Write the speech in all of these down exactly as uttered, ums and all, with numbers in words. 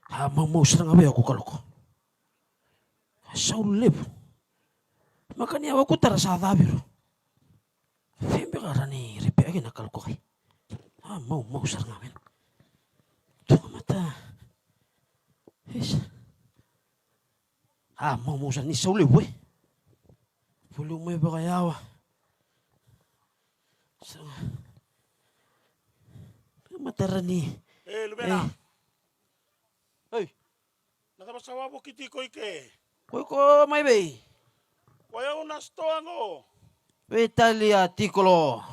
A maumau sara ga vei au ko kaloko. A sau levu. Maka ni a waku tara sa cavi ro. Febe ka ra ni repe ake na kaloko kai. A maumau sara ga vei. Tuga mata. Isa. A maumau sara ni sau levu e. Voliu mai vakayawa. Sara ga. Matara ni. E Luvena. Ei. Na cava sa wavoki tiko i ke? Ko iko mai vei? Ko yau na stoa qo. Veitalia tikolo.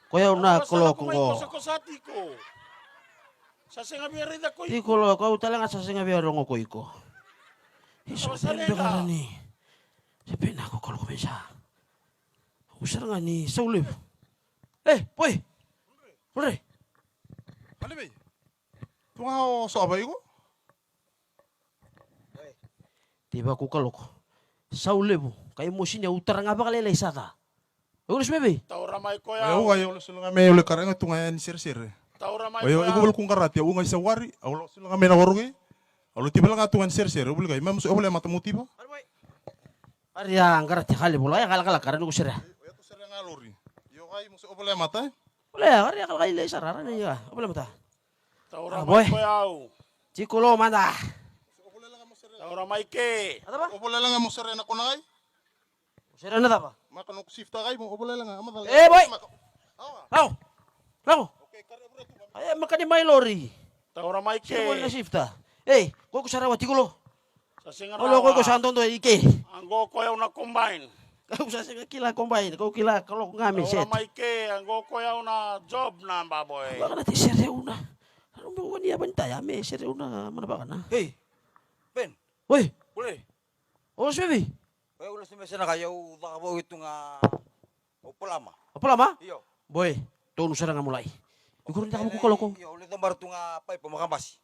Ko yau na kaloko qo. Sa sega via raica ko iko. Tikolo, ko au tale ga sa sega via rogo ko iko. Isa sa sega via ni. Se pena ko kaloko me sa. Au sara ga ni sau levu. E, boy. Ore. Mali vei. Tu ga o sova iko. Tei vaku kaloko. Sau levu. Kai mosini au tara ga vakalailai sa ca. Au lesu mai vei? Taura mai ko yau. Au ga, au lesu ga mai, au le karaiga tu ga yani seresere. Taura mai ko yau. Au ga, au lesu ga mai na warogi. Au le tiva ga tu ga ni seresere. Au vuli kai, mai musu, au vuli mata mo tiva. Ari a qara te kale vola, e kalakalaka, ra nuku sere. Oya tu sere ga lori. Io kai, musu, au vuli mata. Ole, ari a kalakalai sara, ra ni a, au vuli mata. Taura mai ko yau. Tikolo mada. Taura mai ke. A cava? Ovolelaga mo sere na kona kai. Mo sere na cava? Maka noku sifta kai mo ovolelaga a macala. E boy. Au. Au. Aya maka ni mai lori. Taura mai ke. Sere mo na sifta. Ei, ko ko sara wa tikolo. Sa sega rawa. Olo ko ko sa dodo i ke. Ango ko yau na combine. Kau sa sega kila combine, kau kila kaloko ga me set. Taura mai ke, ango ko yau na job namba boy. Vaka na te sere una. Aro me wani a vanita ya me sere una mana vaka na. Hey. Ben. Oi. Bule. O sevi. Oi, ule seme sena ka yau caka vau i tu ga. O Palama. O Palama? Io. Boy, tonu sara ga mulai. Ikuru ni caka vuku kaloko. Io, ule cobara tu ga paipo ma kabasi.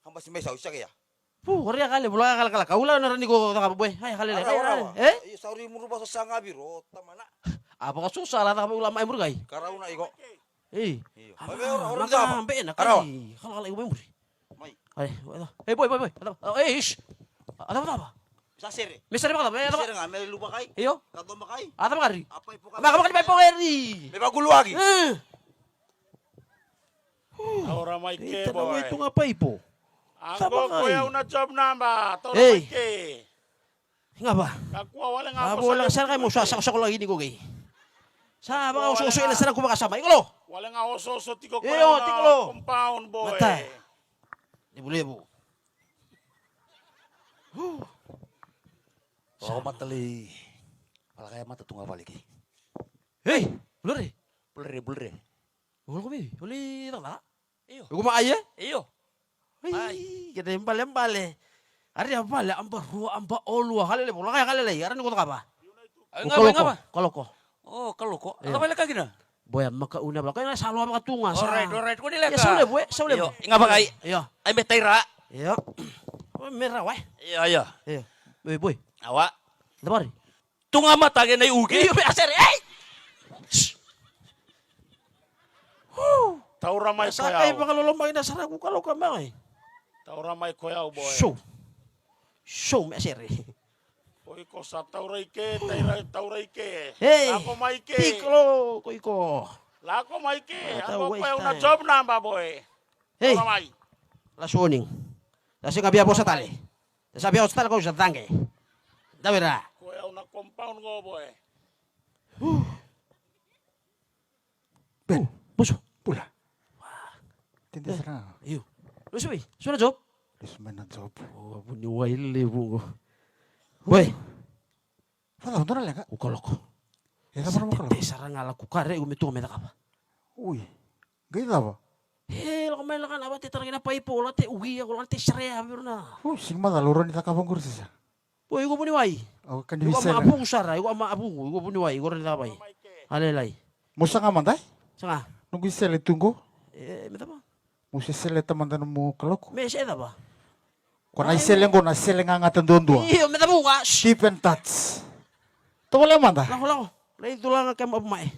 Kabasi mai sau, isa kea. Pu, kore ya kale, vula ya kale kala, kaula na rani ko caka boy. Hai, kale le. Arawa, arawa. Eh? Io, sauri muru basa sanga viro, tamana. A baka susa la caka ula mai muru kai. Karauna iko. Ei. Io. Ama, ora, ora, maka ora, be na karawa. Kai, kala kala iko mai muri. Mai. Ai, wala. Ei, boy, boy, boy. Ada. Ei, ish. Ada apa? Sa sere. Me sere baka, me ada. Sere nga, me lupa kai. Io. Kato makai. Ada apa kari? Apa ipo kai? Maka, maka ni pai pongeri. Me bagulu lagi. Eh. Taura mai ke, boy. Ita na wai tu nga paipo. Ango ko yau na job namba. Taura mai ke. Nga va. Kakua wale nga. Avo la sara kai mo sa sa sa ko lagi ni ko kei. Sa va so so ina sara ku baka sama. Ikolo. Wale nga oso oso tiko ko. Io, tikolo. Compound boy. Mata. Levu levu. Hu. Wau matali. Pala kaya mata tu nga vale kei. Hei, bulure. Bulure, bulure. Olo ko vei, oli cakacaka? Io. Iko ma ai e? Io. Ai, kena ibalebale. Ari a vale, aba rua, aba olua, kalele, vola kaya kalele, ara ni ko cakava. Ai, nga va, nga va. Kaloko. O, kaloko. Io. Aka vale ka kina? Boya maka una vaka, kaya sa loa vaka tu ga sa. Alright, alright, ko ni leka. Ia, sau levu, e, sau levu. Io, i nga vaka ai. Io. Ai me taira. Io. O, me rawa, e. Io, io. Io. Boy, boy. Awa. Davari. Tu ga mata kei na i uke. Io, me a sere, ei! Taura mai ko yau. Sa kai vakalolomaki na sara ku kaloka mai. Taura mai ko yau, boy. Show. Show, me a sere. Ko iko sa taura i ke, taura, taura i ke. Ei, lako mai ke. Tikolo, ko iko. Lako mai ke. Ako ko yau na job namba, boy. Ei. Taura mai. Last warning. Sa sega via vosa tale. Sa via vosa tale ko sa cage. Davira. Ko yau na compound go boy. Ben, musu, pula. Tende sara. Io. Lusu mai, su na job? Lusu mai na job. O, vuniwai levu go. Boy. Fala, dona leqa. Ukaloko. E cava na ukaloko? Te sara ga la kukare, u me tu me cakava. Ui. Qai cava? E, lako mai lako na vate tara kina paipo, la te uia, la te sarea, vero na. Ui, sigi maca, loro ni cakava qori sisa. Boy, iko vuniwai. Au kani visela. Iko ama avuku sara, iko ama avuku, iko vuniwai, iko rani cakava. Alelai. Mo saga mada, e? Saga. Noqu isele tu qo. E, me cava? Mo se sele tamada na mo kaloko. Me se cava? Ko na isele qo na sele gagata duadua. Io, me cava uga. Keep in touch. Tovolea mada. Lako, lako. Lai culaga ke mapu mai.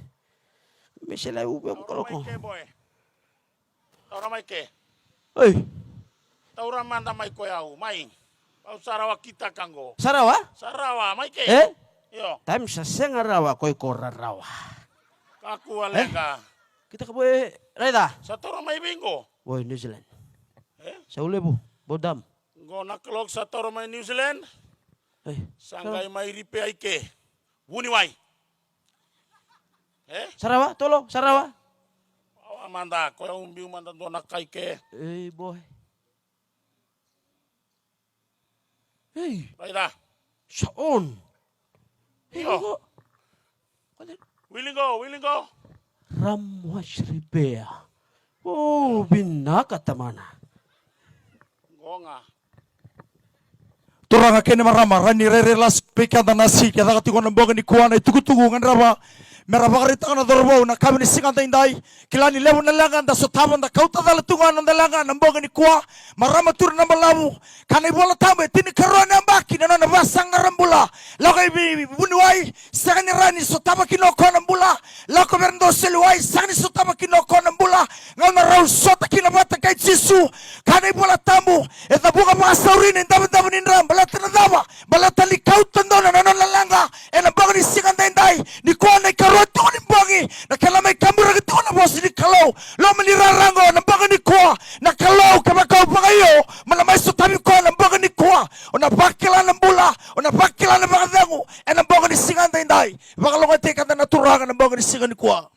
Me sele uve mo kaloko. Taura mai ke. Ei. Taura mada mai ko yau, mai. Au sa rawa kitaka qo. Sa rawa? Sa rawa, mai ke. E? Io. Taim sa sega rawa ko iko rarawa. Kakua leqa. Kitaka boy, raica. Sa taura mai vei qo? Boy, New Zealand. E? Sa ulevu, bodam. Qo na kalou sa taura mai New Zealand. E, sa qai mai ripea i ke. Vuniwai. E? Sa rawa, tolo, sa rawa. Awa mada, ko yau biu mada dua na kai ke. E, boy. Ei. Raica. Sa on. Ei, io. Wili qo. Wili qo, wili qo. Ram was repair. O, vinaka tamana. Qo ga. Turaga kei na marama, rani rairai lasu vei keda na si, ke caka tiko na bogi nikua na itukutuku gadreva me ra vakaraitaka na cauravou na kavi ni siga daidai. Kila ni levu na leqa da sotava, da kauta cala tu ga na noda leqa na bogi nikua. Marama, turaga, na balavu, ka na iVola Tabu e tinikarua na yabaki na nona vasaqara bula. Lako i vei vuniwai, sega ni rawa ni sotava kina o koya na bula. Lako vei ira dau soli wai, sega ni sotava kina o koya na bula. Gauna rau sota kina vata kei Jisu, ka na iVola Tabu e cavuka vakasauri na idavodavo ni dra. Baleta na cava? Baleta ni kauta donu na nona leqa ena bogi ni siga daidai. Nikua na ikarua tiko ni bogi, na kena mai kaburaki tiko na vosa ni Kalou. Loma ni rara qo na bogi nikua, na Kalou kevaka au vakaio, mo na mai sotavi koya na bogi nikua. O na vakila na bula, o na vakila na vakacegu ena bogi ni siga daidai. Vakalougatataki keda na Turaga na bogi ni siga nikua.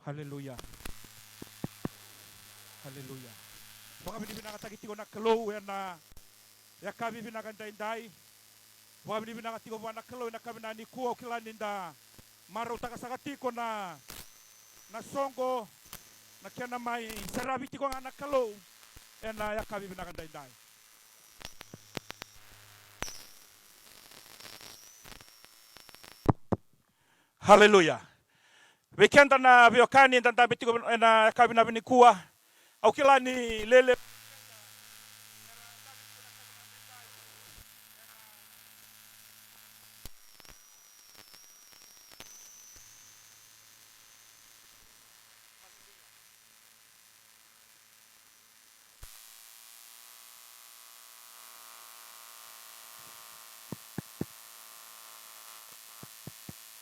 Aleluya. Aleluya. Vakavinavinakataki tiko na Kalou ena yakavi vinaka daidai. Vakavinavinaka tiko vua na Kalou ena yakavi nikua, au kila ni da marautaka saka tiko na, na soqo, na kena mai seravi tiko ga na Kalou ena yakavi vinaka daidai. Haleluya. Vei keda na veiwekani eda dabe tiko ena yakavi vinaka nikua, au kila ni lele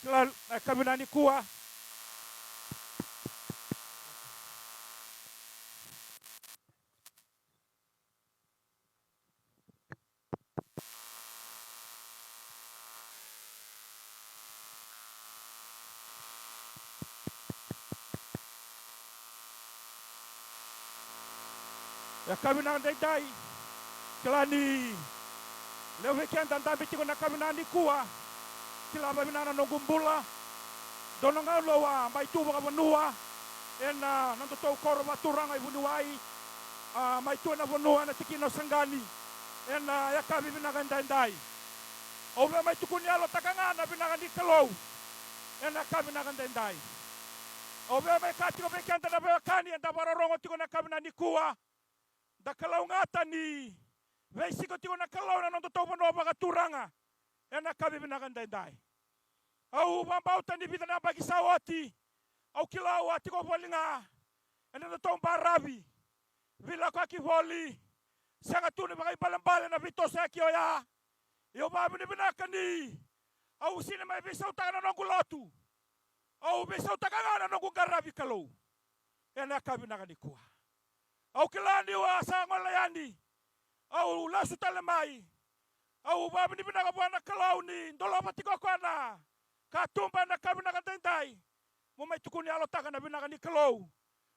Kila, e, yakavi nikua. E yakavi vinaka daidai. Kila ni levu vei keda dabe tiko na yakavi nikua. Kila vakavinaka na noqu bula. Dua na gauna au a mai tu vakavanua ena nodatou koro vakaturaga e Vuniwai. A, mai tu ena vanua ena tikina o Saqani ena yakavi vinaka daidai. Au via mai tukuni yalotaka ga na vinaka ni Kalou ena yakavi vinaka daidai. Au via mai kaya tiko vei keda na veiwekani eda vakarorogo tiko na yakavi nikua, da kalougata ni veisiko tiko na Kalou ena nodatou vanua vakaturaga ena yakavi vinaka daidai. Au vakabauta ni vica na yabaki sa oti, au kila au a tiko voli ga ena nodatou baravi, veilakoyaki voli, sega tu ni vakaibalebale na veitosoyaki oya. Ia au vakavinavinaka ni au sega ni mai veisautaka na noqu lotu, au veisautaka ga na noqu qaravi Kalou ena yakavi vinaka nikua. Au kila niu a sa gole yani, au lesu tale mai. Au vakavinavinaka vua na Kalou ni dolava tiko o koya na katuba ena yakavi vinaka daidai. Mo mai tukuni yalotaka na vinaka ni Kalou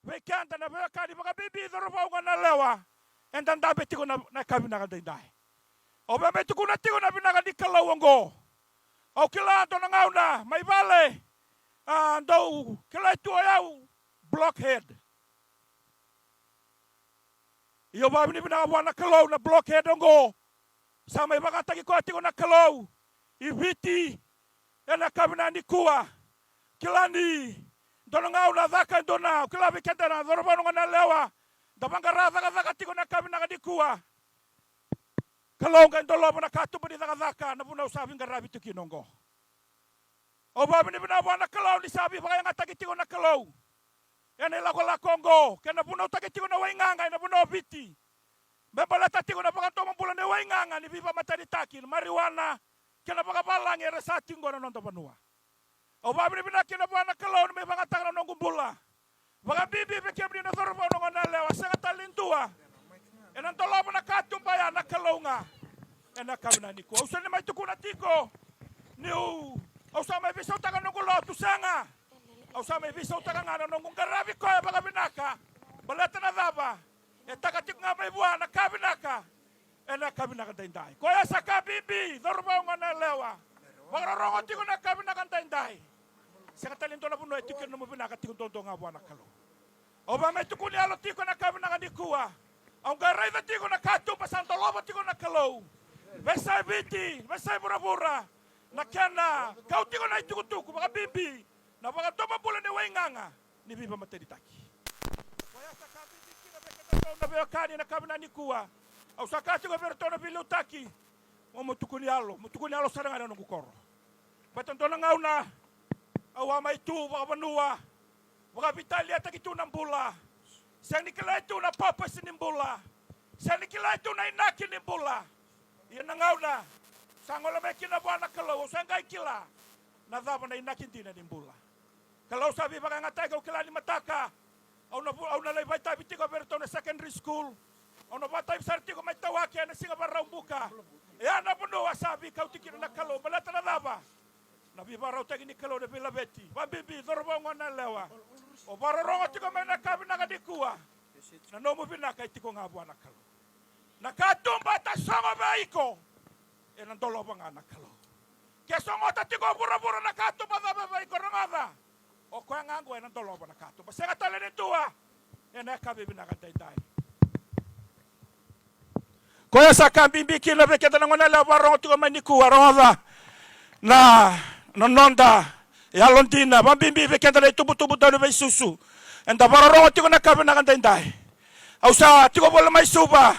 vei keda na veiwekani, vakabibi cauravou, goneyalewa, eda dabe tiko na, na yakavi vinaka daidai. Au via mai tukuna tiko na vinaka ni Kalou oqo. Au kila dua na gauna mai vale, a, dou kilai tu o yau blockhead. Ia au vakavinavinaka vua na Kalou na blockhead oqo. Sa mai vakayagataki koya tiko na Kalou i Viti ena yakavi nikua. Kila ni dua na gauna caka e dua na, au kila vei keda na cauravou, na goneyalewa, da vaqara cakacaka tiko na yakavi nikua. Kalou qai dolava na katuba ni cakacaka, na vanua au sa veiqaravi tu kina oqo. Au vakavinavinaka vua na Kalou ni sa veivakayagataki tiko na Kalou ena ilakolako oqo, kei na vunautaki tiko na waigaga ena vanua o Viti. Me baleta tiko na vakadomobula ni waigaga ni veivakamatenitaki, na marijuana, kei na vakavalagi era sa tiko ena noda vanua. Au vakavinavinaka kina vua na Kalou ni mai vakayagataka na noqu bula. Vakabibi vei kemuni na cauravou, na goneyalewa, sega tale ni dua ena dolava na katuba ya, na Kalou ga. Ena yakavi nikua au sega ni mai tukuna tiko niu, au sa mai veisautaka na noqu lotu, sega. Au sa mai veisautaka ga na noqu qaravi koya vakavinaka. Baleta na cava? E taka tiko ga mai vua na ka vinaka ena yakavi vinaka daidai. Koya sa ka bibi, cauravou, goneyalewa, vakarorogo tiko na yakavi vinaka daidai. Sega tale ni dua na vanua e tiko kina nomu vinaka, tiko duadua ga vua na Kalou. Au via mai tukuni yalo tiko na yakavi vinaka nikua. Au qai raica tiko na katuba sa dolava tiko na Kalou. Veiyasai Viti, veiyasai vuravura, na kena kau tiko na itukutuku, vakabibi na vakadomobula ni waigaga ni veivakamatenitaki. Koya sa ka bibi kina vei keda na veiwekani ena yakavi nikua. Au sa kaya tiko vei iratou na veiliutaki, mo, mo tukuni yalo, mo tukuni yalo sara ga ena noqu koro. Baleta dua na gauna au a mai tu vakavanua, vakaveitaliataki tu na bula. Sega ni kilai tu na purpose ni bula. Sega ni kilai tu na inaki ni bula. Ia na gauna sa gole mai kina vua na Kalou, au sa qai kila na cava na inaki dina ni bula. Kalou sa veivakayagataki, au kila ni mataka au na vu-, au na lai vakaitavi tiko vei iratou na secondary school. Au na vakaitavi sara tiko mai Tawake ena siga Vakaraubuka. Ia na vanua sa veikauti kina na Kalou, baleta na cava? Na veiva Vakarautaki ni Kalou na veilaveti, vakabibi cauravou, goneyalewa. O vakarorogo tiko mai na ka vinaka nikua. Na nomu vinaka e tiko ga vua na Kalou. Na katuba e tasogo vei iko, ena dolava ga na Kalou. Ke sogota tiko vuravura na katuba cava vei iko, rogoca. O koya ga oqo ena dolava na katuba. Sega tale ni dua. Ena yakavi vinaka daidai. Koya sa ka bibi kina vei keda na goneyalewa vakarorogo tiko mai nikua, rogoca na, na noda yalodina, vakabibi vei keda na itubutubu dau ni veisusu. Eda vakarorogo tiko na ka vinaka daidai. Au sa tiko voli mai Suva.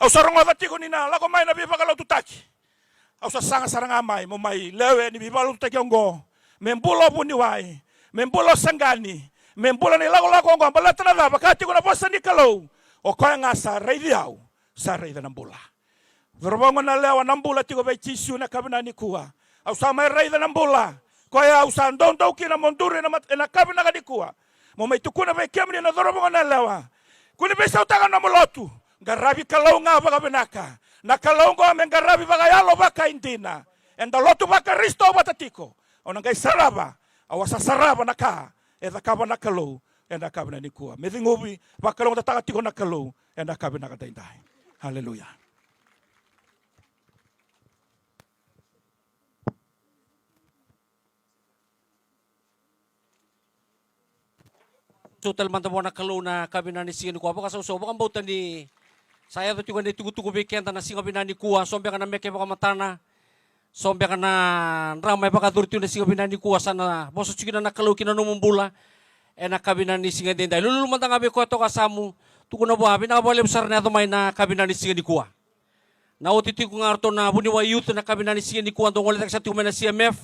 Au sa rogoca tiko ni na lako mai na veivakalotutaki. Au sa saga sara ga mai, mo mai lewe ni veivakalotutaki oqo. Me bula o vuniwai, me bula o saqani, me bula na ilakolako oqo, baleta na cava? Ka tiko na vosa ni Kalou. O koya ga sa raici au, sa raica na bula. Cauravou, goneyalewa, na bula tiko vei Jisu ena yakavi nikua. Au sa mai raica na bula. Koya au sa doudou kina mo duri ena mat-, ena yakavi nikua. Mo mai tukuna vei kemuni na cauravou, goneyalewa. Kua ni veisautaka na nomu lotu. Qaravi Kalou ga vakavinaka. Na Kalou oqo me qaravi vakayalo vakaidina. Eda lotu vaKarisito vata tiko. Au na qai sarava. Au a sa sarava na ka e cakava na Kalou ena yakavi nikua. Me ceguvi, vakalougatataka tiko na Kalou ena yakavi daidai. Haleluya. Sau tale mada vua na Kalou na yakavi ni siga nikua. Vakasausau, vakabauta ni sa yaco tiko na itukutuku vei keda na siga vinaka nikua. So beka na meke vakamatana, so beka na drama e vakayacori tiko na siga vinaka nikua, sa na vosa tiko kina na Kalou ki na nomu bula ena yakavi ni siga edaidai. Lululu mada ga vei koya toka yasamu, tukuna vua, vinaka vakalevu sara na yaco mai na yakavi ni siga nikua. Na oti tiko ga o ratou na vuniwai youth na yakavi ni siga nikua, dou gole cake sara tiko mai na C M F.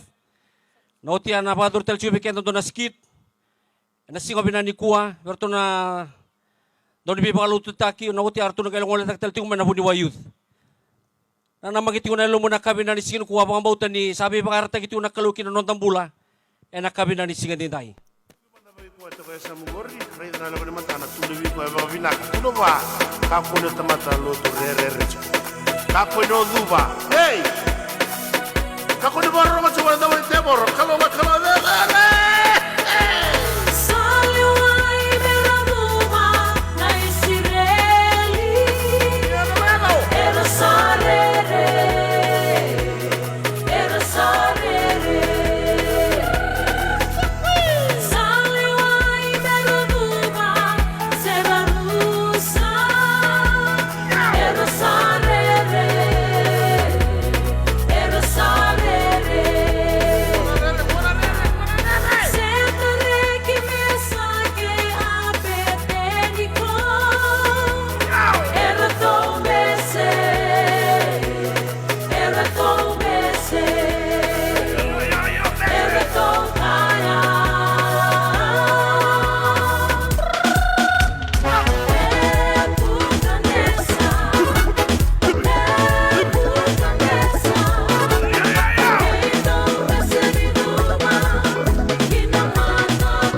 Na oti ya na vakayacori tale tiko vei keda dua na skit ena siga vinaka nikua vei ratou na dau ni veivakalotutaki. Na oti ya ratou na qai gole cake tale tiko mai na vuniwai youth. Na namaki tiko na yalomu na yakavi ni siga nikua, vakabauta ni sa veivakayarayarataki tiko na Kalou ki na noda bula ena yakavi ni siga edaidai. Vei koya toka yasamu qori, raica na levu ni matana, tukuna vei koya vakavinaka, tukuna vua, kakua ni o tamata lotu rerere tiko. Kakua ni o cuva. Ei! Kakua ni vakarorogo tiko vua na cava ni tevoro, Kalou ga, Kalou cecere. Sa lewai me ra cuva na Isireli. Era sa rere. Era sa rere. Sa lewai me ra cuva se ra rusa. Era sa rere. Era sa rere. Se tareki me sa ke a Apeteniko, eratou bese, eratou bese, eratou kaya. Nepukanesa, Nepukanesa, eratou bese ni cuva ki na mataka.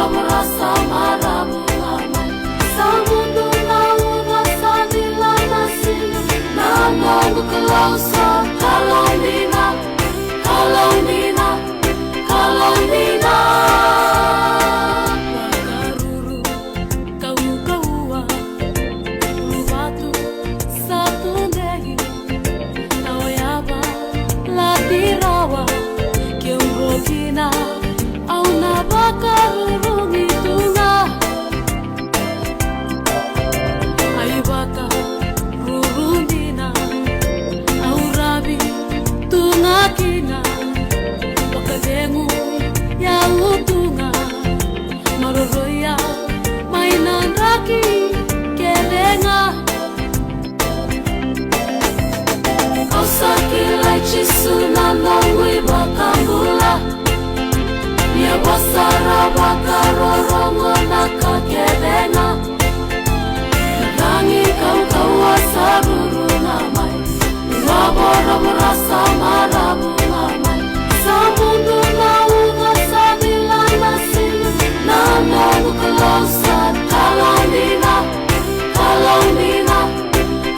Sa marabu ga mai. Sa mudu na uca, sa cila na siga. Na noqu Kalou sa Kalou dina, Kalou dina, Kalou dina. Vakaruru, kaukaua, ruvatu, sa tudei. Na oya va lati rawa, keu ro kina, au na vakarurumi tu ga. Ai vakaruru dina, au ravi tu ga kina, vakacegu yau tu ga, maroroya mai na draki kece ga. Au sa kilai Jisu na noqu iVakabula. Ni a vosa ra vakarorogo na ka kece ga. Na cagi kaukaua sa ruru ga mai. Ni a voravora sa marabu ga mai. Sa mudu na uca, sa cila na siga. Na noqu Kalou sa Kalou dina, Kalou dina,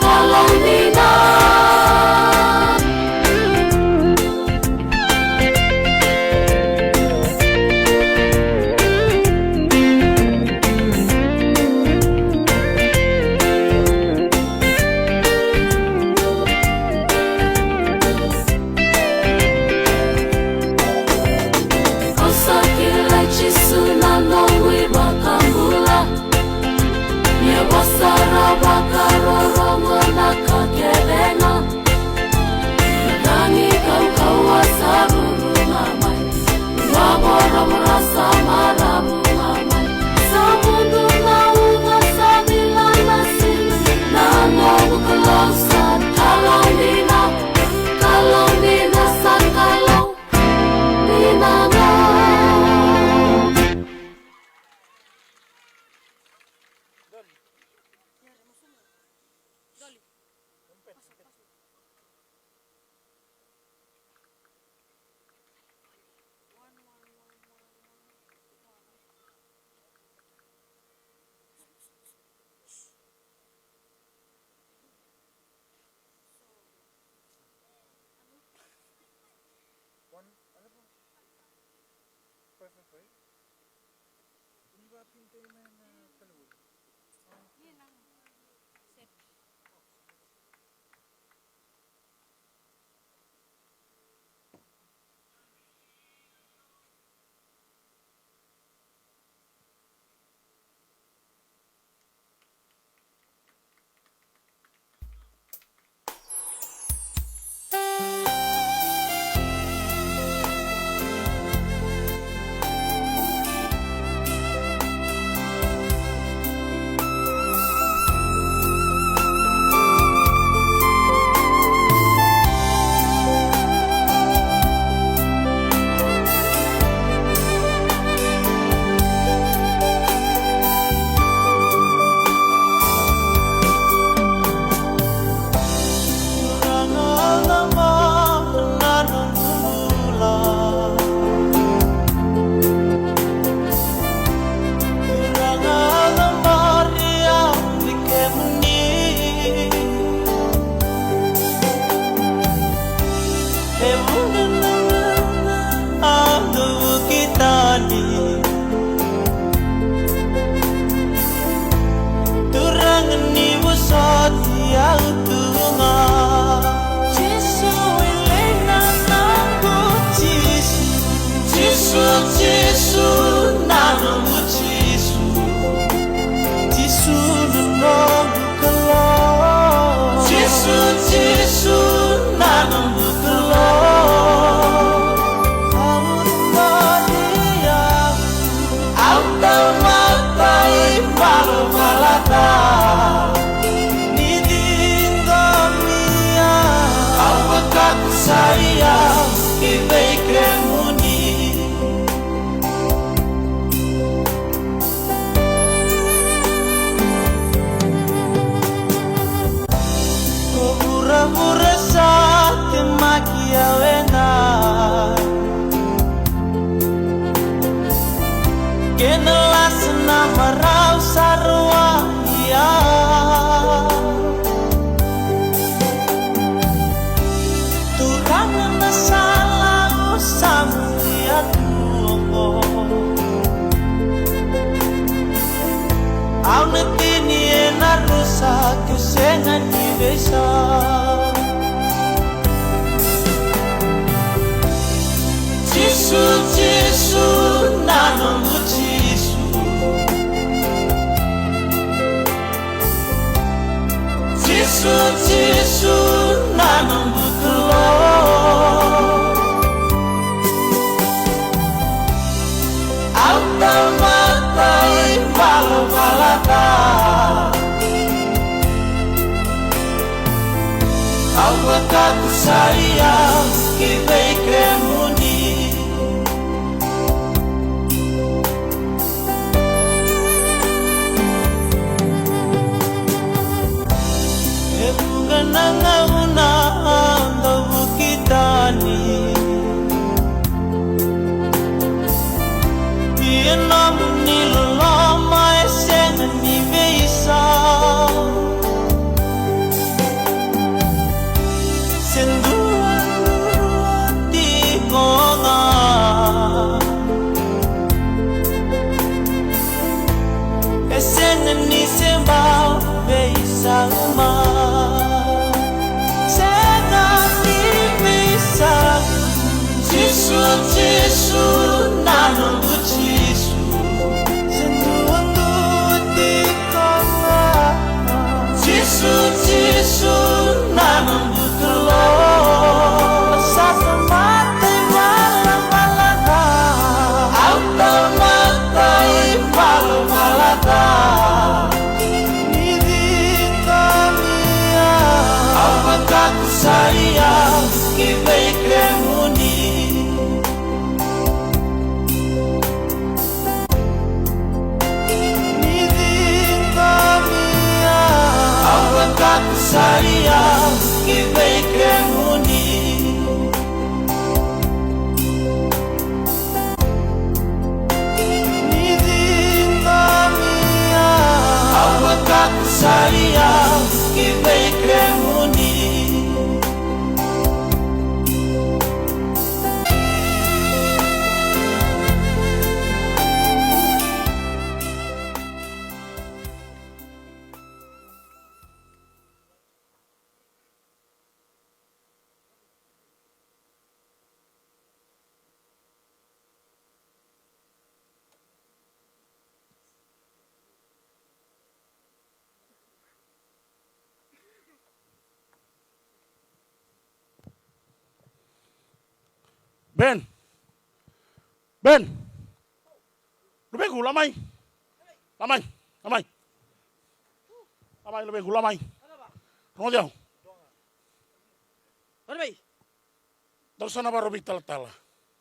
Kalou dina. Au sa kilai Jisu na noqu iVakabula. Ni a vosa ra vakarorogo na ka kece ga. Na cagi kaukaua sa ruru ga mai. Na voravora sa marabu ga mai. Sa mudu na uca, sa cila na siga. Na noqu Kalou sa Kalou dina, Kalou dina, sa Kalou dina ga. One, ano po? Five, five, five? Hindi ba pintay na, na talawal? Ah. Yan ang set. Au na tini ena rusa, ke sega ni veisau. Jisu, Jisu, na noqu Jisu. Jisu, Jisu, na noqu Kalou. Au tamata ivalavala ca. Au vakatusa i au ki vei kemuni. E vuqa na gauna au dau vuki tani. Ia nomuni loloma e sega ni veisau. Se dua tiko ga. E sega ni se bau veisau mai. Sega ni veisau. Jisu, Jisu, na noqu Jisu. Se dua tu tiko ga. Jisu, Jisu, na noqu Kalou. Sa tamata ivalavala ca. Au tamata ivalavala ca. Ni ciqomi au. Au vakatusa i au ki vei kemuni. Ni ciqomi au. Au vakatusa i au ki vei kemuni. Ni ciqomi au. Au vakatusa i au ki vei kemuni. Ben. Ben. Luvequ, la mai. La mai. La mai. La mai, luvequ, la mai. Rogoci au. Daru sa na vakarau veitalatala.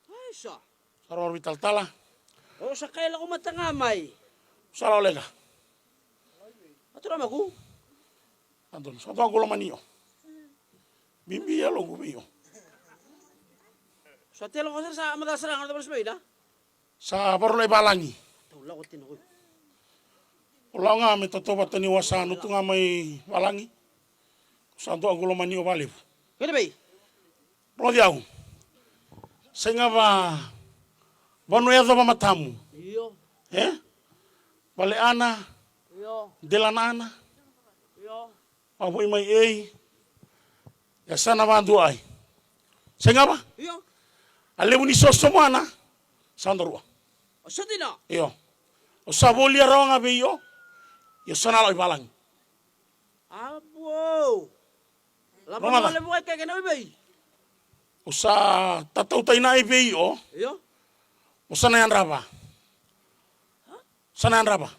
Ai, sa. Sa vakarau veitalatala. O sa kai lako mata ga mai. Sa lako leqa. A tu na maku. A tu, sa tu a qu lomani o. Bibi a loqu vei o. Sa te lako sara sa mata sara ga na tavara sa mai na. Sa vakarau lai valagi. Tau lako tina ko. O lako ga me tautauvata ni wasa, nutu ga mai valagi. Sa dua qu lomani o valevu. Kena vei? Rogoci au. Sega va, vanua e yacova matamu. Io. E? Valeana. Io. Delanaana. Io. Vakavoui mai ei. Yasana vadua ai. Sega va? Io. A levu ni sosomoana. Sa da rua. O sa dina? Io. O sa volia rawa ga vei o. Io sa na lako i valagi. Abo. Lava na levu ai keke na vei. O sa tatautai na i vei o. Io. O sa na yadrava. Sa na yadrava.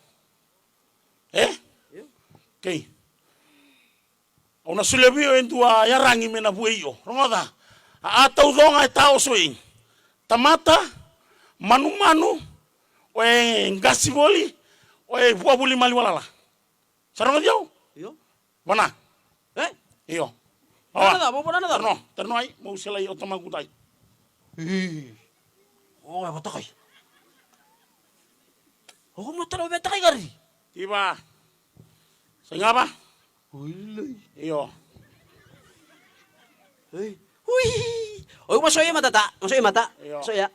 E? Io. Kei. Au na solia vei o e dua yaragi me na vuei o. Rogoca. A, a taucoga e taoso ei. Tamata, manumanu, o e qasi voli, o e vuavuli maliwalala. Sa rogoci au? Io. Vana. E? Io. Vana ca, vana ca. Tarino, tarino ai, mo selai o tamaku tai. Ii. O, e vatakai. O, mo tara o vetakai gari. Iva. Sega va? Ui, lai. Io. Ei. Ui. Oi, masoia mata ta. Masoia mata. Io. Masoia.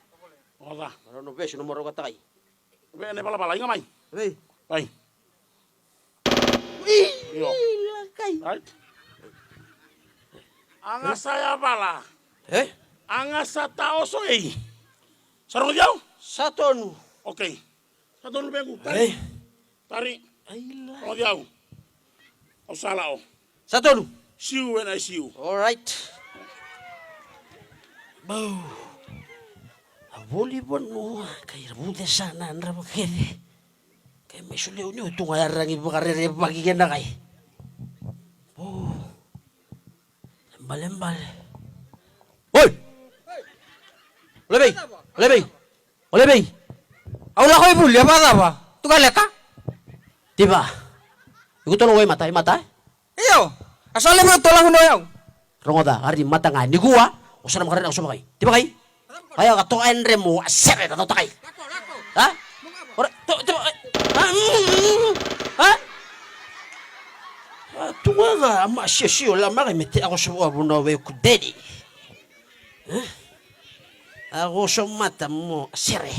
Oca. Maro no vesu no maro ka takai. Vei ne valavala, iga mai. Vei. Vai. Right? Aga sa yavala. E? Aga sa taoso ei. Sa rogoci au? Sa tonu. Okay. Sa tonu veku. Tari. E? Tari. Aila. Rogoci au. Au sa lao. Sa tonu. See you when I see you. All right. Bau. A voli vanua, kai ra vuce sa na drava kece. Kai mai solia u ni o tu ga yaragi vakarerevaki kena kai. O. Balebale. Oi! Ole vei! Ole vei! Ole vei! Au lako i vuli, a vakacava? Tukaleka? Tiva. Iko tolo wai mata, i mata, e? Io. A sa levu tolo gu no yau. Rogoca, ari mata ga, nikua, o sa na makarena o sa vakai. Tiva kai? Kaya ka toka e dremu, a sere na toka kai. Ha? Ora, to, to, ha? Mm, mm, mm. Ha? A tuga ga, a ma sio sio la maka me te ako so wa vuna we ku dedi. Ha? Ako so mata mo sere.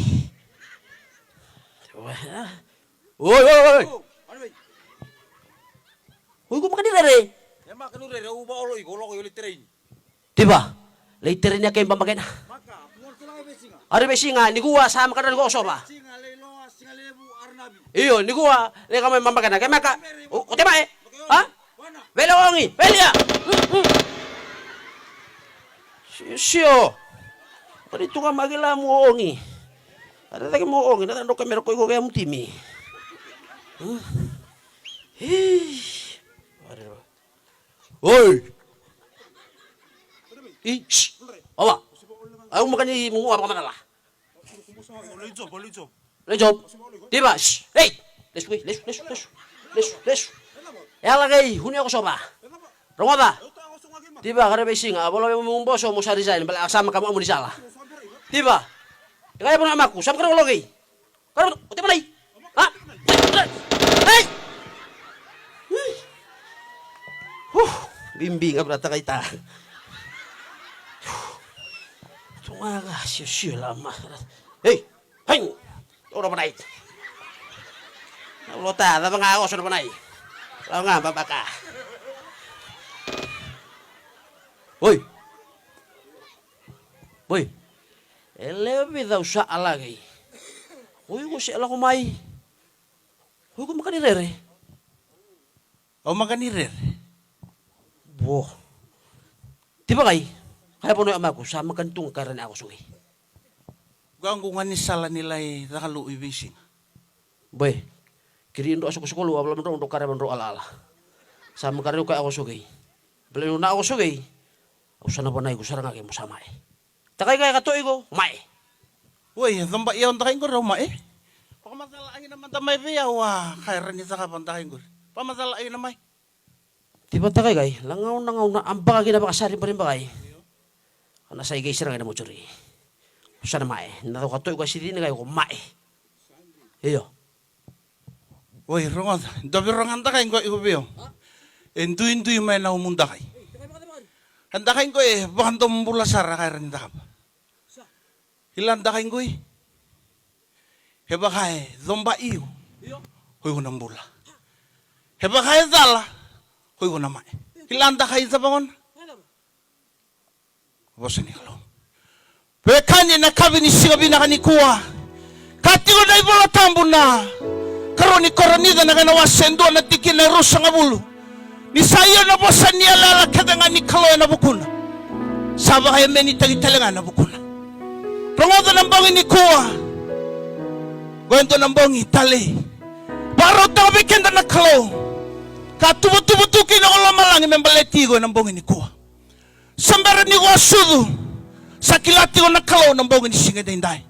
Oi, oi, oi. Oi, ko makani rere. E makani rere, u ba olo iko, loko yo le train. Tiva, lai tereni a kei babakena. Ari vesiga, nikua sa maka drani ko sova. Io, nikua lai ka mai babakena. Ke maka, o te mae. Ha? Vele ongi, velia. Sio. Ari tuka makila mu ongi. Ari taki mu ongi, na tando kamera koi ko kei a mu timi. Oi. I, shh. Awa. Au makani mu ngua vakamatala. Lei job. Tiva, shh. Ei. Lesu, lesu, lesu, lesu. Lesu, lesu. E ala kei, huni ako sova. Rogoca. Tiva, kare vesiga, a vola mu boso mo sa resign, bale a sa maka mo ni sala. Tiva. Ika ya pono amaku, sa maka rogo kei. Kara, o te vanai. Ha? Ei! Huh, bibi ga vra taka ita. Tunga ga sio sio la ma. Ei, hai. Ora vanai. Lota, cava ga oso na vanai. Lava ga babaka. Oi. Oi. E lewe vica au sa a laki. Oi, ko se a lako mai. Oi, ko makani rere. Au makani rere. Vo. Ti vakai. Kaya vanua e amaku, sa makani tu ga kaya rani ako sogi. Qaqu ga ni sala ni lai caka lou i veisiga. Boy, kiri dro a sokosoko lou a vala dro dro kare dro alaala. Sa makare ko ako sogi. Bele na ako sogi. Au sa na vanai ko sara ga ke mo sa mae. Takai kai ka toʻi iko, mae. Oi, e coba ia o dakai qori au mae. Vakamacala aina mada mai vei au a kai rani cakava dakai qori. Vakamacala aina mai. Ti vatakai kai, la gauna gauna a baka kina vakasari bari bakai. Ana sai kei sira kai na mochuri. Sana mae, na cau ka toʻi ka siri ni kai ko mae. Io. Oi, rogoca, dua vei rogoca dakai qo iko vei au. E duidui mai na umu dakai. A dakai qo e vakadomobula sara ka era ni dakava. Ila dakai qoi. E vaka e coba iko. Ko iko na bula. E vaka e cala. Ko iko na mae. Ila dakai cava gona. Vosa ni Kalou. Vekani na kavi ni siga vinaka nikua. Ka tiko na iVola Tabu na karua ni Korinica na kena wase dua na tikina e ruasagavulu. Ni sa ia na vosa ni yalayala kece ga ni Kalou ena vukuna. Sa vakaemenitaki tale ga ena vukuna. Rogoca na bogi nikua. Qo e dua na bogi talei. Vakarautaka vei keda na Kalou. Ka tuvatuva tu kina ko lomalagi me baleti iko ena bogi nikua. Se bera ni ko a sucu, sa kila tiko na Kalou na bogi ni siga edaidai.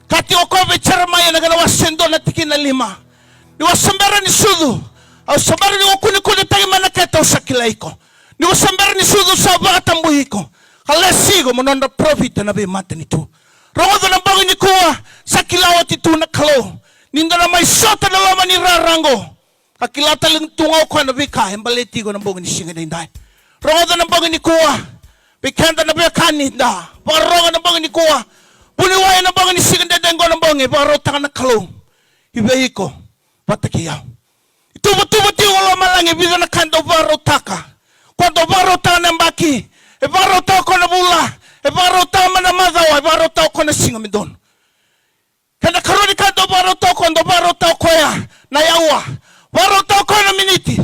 Ka tiko ko vei Jeremaia na kena wase dua na tikina lima. Ni ko se bera ni sucu, au se bera ni ko kunekunetaki mai na kete au sa kila iko. Ni ko se bera ni sucu sa vakatabui iko. Ka lesi iko mo nodra parofita na veimatanitu. Rogoca na bogi nikua, sa kila oti tu na Kalou. Ni da na mai sota na loma ni rara qo. Ka kila tale tu ga o koya na veika e baleti iko na bogi ni siga edaidai. Rogoca na bogi nikua. Vei keda na veiwekani da vakarorogo na bogi nikua. Vuniwai na bogi ni siga edaidai qo na bogi e vakarautaka na Kalou. I vei iko vata kei au. I tuvatuva tiko Lomalagi, e vica na ka e dau vakarautaka. Ko dau vakarautaka na yabaki, e vakarautaka ko na vula, e vakarautaka mai na macawa, e vakarautaka ko na siga me donu. Kei na karua ni ka e dau vakarautaka ko, dau vakarautaka koya na yaua, vakarautaka koya na miniti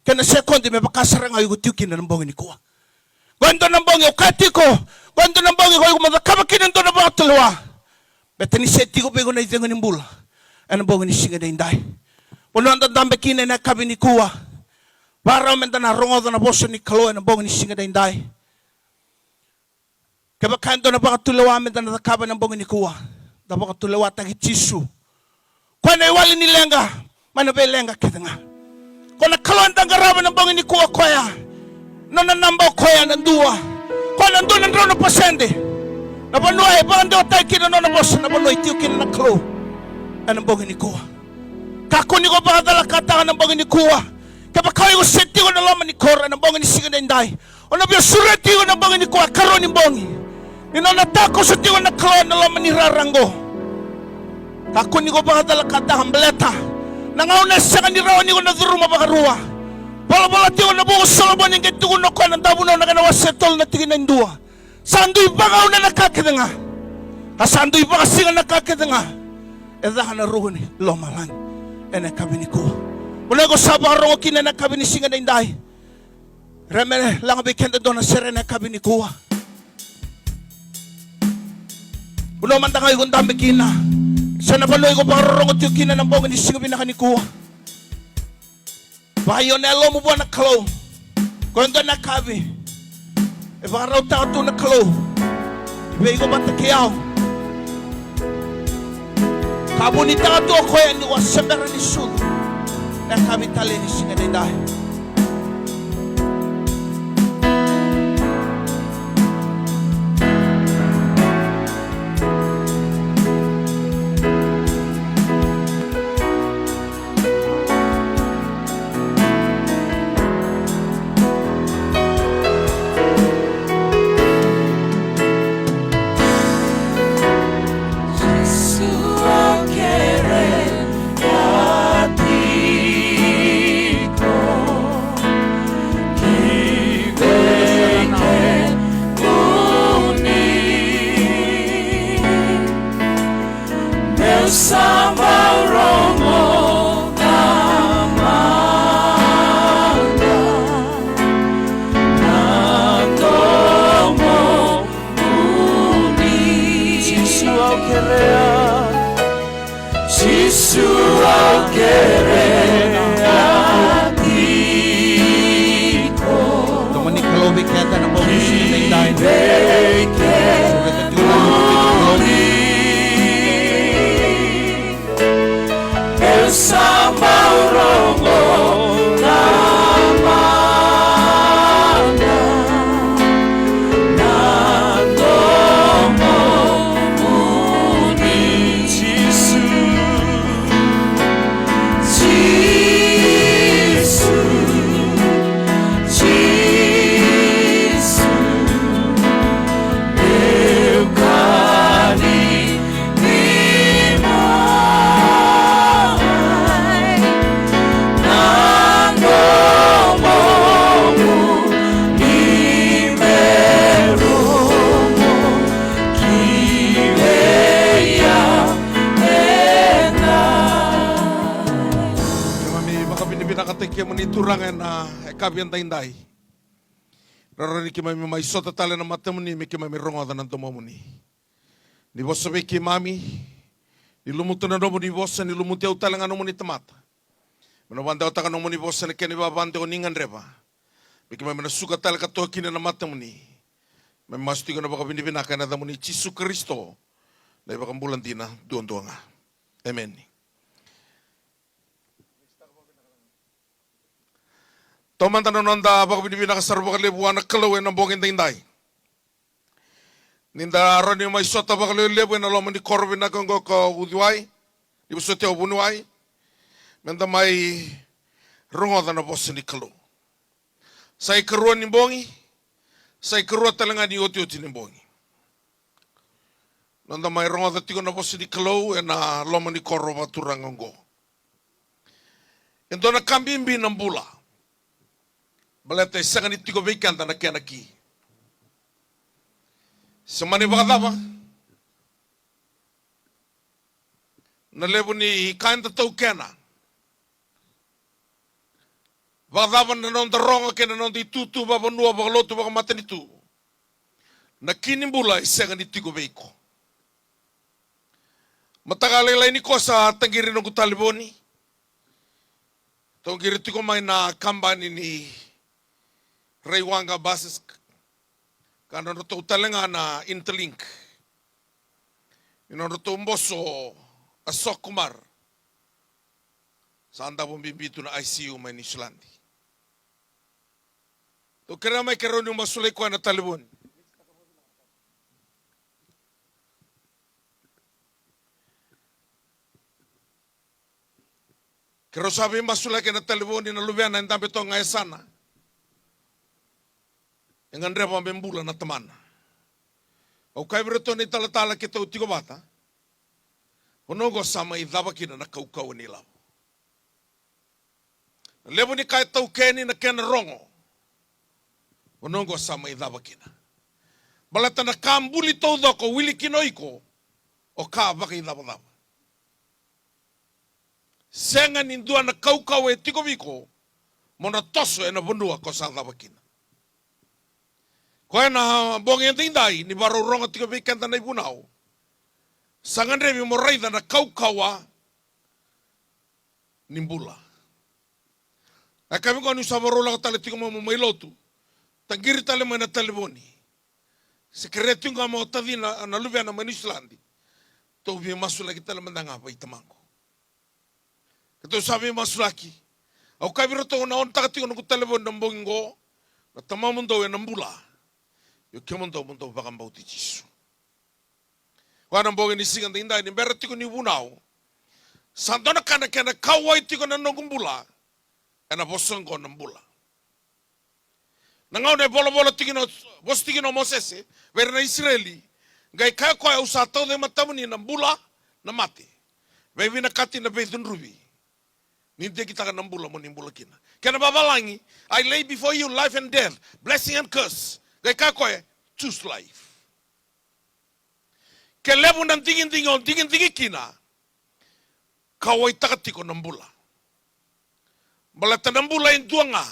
kei na sekodi me vaka sara ga o iko tiko kina na bogi nikua. Qo e dua na bogi o kaya tiko, qo e dua na bogi ko iko mo cakava kina e dua na vakatulewa. Beta ni se tiko vei iko na icegu ni bula ena bogi ni siga edaidai. Vanua da dabe kina ena yakavi nikua, vakarau meda na rogoca na vosa ni Kalou ena bogi ni siga edaidai. Kevaka e dua na vakatulewa meda na cakava ena bogi nikua, da vakatulewataki Jisu. Koya na iwali ni leqa mai na veileqa kece ga. Ko na Kalou eda qarava ena bogi nikua, koya nona naba o koya na dua. Koya na dua na drau na pasede. Na vanua e vakadewataki kina na nona vosa, na vanua e tiko kina na Kalou ena bogi nikua. Kakua ni ko vakacalakataka na bogi nikua. Kevaka o iko se tiko ena loma ni koro ena bogi ni siga edaidai, o na via sureti iko ena bogi nikua, karua ni bogi ni nona takoso tiko na Kalou ena loma ni rara qo. Kakua ni ko vakacalakataka baleta na gauna e sega ni rawa ni ko na curuma vakarua. Volavola tiko na vuku o Solomoni, e qai tukuna o koya na Dauvunau na kena wase tolu na tikina e dua. Sa dui vagauna na ka kece ga, a sa dui vakasiga na ka kece ga e caka na ruku ni lomalagi. Ena yakavi nikua, o na iko sa vakarorogo kina ena yakavi ni siga edaidai. Re me laga vei keda dua na sere ena yakavi nikua. Vanua mada ga iko dabe kina, se na vanua iko vakarorogo tiko kina ena bogi ni siga vinaka nikua. Vakaio na yalomu vua na Kalou. Ko e dua na yakavi e vakarautaka tu na Kalou vei iko vata kei au. Ka vunitaka tu o koya ni ko a se bera ni sucu na yakavi talei ni siga edaidai. Meu sa vakarogo na mada na domomuni. Jisu au kerea, Jisu au kerea tiko. Domoni Kalou vei keda na bogi ni siga edaidai. Vei keda. Eu sa vakarogo na mada na domomuni, Jisu. Jisu, Jisu, meu kani ni mai na domomuni me rogo ki vei au. Keimami vakavinavinakataki kemuni Turaga ena yakavi edaidai. Rawa ni keimami mai sota tale na matamuni me keimami rogoca na domomuni. Ni vosa vei keimami, ni lumuta na nomuni vosa, ni lumuti au tale ga nomuni tamata. Me na vakadewataka nomuni vosa ena kena ivakadewa ni gadreva. Me keimami na suka tale ka toka kina na matamuni. Me masu tiko na vakavinavinaka ena yacamuni Jisu Karisito, na iVakabula dina duadua ga. Emeni. Taumada na noda vakavinavinaka sara vakalevu vua na Kalou ena bogi edaidai. Ni da rawa ni mai sota vakalevulevu ena loma ni koro vinaka oqo ka uciwai, ni vosoti au vuniwai, me da mai rogoca na vosa ni Kalou. Sa ikarua ni bogi, sa ikarua tale ga ni otioti ni bogi. Noda mai rogoca tiko na vosa ni Kalou ena loma ni koro vakaturaga oqo. E dua na ka bibi na bula. Baleta e sega ni tiko vei keda na kena ki. Se mani vakacava na levu ni ka eda taukena, vakacava na noda rogo kei na noda itutu vakavanua, vakalotu, vakamatanitu, na ki ni bula e sega ni tiko vei iko. Mataka lailai nikua sa taqiri noqu talevoni. Taqiri tiko mai na kabani ni Raiwaqa Buses, ka nodratou tale ga na Interlink, ni nodratou boso o Ashok Kumar. Sa davo bibi tu na I C U mai Niusiladi. Tou kerea mai, kerea ni masulaki koya na talevoni. Keirau sa veimasulaki ena talevoni na luvena e dabe toka ga e yasana. E gadreva me bula na tamana. Au kaya vei iratou na italatala keitou tiko vata, vanua oqo sa mai cava kina na kaukauwa ni lavo. Na levu ni ka e taukeni na kena rogo, vanua oqo sa mai cava kina. Baleta na ka buli taucoko wili kina o iko, o ka vakaicavacava. Sega ni dua na kaukauwa e tiko vei iko mo na toso ena vanua ko sa cava kina. Koya na bogi edaidai ni vakarorogo tiko vei keda na ivunau, sa gadrevi mo raica na kaukauwa ni bula. A kaya vei koya niu sa vakarau lako tale tiko mai mo mai lotu, taqiri tale mai na talevoni. Se kerea tiko ga mo taci na, na luvena mai Niusiladi. Tou veimasulaki tale mada ga vei tamaqu. Keitou sa veimasulaki. Au kaya vei iratou na onotaka tiko noqu talevoni na bogi oqo, na tamamudou ena bula. Io kemudou mo dou vakabauti Jisu. Koya na bogi ni siga daidai ni bera tiko ni vunau. Sa dua na ka na kena kauwai tiko na noqu bula. Ena vosa oqo na bula. Na gauna e volavola tiko na, vosa tiko na Mosese vei ira na Isireli, qai kaya koya, au sa tauca e matamuni na bula, na mate. Veivinakati na veicudruvi. Ni digitaka na bula mo ni bula kina. Kena vavalagi, I lay before you life and death, blessing and curse. Qai kaya koya, choose life. Ke levu na digidigi o digidigi kina, kauwaitaka tiko na bula. Baleta na bula e dua ga,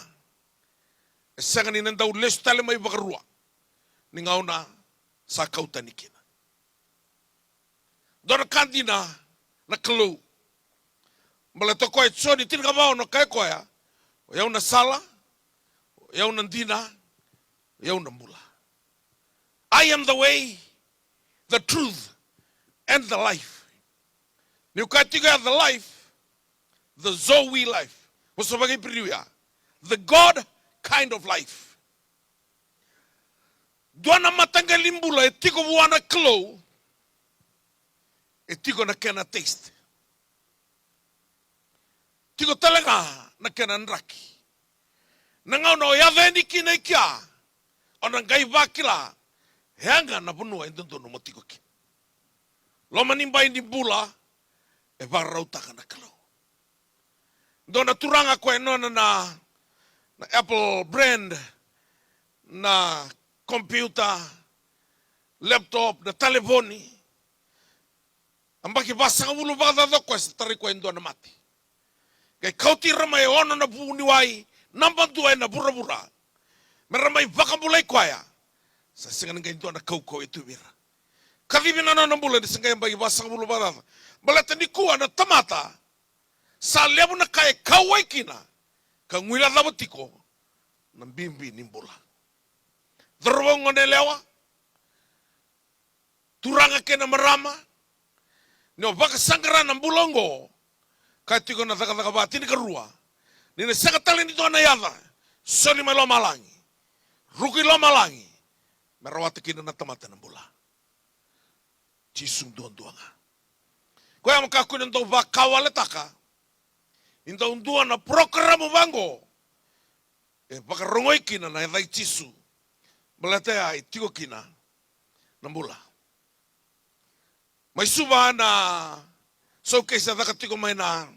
e sega ni na dau lesu tale mai vakarua ni gauna sa kau tani kina. Dua na ka dina na Kalou. Baleta o koya e Joni tinikava ono kaya koya, o yau na sala, o yau na dina, o yau na bula. I am the way, the truth, and the life. Niu kaya tiko ya the life, the Zoe life. Vosa vakaIperiu ya, the God kind of life. Dua na mataqali bula e tiko vua na Kalou, e tiko na kena taste. Tiko tale ga na kena draki. Na gauna o yaco yani kina i kea, o na qai vakila, e yaga na vanua e dodonu mo tiko kina. Loma ni bai ni bula, e vakarautaka na Kalou. Dua na turaga koya e nona na, na Apple brand, na computer, laptop, na talevoni. A baki vasagavulu vakacaca o koya sa tarai koya e dua na mate. Qai kauti ira mai e ono na vuniwai, naba dua ena vuravura. Me ra mai vakabulai koya. Sa sega ni qai dua na kaukauwa e tu vei ira. Kacivi na nona bula ni se qai baki vasagavulu vakacaca. Baleta nikua na tamata, sa levu na ka e kauwai kina, ka guilecava tiko na bibi ni bula. Cauravou, goneyalewa, turaga kei na marama, ni o vakasaqara na bula oqo, ka tiko na Cakacaka vakatinikarua, ni na sega tale ni dua na yaca, soli mai lomalagi, ruku i lomalagi, me rawata kina na tamata na bula. Jisu duadua ga. Koya mo kakua ni dau vakawaletaka, ni dau dua na porokaramu vaqo, e vakarogoi kina na yaca i Jisu. Baleta ya e tiko kina na bula. Mai Suva na showcase e caka tiko mai na,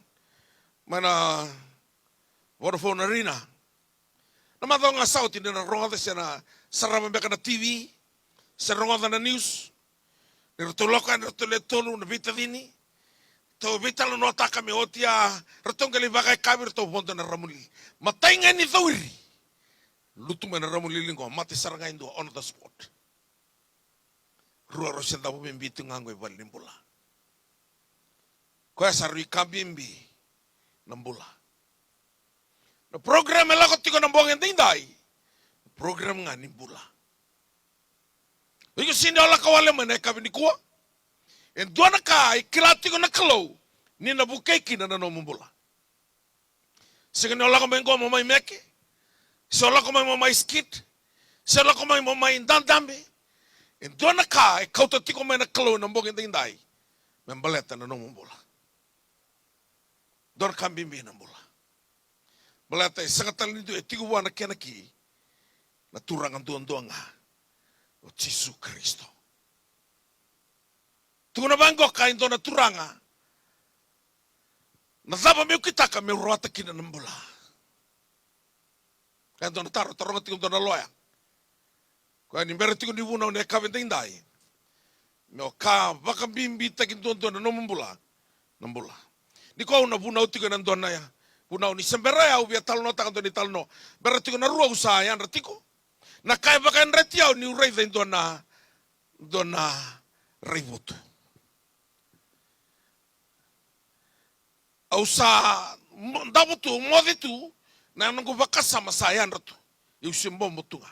mai na Vodafone Arena. Na macawa ga sa oti ni na rogoca se na sarava beka na T V, se rogoca na news. Ni ratou lako yani ratou le tolu na veitacini. Ratou veitalanoataka me oti a, ratou qai lai vakayakavi, ratou vodo na ramu lili. Matai ga ni cowiri, lutu mai na ramu lili qo, mate sara ga e dua on the spot. Rua rau se cava bibi tu ga qo i valenibula. Koya sa rui ka bibi na bula. Na program e lako tiko na bogi edaidai, na program ga ni bula. Iko sega ni o lako wale mai na yakavi nikua. E dua na ka e kila tiko na Kalou ni na vukei kina na nomu bula. Sega ni o lako mai qo mo mai meke, se o lako mai mo mai skit, se o lako mai mo mai dadabe. E dua na ka e kauta tiko mai na Kalou ena bogi edaidai me baleta na nomu bula. Dua na ka bibi na bula. Baleta e sega tale ni dua e tiko vua na kena ki, na Turaga duadua ga, o Jisu Karisito. Tukuna vaqo ka e dua na turaga, na cava meu kitaka meu rawata kina na bula? Ka e dua na taro taroga tiko dua na loya. Koya ni bera tiko ni vunau ni yakavi edaidai, me o ka vakabibitaki duadua na nomu bula, na bula. Ni koya au na vunau tiko ena dua na ya vunau ni se bera ya au via talanoataka dua ni talanoa. Bera tiko na rua au sa yadra tiko. Na ka e vakayadrati au niu raica e dua na, dua na raivotu. Au sa mo-, davo tu, moce tu, na noqu vakasama sa yadra tu. Au se bobo tu ga.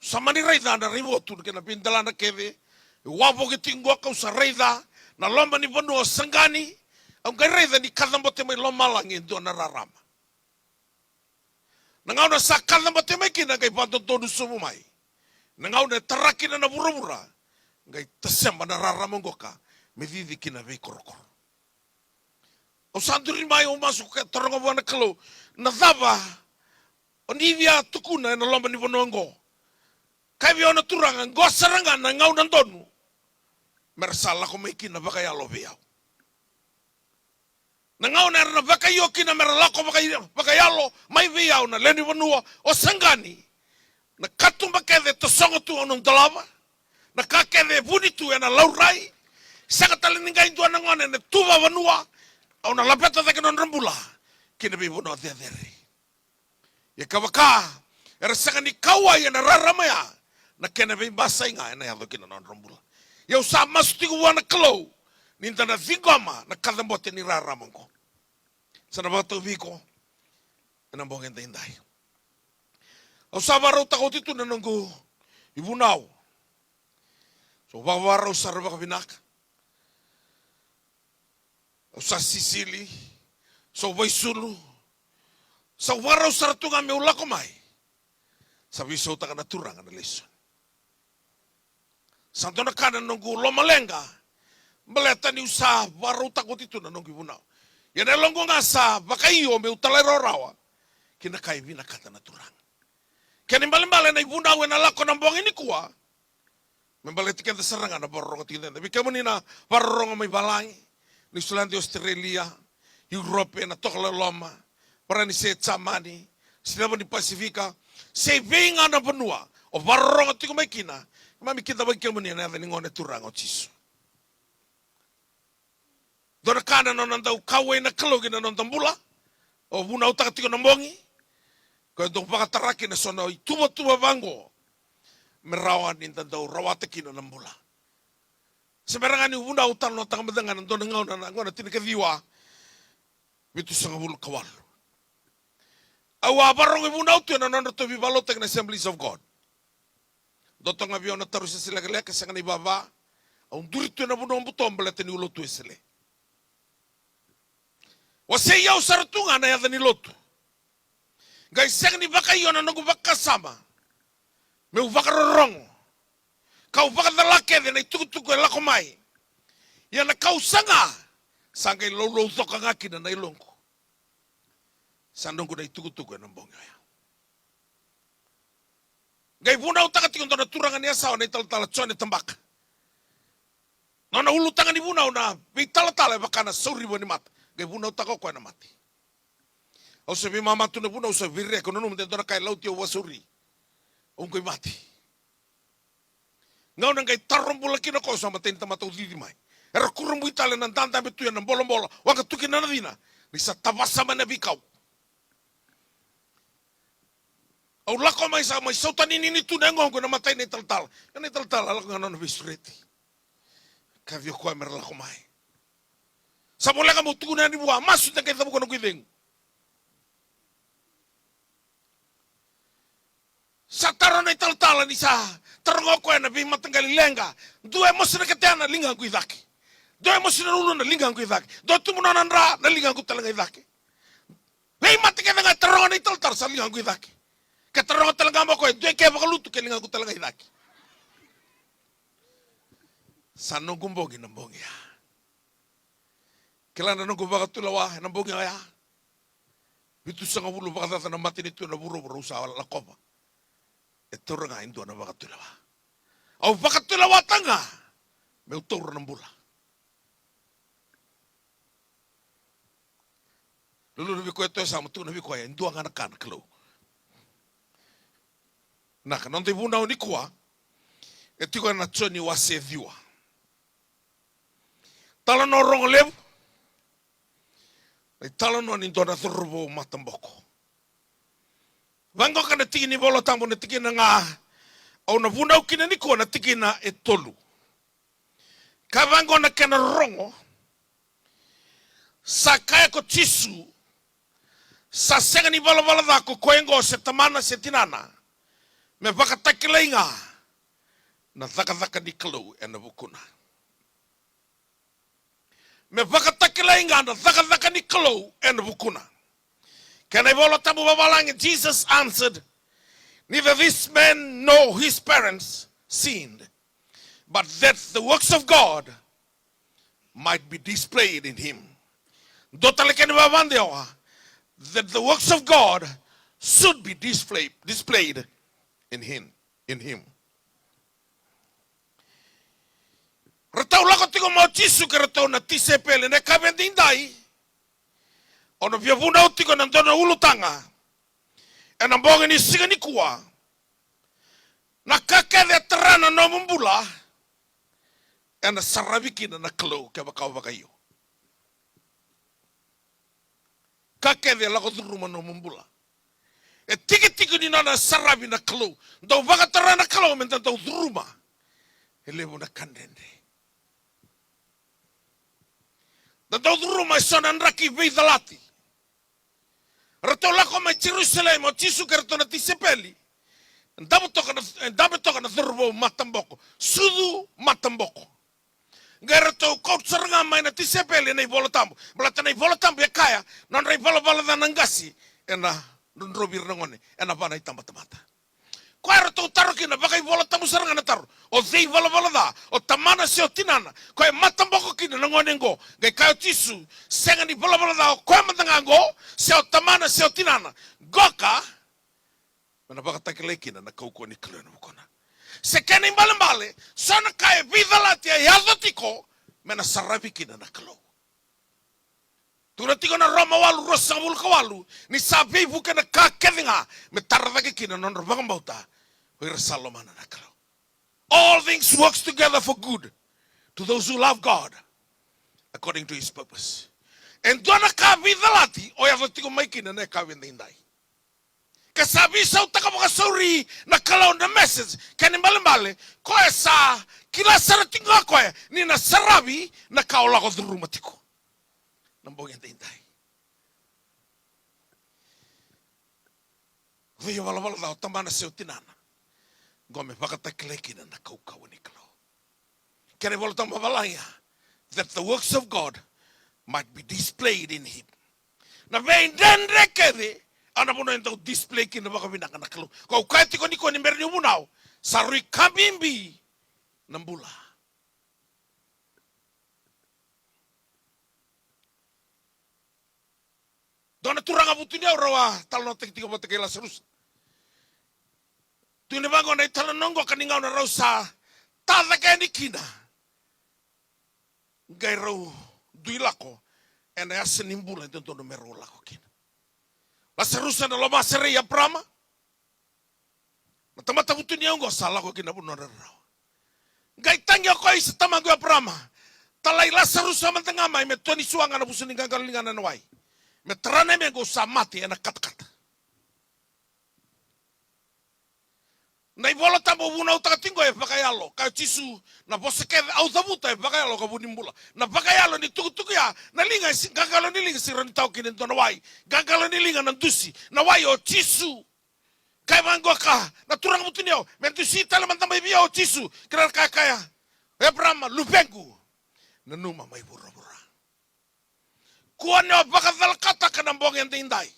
Sa mani raica na raivotu kei na veidelana kece. E wavoki tiko qo kau sa raica na loma ni vanua o Saqani. Au qai raica ni kacabote mai lomalagi e dua na rarama. Na gauna sa kacabote mai kina qai vadodonu sobu mai. Na gauna e tara kina na vuravura, qai taseba na rarama qoka me cici kina veikorokoro. Au sa duri mai, au masu ka taroga vua na Kalou, na cava o ni via tukuna ena loma ni vanua oqo? Kaya vei au na Turaga, qo sara ga na gauna donu mera sa lako mai kina vakayalo vei au. Na gauna era na vakaio kina mera lako vaka-, vakayalo mai vei au na lewe ni vanua o Saqani. Na katuba kece e tosogo tu au na dolava. Na ka kece e vuni tu ena laurai. Sega tale ni qai dua na gone ena tu vavanua. Au na lapeta cake na nodra bula ki na veivanua cecere. Ia kevaka era sega ni kauwai ena rarama ya, na kena veibasai ga ena yaco kina na nodra bula. Ia au sa masu tiko vua na Kalou ni da na ciqoma na kacabote ni rarama oqo. Sa na vakatau vei iko ena bogi edaidai. Au sa vakarautaka oti tu na noqu ivunau. Sa vakavakarau sara vakavinaka. Au sa sisili, sa vaisulu, sa vakarau sara tu ga meu lako mai. Sa veisautaka na Turaga na lesoni. Sa dua na ka na noqu lomaleqa, baleta niu sa vakarautaka oti tu na noqu ivunau. Ia na yaloqu ga sa vakaio meu talairawarawa ki na ka e vinakata na Turaga. Kena ibalebale na ivunau ena lako na bogi nikua, me baleti keda sara ga na vakarorogo tiko keda. Vei kemuni na vakarorogo mai valagi, Niusiladi, Ositerelia, Europe, na tokalau loma, Paranise, Jamani, se cava ni Pasifika, se vei ga na vanua o vakarorogo tiko mai kina, keimami kidavaki kemuni ena yaca ni Gone Turaga o Jisu. Dua na ka na nona dau kauwai na Kalou ki na noda bula. O vunautaka tiko na bogi, ko e dau vakatara kina so na ituvatuva vaqo me rawa ni da dau rawata kina na bula. Se bera ga niu vunau, talanoataka mada ga na dua na gauna na gauna tinikaciwa vitusagavulu ka walu. Au a vakarorogo ivunau tu ena nodratou veivakalotutaki na Assemblies of God. Dua toka ga vei au na taro sese lekaleka, sega na ivava. Au duri tu ena vanua buto baleta niu lotu Wesele. Wasei au sara tu ga na yaca ni lotu. Qai sega ni vakaio na noqu vakasama meu vakarorogo, kau vakacala kece na itukutuku e lako mai. Ia na kau saga, sa qai laulau coka ga kina na yaloqu. Sa noqu na itukutuku ena bogi oya. Qai vunautaka tiko dua na turaga ni Yasawa, na italatala Jone Tabaka. Nona ulutaga ni vunau na veitalatala e vaka na sauriva ni mata. Qai vunautaka o koya na mate. Au sa veimama tu na vuna, au sa veiria, ko nanuma de dua na ka e lauti au vakasauri. Au qai mate. Gauna qai taro bula kina ko, au sa matai ni tamata au cici mai. Era kurabui tale na dadabe tu ena bolobolo, waqa tu kina na cina. Ni sa tavasa mai na veikau. Au lako mai, sa mai sautaninini tu na yagoqu ena mata i na italatala. Ena italatala, lako ga na nona veisureti. Kaci o koya mera lako mai. Sa voleka meu tukuna yani vua, masu de qai cavuka noqu icegu. Sa taro na italatala ni sa taroga o koya na veimataqali leqa. Dua e mosi na ketena, ligaqu i cake. Dua e mosi na uluna, ligaqu i cake. Dua tubu nona dra, na ligaqu tale ga i cake. Veimate kece ga e taroga na italatala, sa ligaqu i cake. Ke taroga tale ga mai o koya, dua e ke vakalutu, ke ligaqu tale ga i cake. Sa noqu bogi na bogi ya. Kila na noqu vakatulewa ena bogi oya. Vitusagavulu vakacaca na matanitu ena vuravura au sa lakova. E taura ga e dua na vakatulewa. Au vakatulewataka ga meu taura na bula. Lululu vei koya e toya, sa ma tukuna vei koya, e dua ga na ka na Kalou. Na ka noda ivunau nikua e tiko ena Joni wase ciwa. Talanoa rogo levu. Na italanoa ni dua na cauravou mataboko. Vaqo ka na tiki ni Vola Tabu, na tikina ga au na vunau kina nikua, na tikina e tolu. Ka vaqo na kena rogo. Sa kaya ko Jisu, sa sega ni valavala ca ko koya oqo se tamana se tinana, me vakatakilai ga na cakacaka ni Kalou ena vukuna. Me vakatakilai ga na cakacaka ni Kalou ena vukuna. Kena iVola Tabu vavalagi, Jesus answered, neither this man nor his parents sinned, but that the works of God might be displayed in him. Dua tale kena vavadewa, that the works of God should be displayed, displayed in him, in him. Ratou lako tiko mai o Jisu kei ratou na tisaipeli ena yakavi edaidai. Au na via vunau tiko ena dua na ulutaga ena bogi ni siga nikua. Na ka kece e tara na nomu bula, ena saravi kina na Kalou kevaka o vakaio. Ka kece e lako curuma nomu bula, e tikitiki ni nona saravi na Kalou. Dau vakatara na Kalou me da dau curuma e levu na ka dredre. Da dau curuma eso na draki veicalati. Ratou lako mai Jerusalemi o Jisu kei ratou na tisaipeli. Dabe toka na, dabe toka na cauravou mataboko, sucu mataboko. Qai ratou kauta sara ga mai na tisaipeli ena iVola Tabu. Baleta na iVola Tabu e kaya, nodra ivalavala ca na qase ena drodrovi ira na gone ena va na itabatamata. Koya ratou taro kina, vakaivolatabu sara ga na taro. O cei valavala ca, o tamana se o tinana, koya e mataboko kina na gone oqo? Qai kaya o Jisu, sega ni valavala ca o koya mada ga oqo, se o tamana se o tinana. Qoka me na vakatakilai kina na kaukauwa ni Kalou ena vukuna. Se kena ibalebale, so na ka e veicalati e yaco tiko me na saravi kina na Kalou. Tukuna tiko na Roma walu, ruasagavulu ka walu, ni sa veivuke na ka kece ga me tara cake kina na nodra vakabauta o ira sa lomana na Kalou. All things works together for good to those who love God according to his purpose. E dua na ka veicalati o yaco tiko mai kina na yakavi edaidai. Ka sa veisautaka vakasauri na Kalou na message, kena ibalebale, koya sa kila sara tiko ga koya ni na saravi na ka o lako curuma tiko na bogi edaidai. O cei e valavala ca, o tamana se o tinana? Qo me vakatakilai kina na kaukauwa ni Kalou. Kena iVola Tabu vavalagi ya, that the works of God might be displayed in him. Na veidredre kece, a na vanua e dau display kina vakavinaka na Kalou. Kau kaya tiko nikua ni bera niu vunau, sa rui ka bibi na bula. Dua na turaga vutuniyau rau a talanoataki tiko vata kei Lasarusa. Tukuni vaqo na italanoa oqo, ka ni gauna rau sa ta cake yani kina, qai rau dui lako ena yasa ni bula e dodonu me rau lako kina. Lasarusa na lomaserei Eparama. Na tamata vutuniyau oqo sa lako ki na vanua rarawa. Qai tagi o koya, isa tamaqu Eparama, talai Lasarusa mada ga mai me tua ni sua ga na vusu ni qaqalo ni ligana ena wai, me tara na yamequ, au sa mate ena katakata. Na iVolatabu au vunautaka tiko e vakayalo. Kaya o Jisu, na vosa kece au cavuta e vakayalo ka vu ni bula. Na vakayalo ni tukutuku ya, na liga e se, qaqalo ni liga e sega ni rawa ni tawa kina e dua na wai. Qaqalo ni liga na dusi, na wai o Jisu. Kaya vaqo ka na turaga vutuniyau, me dusi tale mada mai vei au o Jisu. Kila na ka e kaya? Eparama, luvequ, nanuma mai vuravura. Kua ni o vakacalakataka na bogi edaidai.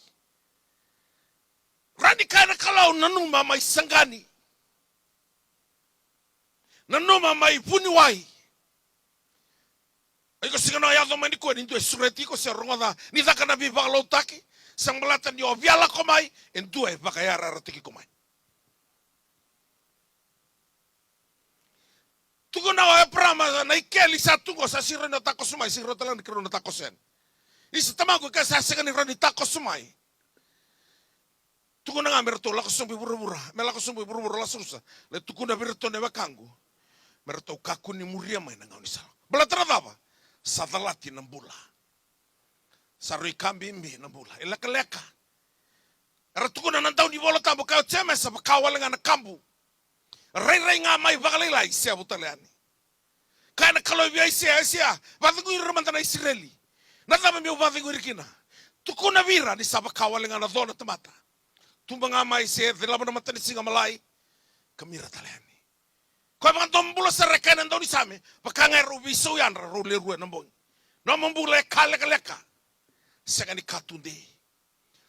Rawa ni kaya na Kalou, nanuma mai saqani. Nanuma mai vuniwai. Iko sega ni o yaco mai nikua ni dua e sureti iko se rogoca ni caka na veivakalotutaki, se baleta ni o via lako mai e dua e vakayarayarataki iko mai. Tukuna o Eparama na ikeli sa tu qo, sa sega ni rawa ni o takoso mai, sega ni rawa tale ga ni keirau na takoso yani. Isa tamaqu, ke sa sega ni rawa ni takoso mai, tukuna ga me ratou lako sobu i vuravura, me lako sobu i vuravura o Lasarusa. Lai tukuna vei iratou na wekaqu me ratou kakua ni muria mai na gaunisala. Baleta na cava? Sa calati na bula. Sa rui ka bibi na bula. E lekaleka. Era tukuna na dau ni Vola Tabu, kaya o Jemesa, vaka wale ga na kabu. Rairai ga mai vakalailai, sevu tale yani. Kaya na Kalou vei Aisea, Aisea, vakacegui ira mada na Isireli. Na cava meu vakacegui ira kina? Tukuna vei ira ni sa vaka wale ga na co na tamata. Tuba ga mai se cilava na matanisiga malai, ka mira tale yani. Koya vakadomobula sara, e kaya na daunisame, vaka ga erau veisau yadra, rau le rua ena bogi. Nomu bula e ka lekaleka. Sega ni ka tudei.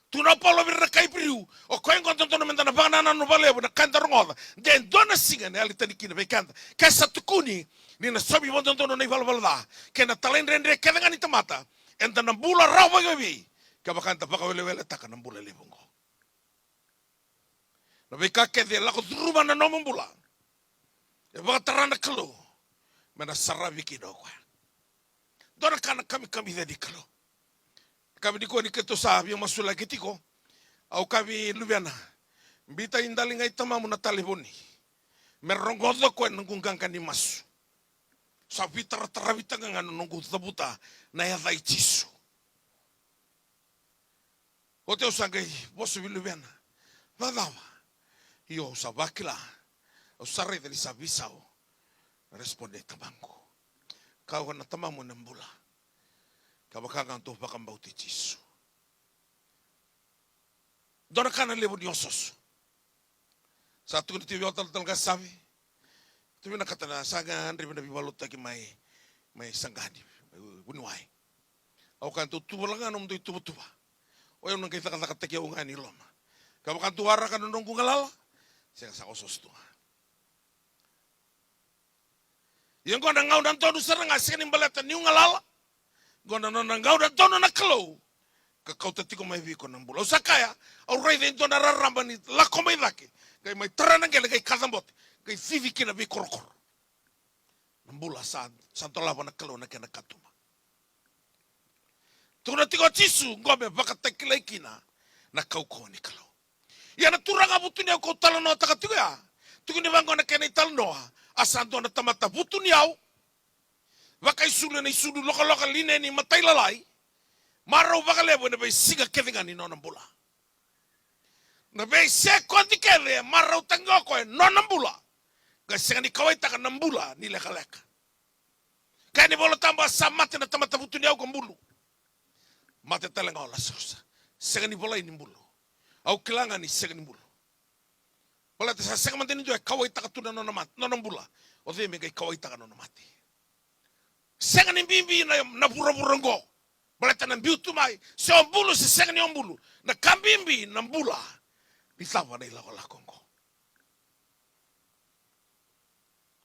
Tukuna o Paula vei ira na kai Iperiu, o koya oqo dodonu meda na vakanananu vakalevu na ka eda rogoca, de dua na siga ena yali tani kina vei keda. Ke sa tukuni ni na saumi vakadodonu na ivalavala ca kei na talaidredre kece ga ni tamata, eda na bula rawa vakavei kevaka eda vakaweleweletaka na bula levu oqo. Na veika kece e lako curuma na nomu bula, e vakatara na Kalou me na saravi kina o koya. Dua na ka na kamikamica ni Kalou. Yakavi nikua ni keitou sa via masulaki tiko, au kaya vei luvena, biuta i daliga i tamamu na talevoni me rogoca o koya na noqu qaqa ni masu. Sa veitarataravi taka ga na noqu cavuta na yaca i Jisu. Oti au sa qai vosa vei luvena. Vakacava? Io, au sa vakila. Au sa raica ni sa veisau na response nei tamaqu. Kaya o koya, na tamamu ena bula kevaka ga dou vakabauti Jisu. Dua na ka na levu ni osooso. Sa tukuna tiko vei au talatala Qasavi. Tou vinakata na sa gadrevi na veivakalotutaki mai, mai Saqani, mai vuniwai. Au kaya, dou tuva la ga nomudou ituvatuva. O yau na qai cakacakataki au ga ni loma. Kevaka dou waraka na noqu galala, sega, sa osooso tu ga. Ia oqo na gauna donu sara ga, sega ni baleta niu galala. Oqo na nona gauna donu na Kalou ka kauta tiko mai vei iko na bula. Au sa kaya, au raica e dua na raraba ni lako mai cake, qai mai tara na qele, qai kacabote, qai cici kina veikorokoro. Na bula sa, sa dolava na Kalou na kena katuba. Tukuna tiko o Jisu, oqo me vakatakilai kina na kaukauwa ni Kalou. Ia na turaga vutuniyau kau talanoataka tiko ya, tukuni vaqo na kena italanoa, a sa dua na tamata vutuniyau, vakaisulu ena isulu lokaloka, lineni, matailalai, marau vakalevu ena veisiga kece ga ni nona bula. Na veisekodi kece e marautaki ga o koya e nona bula, qai sega ni kauwaitaka na bula ni lekaleka. Kaya na iVola Tabu, a sa mate na tamata vutuniyau ka bulu. Mate tale ga o Lasarusa. Sega ni volai ni bulu. Au kila ga ni sega ni bulu. Baleta sa sega mada ni dua e kauwaitaka tu na nona mate, nona bula. O cei me qai kauwaitaka na nona mate? Sega ni bibi na, na vuravura oqo. Baleta na biu tu mai, se o bulu se sega ni o bulu, na ka bibi na bula. Ni cava na ilakolako oqo?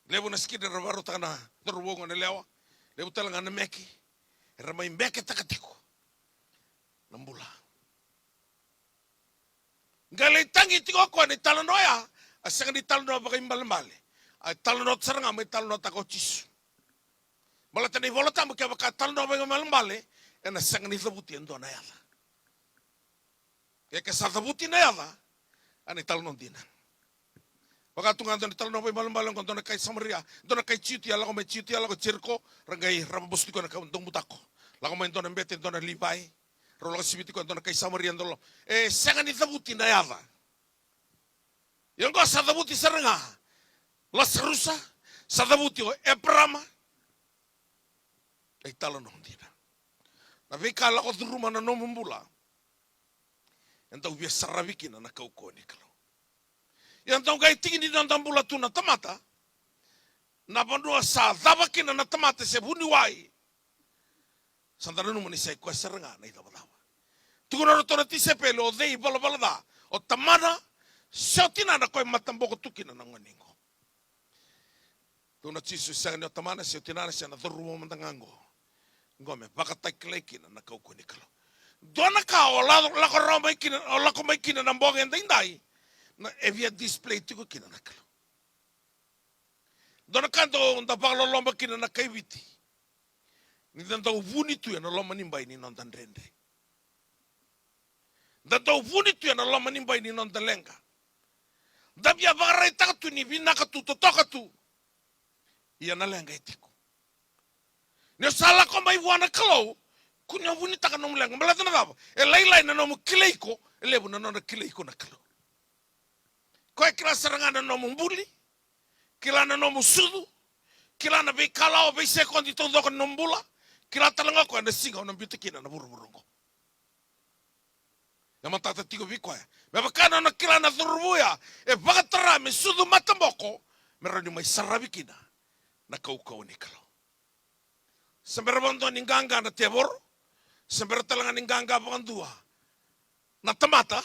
Levu na sikidi era vakarautaka na cauravou, na lewa. Levu tale ga na meke. Era mai meketaka tiko na bula. Qai lai tagi tiko o koya na italanoa ya, a sega ni talanoa vakaibalebale. A talanoa sara ga mai talanoataka o Jisu. Baleta na iVola Tabu kevaka e talanoa vakaibalebale, ena sega ni cavuti e dua na yaca. E ke sa cavuti na yaca, a na italanoa dina. Vaka tu ga dua na italanoa vaibalebale oqo, dua na kai Samaria, dua na kai Jutia, lako mai Jutia, lako Jeriko, ra qai ravabosi tiko na ka dau butako. Lako mai dua na bete, dua na Livai, rau lako siviti koya, dua na kai Samaria, dua lo. E sega ni cavuti na yaca. Ia oqo sa cavuti sara ga. Lasarusa, sa cavuti o Eparama. E italanoa dina. Na veika lako curuma na nomu bula, e dau via saravi kina na kaukauwa ni Kalou. Ia dau qai tiki ni noda bula tu na tamata, na vanua sa cava kina na tamata se vuniwai, sa da nanuma ni sa i koya sara ga na icavacava. Tukuna o ratou na tisaipeli, o cei valavala ca, o tamana se o tinana, koya e mataboko tu kina na gone qo. Tukuna o Jisu, sega ni o tamana se o tinana se na cauravou mada ga qo. Qo me vakatakilai kina na kaukauwa ni Kalou. Dua na ka o la-, lako rawa mai kina, o lako mai kina na bogi edaidai, na e via display tiko kina na Kalou. Dua na ka dau da vakaloloba kina na kai Viti, ni da dau vuni tu ena loma ni bai ni noda dredre. Da dau vuni tu ena loma ni bai ni noda leqa. Da via vakaraitaka tu ni vinaka tu, totoka tu. Ia na leqa e tiko. Ni o sa lako mai vua na Kalou, kua ni o vunitaka nomu leqa. Baleta na cava? E lailai na nomu kilai iko, e levu na nona kilai iko na Kalou. Koya e kila sara ga na nomu buli, kila na nomu sucu, kila na veikalawa, veisekodi taucoko ni nomu bula, kila tale ga o koya na siga o na biuta kina na vuravura oqo. E matata tiko vei koya. Me vaka na nona kila na cauravou ya, e vakatara me sucu mataboko, me rawa ni mai saravi kina na kaukauwa ni Kalou. Se bera vakadua ni qaqa na tevoro, se bera tale ga ni qaqa vakadua na tamata,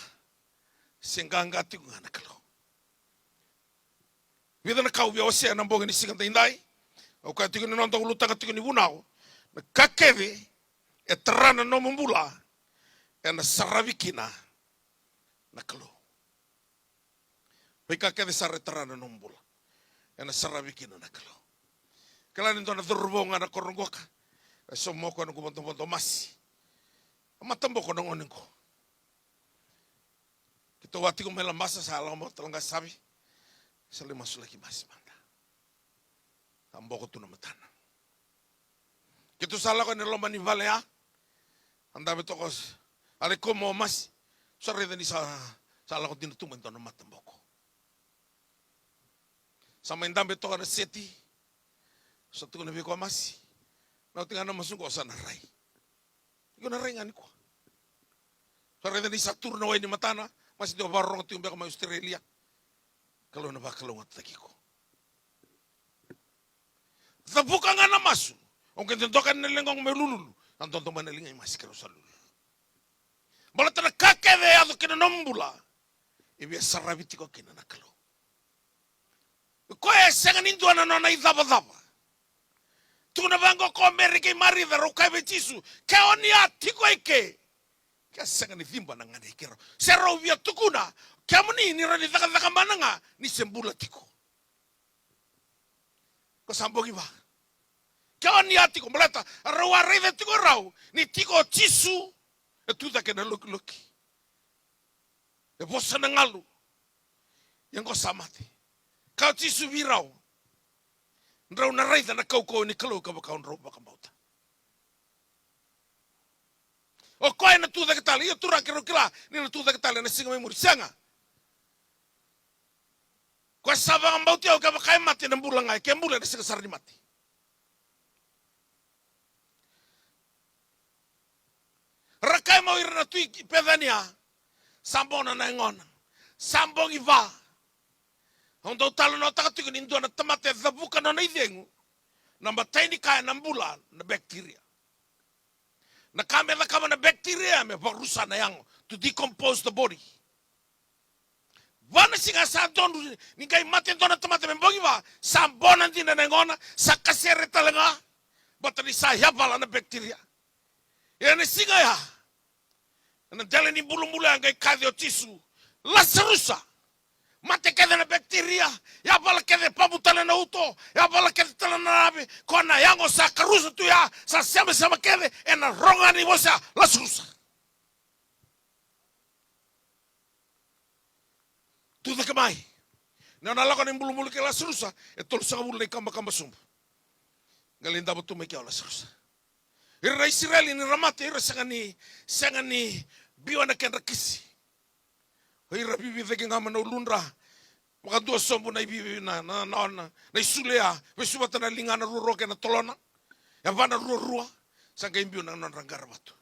se qaqa tiko ga na Kalou. Vica na ka au via wasea na bogi ni siga daidai. Au kaya tiko ni noda ulutaga tiko ni vunau, na ka kece e tara na nomu bula, ena saravi kina na Kalou. Veika kece sara e tara na nomu bula, ena saravi kina na Kalou. Kila ni dua na cauravou ga na koro qoka, e sauma o koya na noqu vodovodo masi. A mataboko na gone qo. Keitou a tiko mai Labasa, sa lako mai tale ga savi. Sa lai masulaki masi mada. Sa boko tu na matana. Keitou sa lako ena loma ni vale ya. A dabe toka, a lai kau mai o masi. Sa raica ni sa, sa lako dina tu mai dua na mataboko. Sa mai dabe toka na seti. Sa tukuna vei koya, masi, na oti ga na masu qo sa na rai. Iko na rai ga nikua. Sa raica ni sa turu na wai ni matana, masi dau vakarorogo tiko beka mai Australia. Kalou ena vakalougatataki iko. Cavuka ga na masu. Au qai dodoka na leqa qo meu lululu. Na dodo mai na liga i masi keirau sa lululu. Baleta na ka kece e yaco kina nomu bula, e via saravi tiko kina na Kalou. O koya e sega ni dua na nona icavacava. Tukuna vaqo ko Meri kei Marica, rau kaya vei Jisu, ke o ni a tiko eke, ke a sega ni ciba na ganei keirau. Se rau via tukuna, kemuni ni rawa ni cakacaka mana ga ni se bula tiko. Ko sa bogi va. Ke o ni a tiko, baleta rau a raica tiko rau ni tiko o Jisu, e tu cake na lokiloki. E vosa na galu. Ia qo sa mate. Kaya o Jisu vei rau, drau na raica na kaukauwa ni Kalou kevaka drau vakabauta. O koya ena tu cake tale. Ia turaga, keirau kila ni na tu cake tale ena siga mai muri. Sega. Koya sa vakabauti au, kevaka e mate ena bula ga, ke bula ena sega sara ni mate. Ra kaya mai o ira na tui Pecania, sa bona na yagona, sa bogi va. Au dau talanoataka tiko ni dua na tamata e cavuka nona icegu, na matai ni ka ena bula na bacteria. Na ka me cakava na bacteria me vakarusa na yago, to decompose the body. Va na siga sa donu ni qai mate dua na tamata me bogi va, sa bona dina na yagona, sa kasere tale ga, baleta ni sa yavala na bacteria. Ia na siga ya, ena dela ni bulubulu ya qai kaci o Jisu, Lasarusa, mate kece na bacteria, yavala kece, pamu tale na uto, yavala kece tale na lave, ko na yago sa karusa tu ya, sa semasema kece, ena rogo ga ni vosa, Lasarusa. Tucake mai. Na nona lako na ibulubulu kei Lasarusa, e tolusagavulu na ikabakaba sobu. Qai lai davo tu mai kea o Lasarusa. Ira na Isireli ni ra mate, ira sega ni, sega ni biu ena kedra kisi. O ira vivi cake ga mai na uludra. Vakadua sobu na ivivi na, na, na, na, na isulu ya, vesu vata na ligana ruarua kei na tolona. Yavana ruarua, sa qai biu na nodra qaravatu.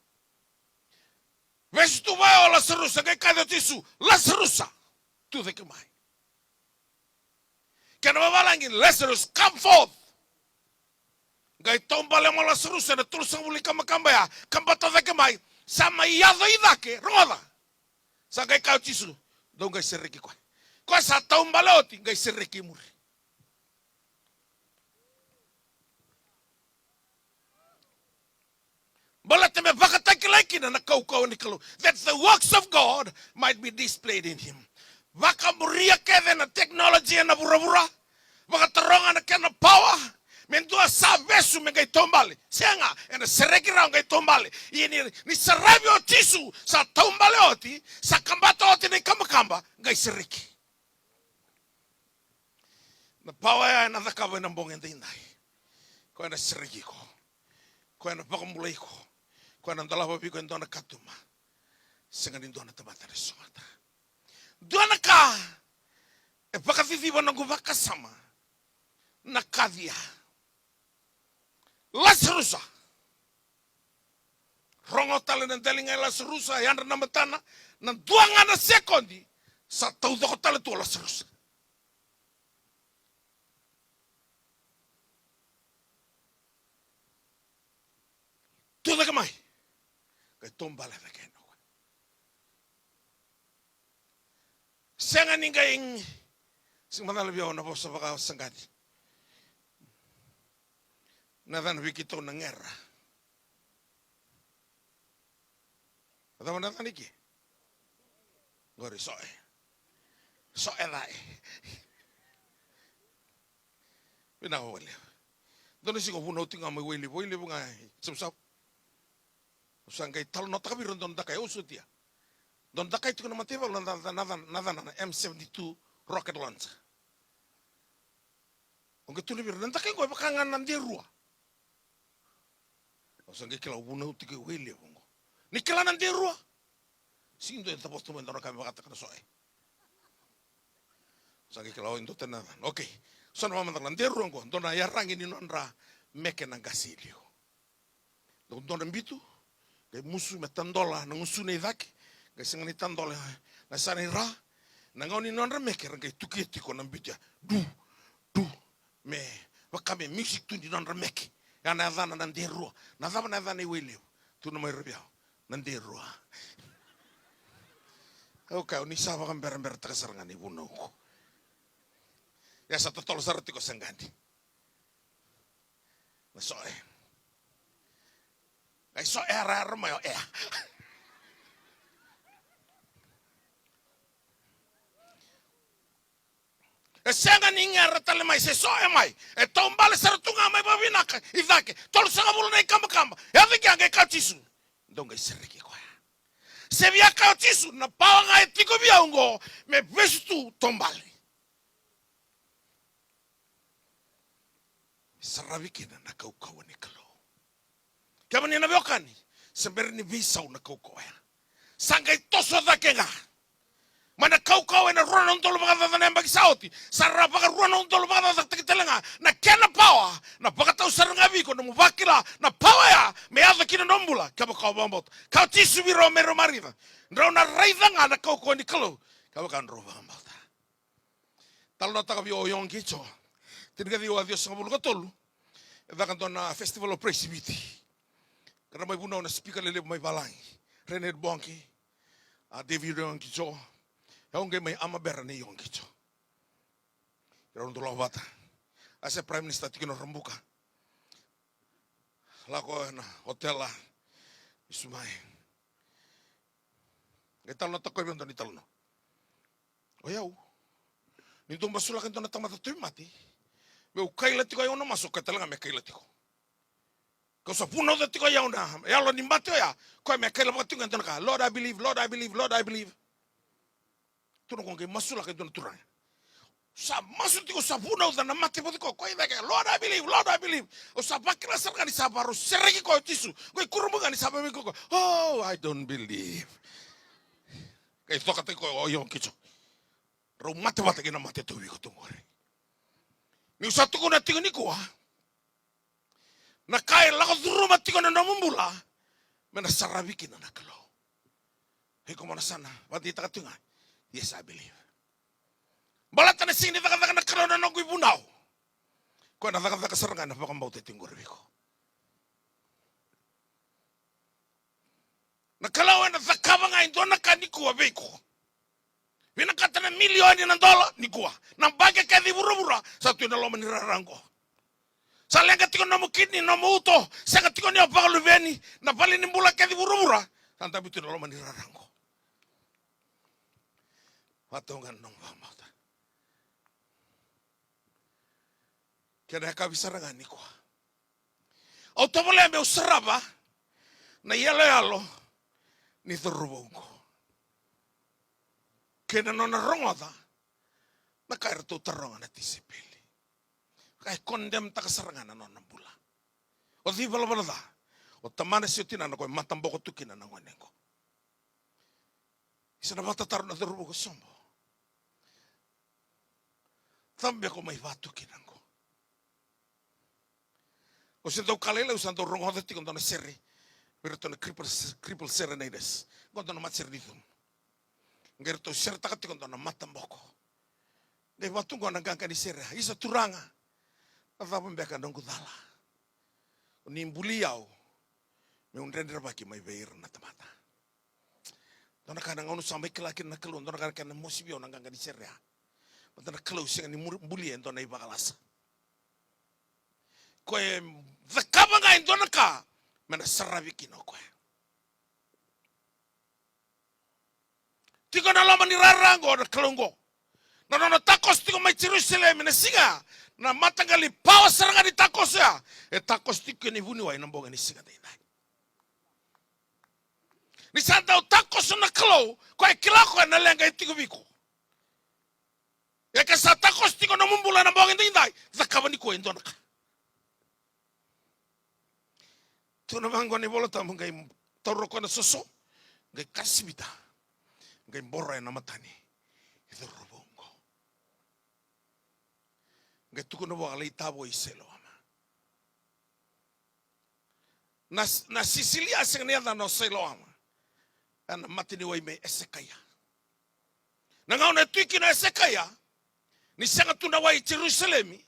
Vesu tu vaya o Lasarusa, qai kaci o Jisu, Lasarusa, tucake mai. Kena vavalagi, Lazarus, come forth. Qai taubale mai o Lasarusa ena tolusagavulu na ikabakaba ya, kabata cake mai, sa mai yaco i cake, rogoca. Sa qai kaya o Jisu, dou qai sereki koya. Koya sa taubale oti, qai sereki i muri. Baleta me vakatakilai kina na kaukauwa ni Kalou. That the works of God might be displayed in him. Vakamuria kece na technology ena vuravura. Vakataroga na kena power. Me dua sa vesu me qai taubale. Sega, ena sereki rawa qai taubale. Ia ni, ni saravi o Jisu, sa taubale oti, sa kabata oti na ikabakaba, qai sereki. Na power ya ena cakava ena bogi edaidai. Koya ena sereki iko. Koya ena vakabulai iko. Koya ena dolava vei iko e dua na katuba. Sega ni dua na tamata ena sogota. Dua na ka e vakaciciva noqu vakasama. Na kaci ya. Lasarusa. Rogo tale na daliga i Lasarusa, e yadra na matana, na dua ga na sekodi, sa taucoko tale tu o Lasarusa. Tucake mai. Qai taubale cake yani o koya. Sega ni qai, sega macala vei au na vosa vakasaqati. Na yacana vei keitou na gera. A cava na yacana i ke? Qori so'e. So'e ca'e. Vinaka vakalevu. Dua na siga au vunau tiko ga mai Wailevu, Wailevu ga i Savusavu. Au sa qai talanoataka vei ira dua na dakai, au sotia. Dua na dakai tiko na mataivalu na, na, na, na, na, na M seventy-two rocket launcher. Au qai tukuna vei ira, na dakai qo e vaka ga na derua. Au sa qai kila au vunau tiko i Wailevu qo. Ni kila na derua. Sega ni dua e tavoca tu mai dua na ka me vakataka na so'e. Sa qai kila, o, e dua tani na yacana. Okay. Sa na vakamacala na derua qo, dua na iyaragi ni nodra meke na qase i liu. Dua, dua na bitu, qai musu me tadola na gusuna i cake, qai sega ni tadola na yasana i ra. Na gauna ni nodra meke, ra qai tukia tiko na bitu ya. Du, du, me vaka me music tu ni nodra meke. Ya na yacana na derua. Na cava na yacana i Wailevu? Tukuna mai ra vei au. Na derua. Au kaya, ni sa vakaberaberataka sara ga na ivunau qo. Ya sa totolo sara tiko o Saqadi. Na so'e. Qai so'e yarayara mai o Ea. E sega ni gera tale mai se so'e mai. E taubale sara tu ga mai vakavinaka i cake. Tolusagavulu na ikabakaba. E yaco i kea qai kaya o Jisu, dou qai sereki koya. Se via kaya o Jisu, na pawa ga e tiko vei au oqo me vesu tu, taubale. Saravi kina na kaukauwa ni Kalou. Kemuni na veiwekani, se bera ni veisau na kaukauwa ya. Sa qai toso cake ga. Mai na kaukauwa ena rua na udolu vakacaca na yabaki sa oti, sa ra vakarua na udolu vakacacataki tale ga na kena pawa, na vakatau sara ga vei iko nomu vakila na pawa ya me yaco kina nomu bula, kevaka o vakabauta. Kaya o Jisu vei rau me rau marica, drau na raica ga na kaukauwa ni Kalou kevaka drau vakabauta. Talanoataka vei au o Yonggi Cho. Tinikaciwa ciwasagavulu ka tolu. E caka dua na Festival of Praise i Viti. Ka ra mai vunau na speaker lelevu mai valagi. Reinhard Bonnke. A David Yonggi Cho. E au qai mai amabera nei Yonggi Cho. Keirau dau lako vata. A se Prime Minister tiko na Rabuka. Lako ena hotel a. Isu mai. Qai talanoataka koya vei au dua na italanoa. O yau, niu dau masulaka e dua na tamata tauvimate, meu kaila tiko o yau na masu, o koya tale ga me kaila tiko. Kau sa vunauca tiko o yau na yalo ni mate oya, koya me kaila vaka tiko ga e dua na ka, Lord, I believe, Lord, I believe, Lord, I believe. Tukuna ko qai masulaka e dua na turaga. Sa masu tiko, sa vunauca na mate vata ko, ko i cake, "Lord, I believe, Lord, I believe." Au sa vakila sara ga ni sa varau sereki koya o Jisu. Ko i kurabuka ga ni sa vavei ko, "Oh, I don't believe." Qai cokataki koya o Iokijo. Rau mate vata kei na mate tauvi iko tu qori. Niu sa tukuna tiko nikua, na ka e lako curuma tiko na nomu bula, me na saravi kina na Kalou. Iko mo na sa na vakadeitaka tiko ga, "Yes, I believe." Baleta na sega ni cakacaka na Kalou na noqu ivunau, koya na cakacaka sara ga na vakabauta tiko qori vei iko. Na Kalou ena cakava ga e dua na ka nikua vei iko. Vinakata na milioni na dola nikua. Na baqe kece i vuravura sa tu ena loma ni rara qo. Sa leqa tiko na nomu kidney, nomu uto, sega tiko ni o vakaluveni, na vale ni bula kece i vuravura sa dabe tu ena loma ni rara qo. Vakatau ga na nomu vakabauta. Kena yakavi sara ga nikua, au tovolea meu sarava na iyaloyalo ni cauravou oqo kei na nona rogoca na ka eratou taroga na tisaipeli. Ka e condemn-taka sara ga na nona bula. O cei valavala ca? O tamana se o tinana, ko e mataboko tu kina na gone oqo. Isa na vakatataro na cauravou ko sobo. Cava beka o mai vatu kina qo? Au se dau kalailai, au sa dau rogoca tiko dua na sere vei iratou na Cripple, Cripple Serenaders. Qo dua na matasere ni cunu. Qai ratou seretaka tiko dua na mataboko. Qai vatu qo na qaqa ni sere: "Isa turaga, na cava beka noqu cala? O ni buli au meu dredrevaki mai vei ira na tamata." Dua na ka na gauna sa mai kila kina na Kalou, dua na ka na kena mosi vei au na qaqa ni sere ya. Baleta na Kalou sega ni muri-, bulia e dua na ivakalasa. Koya e cakava ga e dua na ka me na saravi kina o koya. Tiko na loma ni rara qo na Kalou qo. Na nona takoso tiko mai Jerusalemi na siga, na mataqali pawa sara ga ni takoso ya, e takoso tiko kina i vuniwai na bogi ni siga daidai. Ni sa dau takoso na Kalou, koya e kila o koya na leqa e tiko vei iko. Ia ke sa takoso tiko na nomu bula na bogi daidai, cakava nikua e dua na ka. Tukuna vaqo na iVola Tabu, qai taura o koya na soso, qai kasivita, qai boroya na matani. Cauravou qo. Qai tukuna vua, "Lai tavoya i Sailoama." Na, na Sisilia sega ni yacana o Sailoama. Ena mataniwai mai Esekaia. Na gauna e tui kina o Esekaia, ni sega tu na wai i Jerusalemi,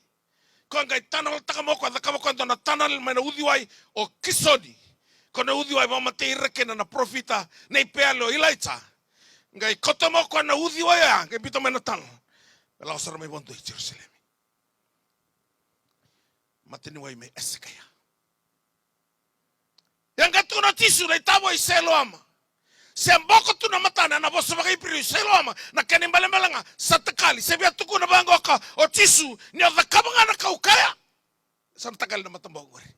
koya qai tanaltaka mai o koya, cakava o koya e dua na tanal mai na uciwai o Kisoni. Ko na uciwai vakamatei ira kina na parofita nei Peali o Ilaija. Qai kauta mai o koya na uciwai oya, qai biuta mai na tanal. Me lako sara mai vakadua i Jerusalemi. Mataniwai mai Esekaia. Ia qai tukuna o Jisu, "Lai tavoya i Sailoama." Se boko tu na matana, ena vosa vakaIperiu Sailoama, na kena ibalebale ga sa takali. Se via tukuna vaqo o Jisu, ni o cakava ga na ka au kaya, sa na takali na mataboko qori.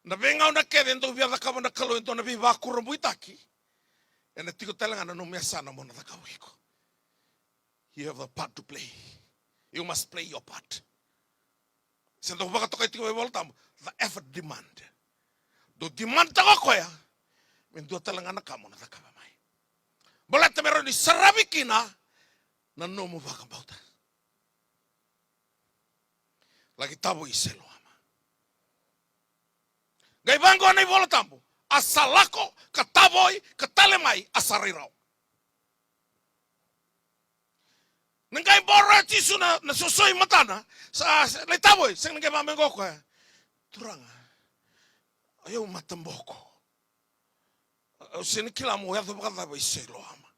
Na veigauna kece e dau via cakava na Kalou e dua na veivakurabuitaki, ena tiko tale ga na nomu yasana mo na cakava o iko. You have a part to play. You must play your part. Se dau vakatokai tiko mai iVola Tabu, the effort demand. Dau demand taka o koya me dua tale ga na ka mo na cakava mai. Baleta me rawa ni saravi kina na nomu vakabauta. Laki tavoya i Sailoama. Qai vaqo na iVola Tabu, a sa lako ka tavoi ka tale mai, a sa rai rawa. Na qai boroya o Jisu na, na soso i matana, sa, sa lai tavoi, sega ni qai vaka mai qo o koya, "Turaga, o yau mataboko. Au sega ni kila mo yaco vakacava i Sailoama."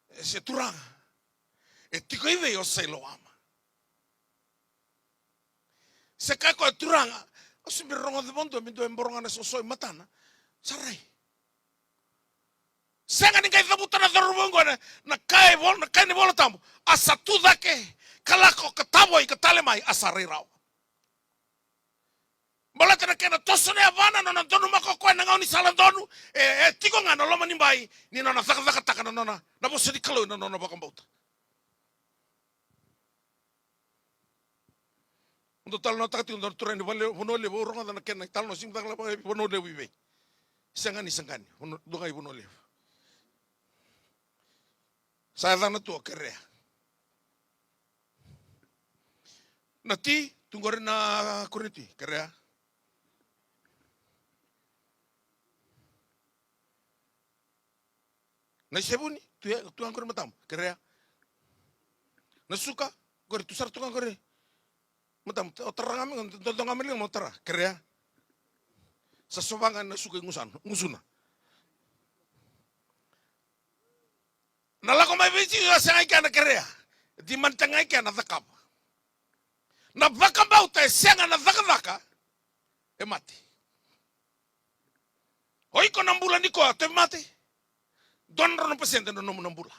E, se, "Turaga, e tiko i vei o Sailoama?" Se kaya o koya, "Turaga, au se bera ni rogoca vakadua me dua e boro ga na soso i matana, sa rai." Sega ni qai cavuta na cauravou oqo na, na ka e vol-, na ka ni Vola Tabu, a sa tu cake ka lako ka tavoi ka tale mai, a sa rai rawa. Baleta na kena toso na yavana, nona donumaka o koya na gaunisala donu, e, e tiko ga na loma ni bai ni nona cakacakataka na nona, na vosa ni Kalou ena nona vakabauta. Au dau talanoataka tiko dua na turaga ni Vanua Levu, au rogoca na kena italanoa, sega ni caka lava Vanua Levu i vei. Sega ni, sega ni, Vanua, dua ga i Vanua Levu. Sa yacana tu o Kerea. Na ti, tu qori na koro ni ti, Kerea. Na isevuni, tu ya, tu ya qori matamu, Kerea. Na suka, qori tu sara tu ga qori. Matamu, o tara ga mai, dodonu ga mai liga mo tara, Kerea. Sa sova ga na suka i gusana, gusuna. Na lako mai vei Jisu e sega i kea na kerea. Demand ga i kea na cakava. Na vakabauta e sega na cakacaka, e mate. O iko na bula nikua, tauvimate. Dua na drau na pasede na nomu na bula.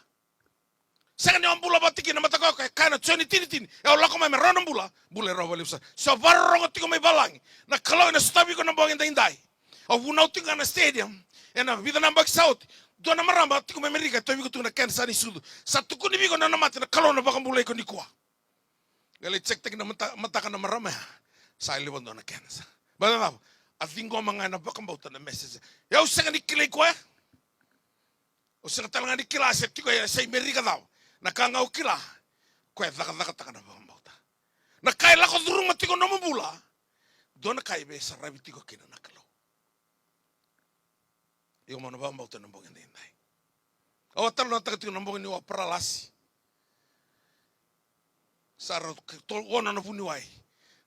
Sega ni o bula vata kina, mataka o koya e kaya na Joni tini tini, e o lako mai me rawa na bula, bula e rawa vakalevu sara. Se o vakarorogo tiko mai valagi, na Kalou ena sotavi iko na bogi edaidai. Au vunau tiko ga na stadium ena vica na yabaki sa oti. Dua na marama tiko mai Amerika, e tauvi iko tu na kenisa ni sucu. Sa tukuni vei iko na nona mate, na Kalou na vakabulai iko nikua. Qai lai check-taki na mata-, mataka na marama ya. Sa levu dua na kenisa. Baleta na cava? A ciqoma ga ena vakabauta na message. Ia au sega ni kilai koya. Au sega tale ga ni kila se tiko e sa i Merika cava. Na ka ga au kila, koya e cakacakataka na vakabauta. Na ka e lako curuma tiko nomu bula, dua na ka e veisaravi tiko kina na Kalou. Iko mo na vakabauta na bogi edaidai. Au a talanoataka tiko na bogi niu a paralasi. Sa ratou ono na vuniwai.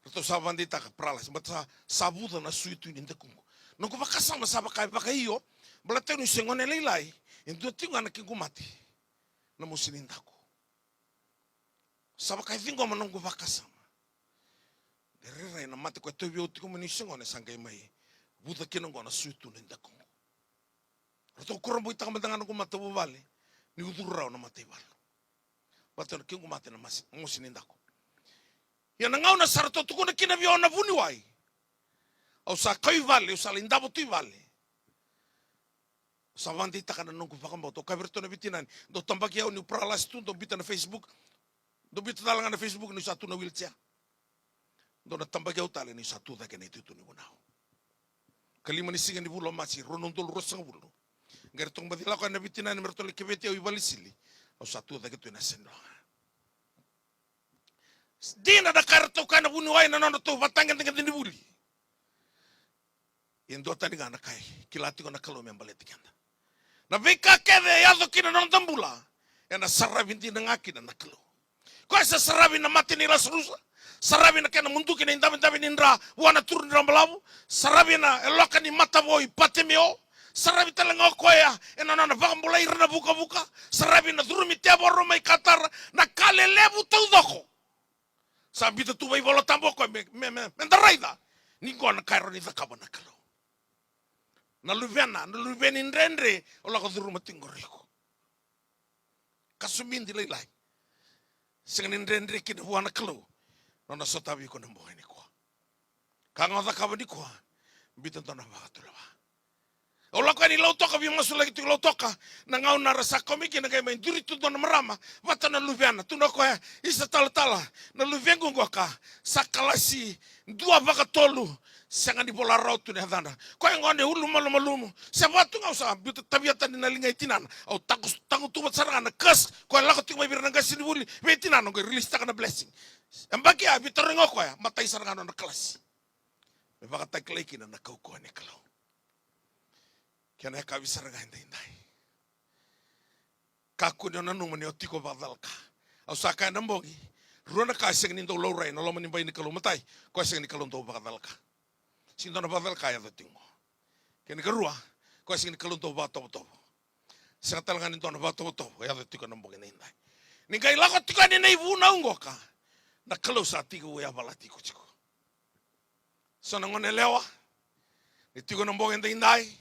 Ratou sa vakadeitaka paralasi. Baleta sa, sa vuca na suitu ni dakuqu. Noqu vakasama sa vaka, vakaio. Baleta niu se gone lailai. E dua tiko ga na kequ mate. Na mosi ni daku. Sa vaka e ciqoma noqu vakasama. De rairai na mate koya e tauvi au tiko mai niu se gone sa qai mai vuca kina oqo na suitu ni dakuqu. Ratou kurabuitaka mada ga noqu matavuvale niu curu rawa na mataivalu. Baleta na kequ mate na masi, mosi ni daku. Ia na gauna sa ratou tukuna kina vei au na vuniwai, au sa kau i vale, au sa lai davo tu i vale. Sa vakadeitaka na noqu vakabauta. Au kaya vei iratou na veitinani, dou tabaki au niu paralasi tu, dou biuta na Facebook. Dou biuta tale ga na Facebook niu sa tu na wheelchair. Dou na tabaki au tale niu sa tu cake na itutu ni vunau. Kalima ni siga ni vula o Maji, rua na udolu ruasagavulu. Qai ratou baci lako yani na veitinani me ratou lai keveti au i vale ni sili. Au sa tu cake tu ena seniloga. Dina na ka eratou kaya na vuniwai na nodratou vakatagedegede ni vuli. E dua tani ga na ka e kila tiko na Kalou me baleti keda. Na veika kece e yaco kina na noda bula, ena saravi dina ga kina na Kalou. Koya sa saravi na mate nei Lasarusa, saravi na kena muduki na idavedave ni dra vua na turu ni dra balavu, saravi na yaloka ni mata vo i Patimeo, saravi tale ga o koya ena nona vakabulai ira na vukavuka, saravi na curumi tevoro mai Katara, na ka lelevu taucoko. Sa biuta tu vaivola tabu o koya me, me, me, me da raica ni qo na ka e rawa ni cakava na Kalou. Na luvena, na luveni dredre o lako curuma tiko qori iko. Ka somidi lailai. Sega ni dredre kina vua na Kalou. Nona sotavi iko na bogi nikua. Ka ga o cakava nikua, biuta dua na vakatulewa. Au lako yani Lautoka, veimasulaki tiko Lautoka. Na gauna ra sa kau mai kina qai mai duri tu dua na marama vata na luvena. Tukuna o koya, isa talatala, na luvequ qoka sa kalasi dua vakatolu. Sega ni vola rawa tu na yacadra. Koya gone ulu malumalumu. Se vatu ga au sa biuta tavia tani na liga i tinana. Au taku, tagutuva sara ga na kas. Koya lako tiko mai vei ira na qasenivuli, vei tinana qai release taka na blessing. Yabaki ya veitarogi o koya, matai sara ga nona kalasi. Me vakatakilai kina na kaukauwa ni Kalou. Kena yakavi sara ga edaidai. Kakua ni o nanuma ni o tiko vakacalaka. Au sa kaya na bogi, rua na ka e sega ni dau laurai ena loma ni bai ni Kalou. Matai, koya sega ni Kalou dau vakacalaka. Sega ni dua na vakacalaka e yaco tiko. Kena ikarua, koya sega ni Kalou dau vakatovotovo. Sega tale ga ni dua na vakatovotovo e yaco tiko ena bogi edaidai. Ni qai lako tiko yani na ivunau qoka, na Kalou sa tekivu yavalati iko tiko. So na gone yalewa, ni tiko ena bogi edaidai,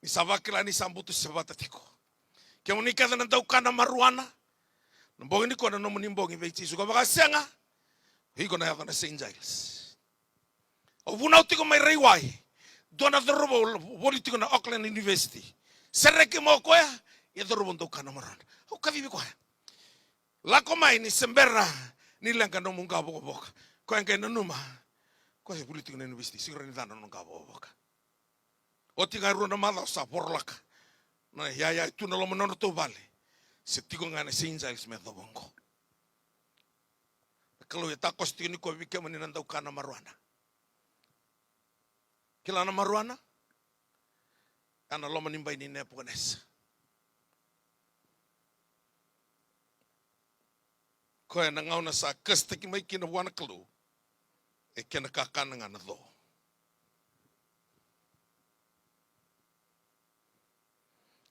ni sa vakila ni sa butu sevata tiko. Kemuni kece na daukana marijuana, na bogi nikua na nomuni bogi vei Jisu. Ko vakasega, iko na yaco na Saint Giles. Au vunau tiko mai Raiwai. Dua na cauravou voli tiko na Auckland University. Sereki mai o koya, ia cauravou dau kana marijuana. Au kacivi koya. Lako mai ni se bera ni leqa nomu qavokavoka. Koya qai nanuma. Koya se vuli tiko na university, sega ni rawa ni ca na nona qavokavoka. Oti ga e rua na macawa sa vorolaka na yaya e tu na loma ni nodratou vale. Se tiko ga na Saint Giles me yacova oqo. Na Kalou e takoso tiko nikua vei kemuni na dau kana marijuana. Kila na marijuana? A na loma ni bai ni Nepukanesa. Koya na gauna sa kasitaki mai kina vua na Kalou, e kena kakana ga na co.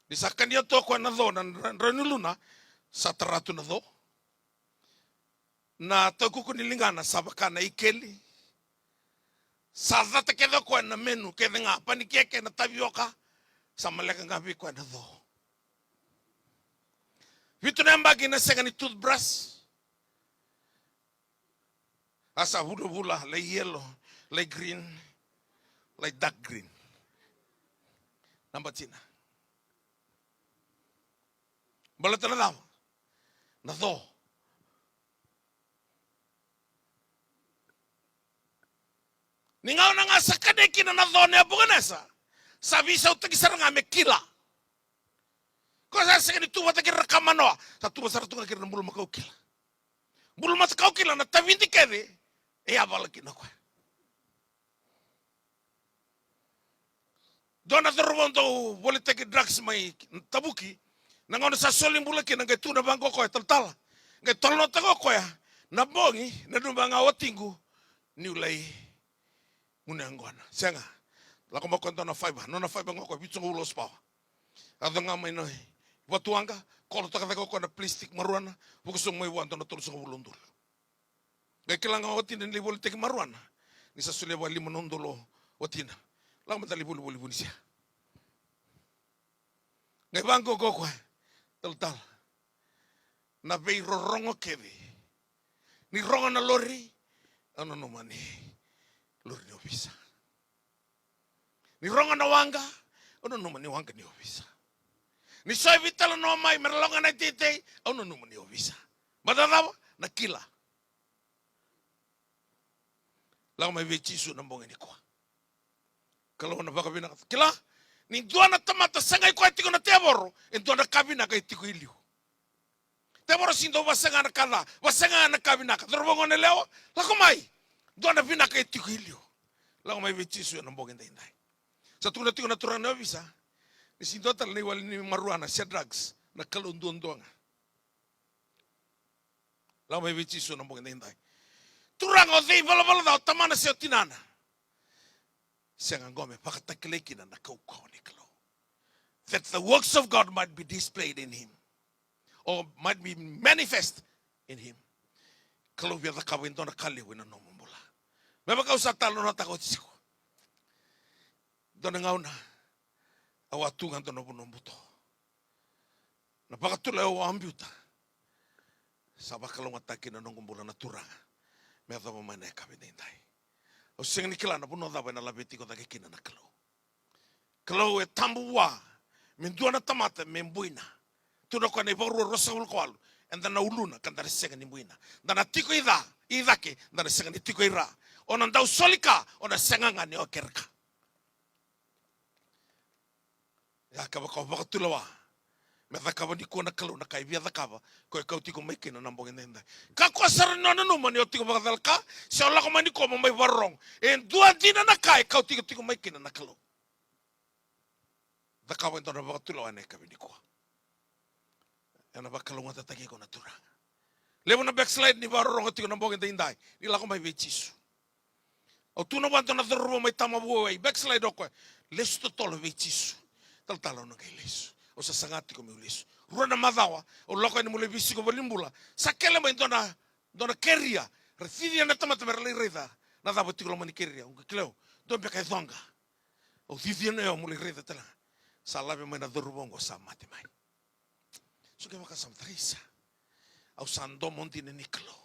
Ni sa kania tu o koya na co na dra-, drau ni uluna, sa tara tu na co. Na taukuku ni ligana sa vaka na ikeli. Sa cata kece o koya na menu kece ga, panikeke, na tavioka. Sa maleka ga vei koya na co. Vitu na yabaki na sega ni toothbrush. A sa vulavula, lai yellow, lai green, lai dark green. Na batina. Baleta na cava? Na co. Ni gauna ga sa kania kina na co na Nepukanesa, sa veisautaki sara ga me kila. Ko sa sega ni tu vata kei ira na ka manoa, sa tu vata sara tu ga kei ira na bulumakau kila. Bulumakau kila na tavidi kece e yavala kina o koya. Dua na cauravou dau volitaki drugs mai Tavuki, na gauna sa soli bula kina qai tu na vaqo o koya talatala. Qai talanoataka o koya, na bogi, nanuma ga watiqu niu lai gunu yaqona. Sega. Lako mai o koya dua na faiva, nona faiva ga o koya vitusagavulu horsepower. Yaco ga mai na vatuwaqa, kolotaka cake o koya na plastic marijuana, vuka sobu mai vua dua na tolusagavulu na udolu. Qai kila ga o watina ni lai volitaki marijuana, ni sa solia vua lima na udolu o watina. Lako mada lai volivoli Vunisea. Qai vaqo o koya, talatala. Na veirorogo kece. Ni rogo na lori, au nanuma ni lori ni ovisa. Ni rogo na waqa, au nanuma ni waqa ni ovisa. Ni so e veitalanoa mai me ra lako ga na iteitei, au nanuma ni ovisa. Baleta na cava? Na kila. Lako mai vei Jisu na bogi nikua. Kalou na vakavinakataka. Kila, ni dua na tamata sagai koya tiko na tevoro, e dua na ka vinaka e tiko i liu. Tevoro sega ni dau vasaga na ka ca, vasaga na ka vinaka. Cauravou, goneyalewa, lako mai. Dua na vinaka e tiko i liu. Lako mai vei Jisu ena bogi daidai. Sa tukuna tiko na turaga na ovisa, ni sega ni dua tale na iwali ni marijuana se drugs, na Kalou duadua ga. Lako mai vei Jisu na bogi daidai. Turaga, o cei valavala ca, o tamana se o tinana? Sega, qo me vakatakilai kina na kaukauwa ni Kalou. That the works of God might be displayed in him. Or might be manifest in him. Kalou via cakava e dua na ka levu ena nomu bula. Me vaka au sa talanoataka oti tiko. Dua na gauna, au a tu ga dua na vanua buto. Na vakatulewa au a biuta. Sa vakalougatataka kina na noqu bula na Turaga. Me yacova mai na yakavi daidai. Au sega ni kila na vanua cava ena laveti iko cake kina na Kalou. Kalou e tabu vua me dua na tamata me buina. Tukuna o koya na iVakarua ruasagavulu ka walu, eda na uluna ka da na sega ni buina. Da na tiko i ca, i cake, da na sega ni tiko i ra. O na dau soli ka, o na sega ga ni okera ka. Ia kevaka o vakatulewa me cakava nikua na Kalou na ka e via cakava, ko e kauti iko mai kina na bogi daidai. Kakua sara ni o nanuma ni o tiko vakacalaka, se o lako mai nikua mo mai vakarorogo. E dua dina na ka e kauti iko tiko mai kina na Kalou. Cakava e dua na vakatulewa ena yakavi nikua. Ena vakalougatataki iko na Turaga. Levu na backslide ni vakarorogo tiko na bogi daidai, ni lako mai vei Jisu. Au tukuna vua dua na cauravou mai Tamavua, e backslide o koya. Lesu totolo vei Jisu. Talatala, au na qai lesu. Au sa saga tiko meu lesu. Rua na macawa au lako yani meu lai veisiko valenibula. Sa kele mai dua na, dua na keria. Ra cici yani na tamata me ra lai raica na cava tiko loma ni keria. Au qai kila, dua beka e coqa. Au cici yani o yau meu lai raica tale ga. Sa lave mai na cauravou oqo, sa mate mai. So kevaka sa mate, isa, au sa domo dina ni Kalou.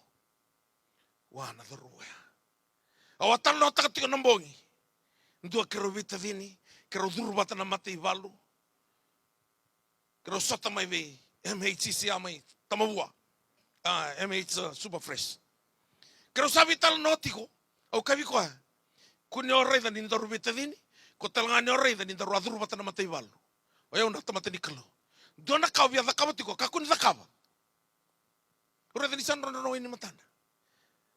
Wa, na cauravou ya. Au a talanoataka tiko na bogi. Dua keirau veitacini, keirau curu vata na mataivalu. Keirau sota mai vei M H C C A mai Tamavua. A, M H, uh, Super Fresh. Keirau sa veitalanoa tiko, au kaya vei koya, kua ni o raica ni daru veitacini, kua tale ga ni o raica ni daru a curu vata na mataivalu. O yau na tamata ni Kalou. Dua na ka au via cakava tiko, kakua ni cakava. Au raica ni sa drodro na wai ni matana.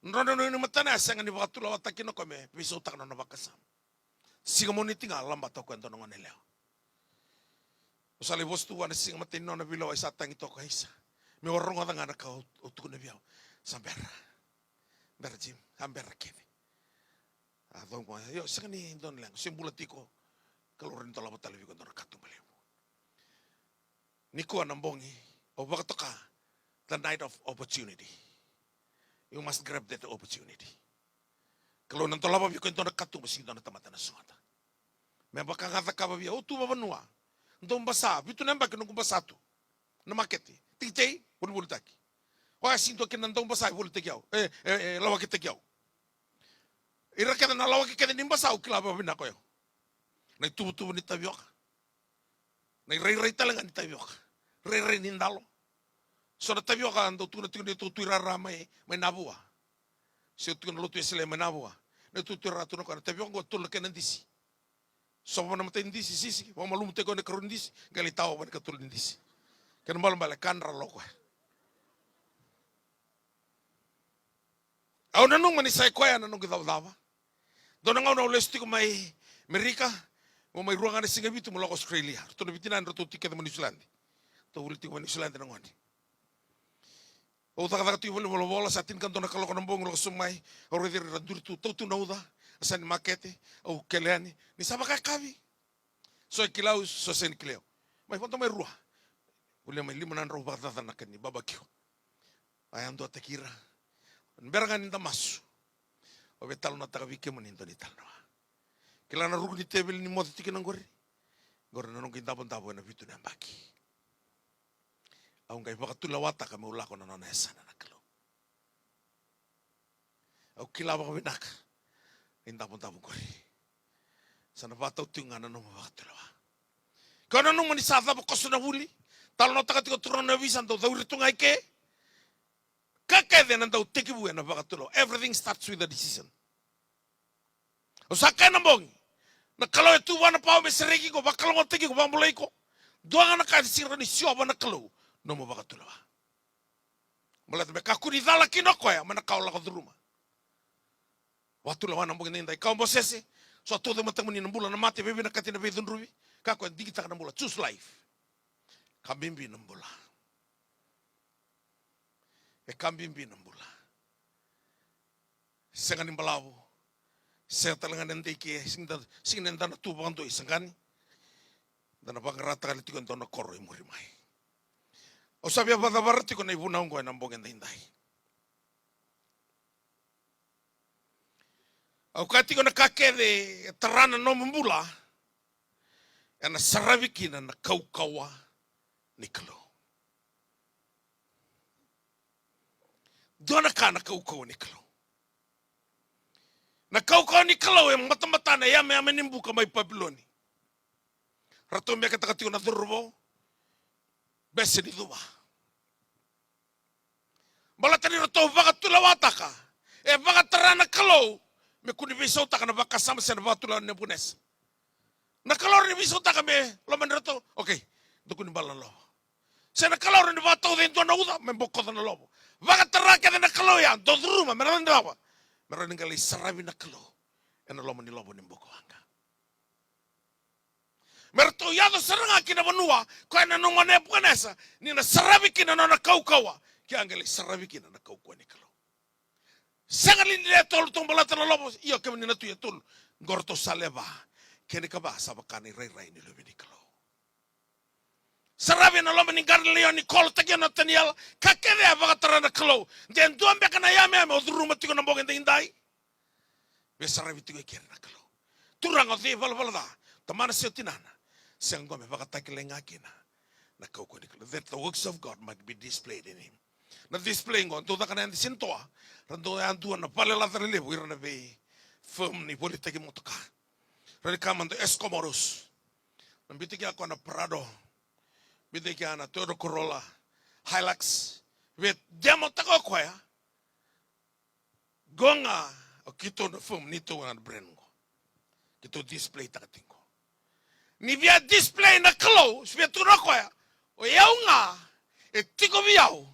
Drodro na wai ni matana, a sega ni vakatulewataki kina o koya me veisautaka na nona vakasama. Siga Moniti ga, labata o koya e dua na gone yalewa. Au sa lai vosa tu vua na siga matai ni nona veilewai, sa tagi toka, isa. Meu a rogoca ga na ka o, o tukuna vei au. Sa bera. Bera, Jim, sa bera kece. A cau mai, io, sega ni dua na leqa, se bula tiko. Kalou rawa ni dolava tale vei iko e dua na katuba levu. Nikua na bogi, au vakatoka, the night of opportunity. You must grab that opportunity. Kalou na dolava vei iko e dua na katuba, sega ni dua na tamata na sogota. Me vaka ga cakava vei au, au tu vavanua. Dau basa, vitu na yabaki noqu basa tu. Na makete, tikitei, volivolitaki. Koya sega ni dua kina na dau basa e volitaki au, e, e, e lawakitaki au. Ira kece na lawaki kece ni basa au kila vakavinaka o yau. Na ituvatuva ni tavioka. Na irairai tale ga ni tavioka. Rairai ni dalo. So na tavioka dau tukuna tiko ni tou tu i rara mai, mai Navua. Se o tiko na lotu Wesele mai Navua. Na tou tu i rara tu na koya na tavioka qo tolu na kena disi. Sova na matai ni disi, sisi, vakamalumu tiko na karua ni disi, qai lai tawa vata na katolu ni disi. Kena balebale, kadra lo koya. Au nanuma ni sa i koya na noqu icavacava. Dua na gauna au lesu tiko mai Merika, meu mai rua ga na siga vitu meu lako Australia. Ratou na vitinani ratou tiko kece mai Niusiladi. Ratou vuli tiko mai Niusiladi na gone. Au cakacaka tiko i valenivolavola, sa tinikadua na kaloko na bogi, lako sobu mai, au raici ira ra duri tu, tau tu na uca, a sa ni makete, au kele yani, ni sa vakayakavi. So e kilai au, so sega ni kilai au. Mai vodo mai rua. Volia mai lima na drau vakacaca na ka ni babakiu. A yaduataki ira. Bera ga ni da masu. Au via talanoataka vei kemuni e dua na italanoa. Kila na ruku ni teveli ni moce tiko kina qori. Qori na noqu idavodavo ena vitu na yabaki. Au qai vakatulewataka meu lako na nona yasana na Kalou. Au kila vakavinaka na idavodavo qori. Sa na vakatau tiko ga na nomu vakatulewa. Kau nanuma ni sa cava koso na vuli. Talanoataka tiko turaga na ovisa, dau cauri tu ga i ke. Ka kece ena dau tekivu ena vakatulewa. Everything starts with a decision. Au sa kaya na bogi, na Kalou e tu vua na pawa me sereki iko, vakalougatataki iko, vakabulai iko. Dua ga na ka e sega ni siova na Kalou, nomu vakatulewa. Baleta me kakua ni cala kina o koya mai na ka o lako curuma. Vakatulewa na bogi edaidai, ka o Mosese, so a tauca e matamuni na bula, na mate, veivinakati, na veicudruvi. Kakua e digitaka na bula, choose life. Ka bibi na bula. E ka bibi na bula. Sega ni balavu. Sega tale ga ni dei ke, sega ni da, sega ni da na tu vakadua, sega ni da na vaqarataka tale tiko e dua na koro e muri mai. Au sa via vakacavara tiko na ivunau oqo ena bogi edaidai. Au kaya tiko na ka kece e tara na nomu bula, ena saravi kina na kaukauwa ni Kalou. Dua na ka na kaukauwa ni Kalou. Na kaukauwa ni Kalou e matamata na yameyame ni buka mai Papiloni. Ratou meketaka tiko na cauravou, bese ni cuva. Baleta ni ratou vakatulewataka, e vakatara na Kalou me kua ni veisautaka na vakasama se na vakatulewa nei Nepukanesa. Na Kalou rawa ni veisautaka me lomani ratou, okay, dou kua ni bala na lovo. Se na Kalou rawa ni vakatauca e dua na uca me bokoca na lovo. Vakatara kece na Kalou ya, dou curuma me na cava? Me rawa ni qai lai saravi na Kalou ena loma ni lovo ni bukawaqa. Me ratou yaco sara ga ki na vanua koya e nanuma o Nepukanesa ni na saravi kina na nona kaukauwa, ke a qai lai saravi kina na kaukauwa ni Kalou. Sega li ni le tolu tou baleta na lovo? Io, kemuni na tui, e tolu. Qo ratou sa lewe va. Kena ikava sa vaka na irairai ni luve ni Kalou. Saravi ena loma ni qara ni laioni, kolotaki o Nataniela, ka kece e vakatara na Kalou. De dua beka na yameyame o curuma tiko na bogi edaidai? Veisaravi tiko e keri na Kalou. Turaga, o cei e valavala ca, tamana se o tinana? Sega, qo me vakatakilai ga kina na kaukauwa ni Kalou, that the works of God might be displayed in him. Na display qo, dau caka na yada ni Senitoa, ra dau yadua na vale laca lelevu, ira na vei, firm ni volitaki motoka. Rau ni ka mada Escomorus. Na bitaki ya ko na Prado. Bitaki ya na Toyota Corolla, Hilux. Via demotaka o koya. Qo ga o keitou na firm, neitou ga na brand qo. Keitou display taka tiko. Ni via display na Kalou, se via tukuna o koya, o yau ga, e tiko vei au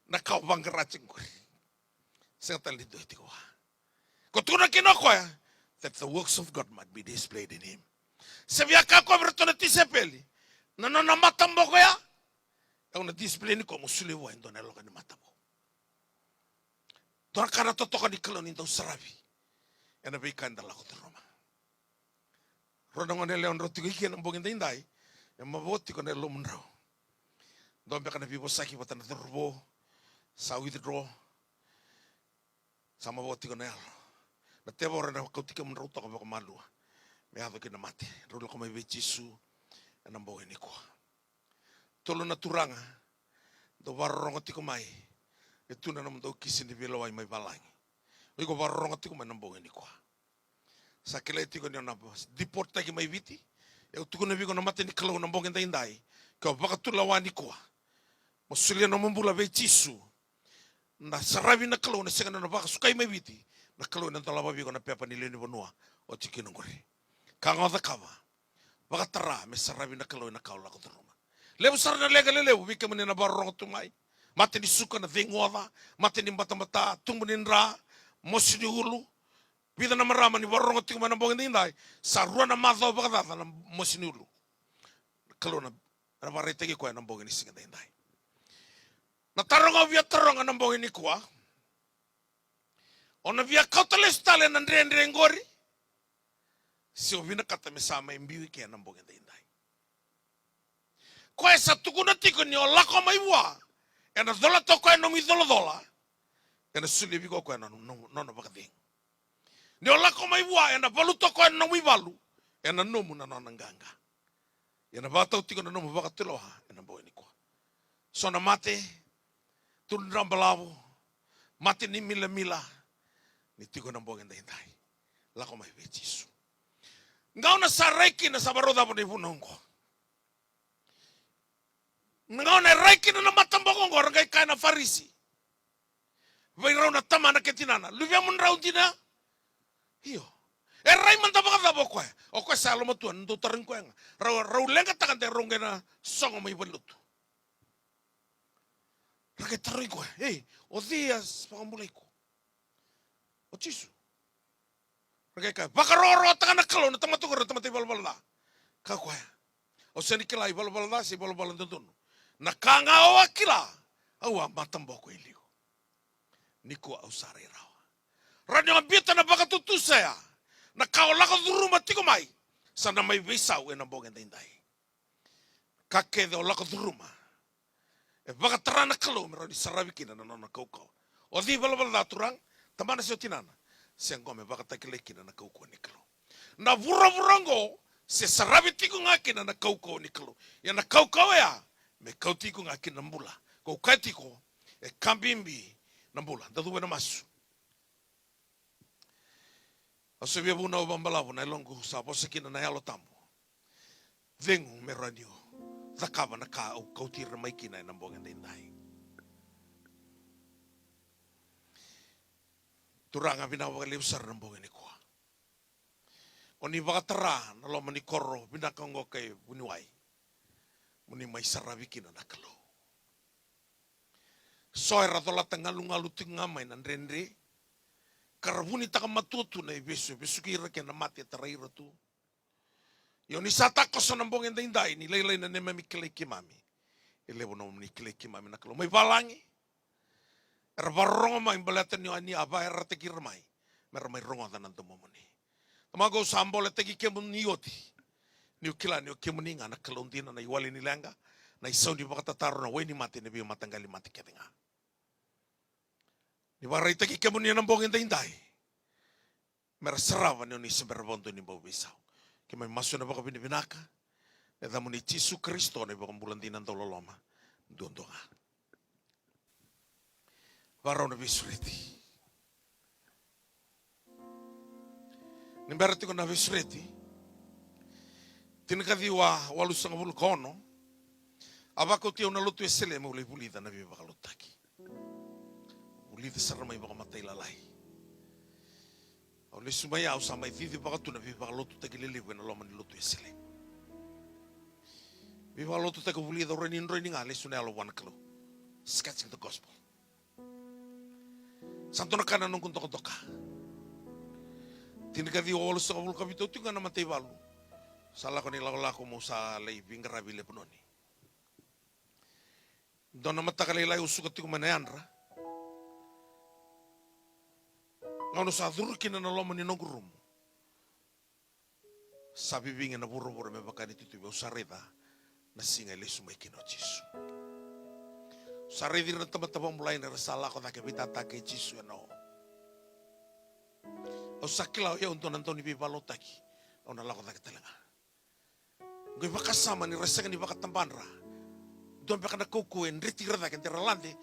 na ka o vaqara tiko qori. Sega tale ni dua e tiko vua. Ko tukuna kina o koya, that the works of God might be displayed in him. Se via kaya o koya vei iratou na tisaipeli, na nona mataboko ya, au na display ni koya mo solia vua e dua na yaloka ni mataboko. Dua na ka na totoka ni Kalou ni dau saravi ena veika eda lako curuma. Rua na gone yalewa drau tiko i ke ena bogi daidai, e mavoa tiko na yalomudrau. Dua beka na veivosaki vata na cauravou, sa withdraw. Sa mavoa tiko na yalo. Na tevoro ena kauti kemudrau toka vakamalua me yaco ki na mate. Drau lako mai vei Jisu ena bogi nikua. Tolu na turaga dau vakarorogo tiko mai. E tu na nomudou kisi ni veilewai mai valagi. O iko vakarorogo tiko mai na bogi nikua. Sa kilai tiko ni o na deporttaki mai Viti. Au tukuna vei iko na mata ni Kalou na bogi daidai. Ke o vakatulewa nikua mo solia nomu bula vei Jisu, na saravi na Kalou na sega ni o na vakasukai mai Viti. Na Kalou ena dolava vei iko na pepa ni lewe ni vanua o tiko kina qori. Ka ga o cakava, vakatara me saravi na Kalou ena ka o lako curuma. Levu sara na leqa lelevu vei kemuni na vakarorogo tu mai. Mate ni suka, na cegu oca, mate ni batabata, tubu ni dra, mosi ni ulu. Vica na marama ni vakarorogo tiko mai na bogi daidai, sa rua na macawa vakacaca na mosi ni ulu. Kalou na, na vakaraitaki koya na bogi ni siga daidai. Na taro ga au via taroga na bogi nikua, o na via kauta lesu tale na dredre qori, se o vinakata me sa mai biu i ke na bogi daidai? Koya sa tukuna tiko ni o lako mai vua, ena colata o koya na nomu icolacola, ena solia vei iko o koya na nona, nona vakacegu. Ni o lako mai vua, ena valuta o koya na nomu ivalu, ena nomu na nona qaqa. Ia na vakatau tiko na nomu vakatulewa ena bogi nikua. So na mate, tu na dra balavu, mate ni milamila, ni tiko ena bogi daidai. Lako mai vei Jisu. Gauna sa rai kina, sa vakarau cava na ivunau oqo. Na gauna e rai kina na mataboko oqo, ra qai kaya na Farisi vei rau na tamana kei tinana, luvemudrau dina? Io. E rai mada vakacava o koya? O koya sa yalomatua, na dou tarogi koya ga. Rau, rau leqataka de rau qai na sogo mai valenilotu. Ra qai tarogi koya, ei, o cei a vakabulai iko? O Jisu. Ra qai kaya, vakarokorokotaka na Kalou na tamata qori, na tamata ivalavala ca. Kaya o koya, au sega ni kila ivalavala ca se ivalavala dodonu. Na ka ga au a kila, au a mataboko e liu. Nikua au sa rai rawa. Rawa ni o biuta na vakatutusa ya. Na ka o lako curuma tiko mai, sa na mai veisau ena bogi daidai. Ka kece o lako curuma, e vakatara na Kalou me rawa ni saravi kina na nona kaukauwa. O cei ivalavala ca, turaga, tamana se o tinana? Se qo me vakatakilai kina na kaukauwa ni Kalou. Na vuravura oqo se saravi tiko ga kina na kaukauwa ni Kalou. Ia na kaukauwa ya me kauti iko ga kina na bula. Kau kaya tiko, e ka bibi na bula. Da cuva ena masu. Au sa via vunau vakabalavu, na yaloqu sa vosa kina na Yalo Tabu. Cegu me rawa niu cakava na ka au kauti ira mai kina ena bogi daidai. Turaga, vinaka vakalevu sara na bogi nikua. O ni vakatara na loma ni koro vinaka oqo kei vuniwai, mo ni mai saravi kina na Kalou. So era colata galugalu tiko ga mai na dredre, ka ra vunitaka matua tu na ivesu e vesuki ira kei na mate e tarai ira tu. Ia o ni sa takoso na bogi daidai ni lailai na neimami kilai keimami. E levu na nomuni kilai keimami na Kalou mai valagi. Era vakarorogo mai baleta ni o ni a vakayagataki ira mai me ra mai rogoca na domomuni. Tamaqu, au sa boletaki kemuni oti, niu kila ni o kemuni ga na Kalou dina, na iwali ni leqa, na isau ni vakatataro, na wai ni mate, na veimataqali mate kece ga. Ni vakaraitaki kemuni ena bogi daidai me ra sarava ni o ni se bera vakadua ni bau veisau. Keimami masu ena vakavinavinaka, na yacamuni Jisu Karisito, na iVakabula dina dauloloma duadua ga. Vakarau na veisureti. Ni bera tiko na veisureti, tinikaciwa walusagavulu ka ono, a vakauti au na lotu Wesele meu lai vulica na veivakalougatataki. Vulica sara mai vakamatailalai. Au lesu mai, au sa mai cici vakatu na veivakalotutaki lelevu ena loma ni lotu Wesele. Veivakalotutaki au vulica, au rawa ni droini ga, lesu na yalo vua na Kalou. Sketching the gospel. Sa dua na ka na noqu dokadoka. Tinikaciwa walusagavulu ka vitu, au tiko ga na mataivalu. Sa lako na ilakolako meu sa lai veiqaravi i Lepanoni. Dua na mataka lailai au suka tiko mai na yadra. Gauna au sa curu kina na loma ni noqu rumu, sa vivigi na vuravura me vaka ni tutuvi, au sa raica na siga e lesu mai kina o Jisu. Au sa raici ira na tamata vakabulai ni ra sa lako cake veitataka kei Jisu ena o. Au sa kila o yau dua na dau ni veivakalotutaki, au na lako cake tale ga. Qai vakasama ni ra sega ni vakatabadra. Dua beka na kaukauwa e dreti ira cake, de ra lade,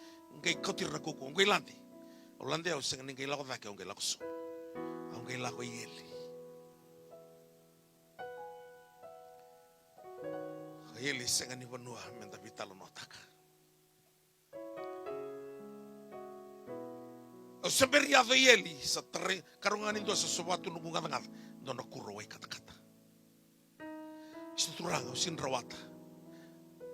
qai kauti ira na kaukauwa, qai lade. Au lade, au sega ni qai lako cake, au qai lako sobu. Au qai lako i eli. Eli e sega ni vanua meda veitalanoataka. Au se bera ni yaco i eli, sa tarai, karua ga ni dua sa sova tu noqu gacagaca, dua na kuro wai katakata. Sa Turaga, au sega ni rawata.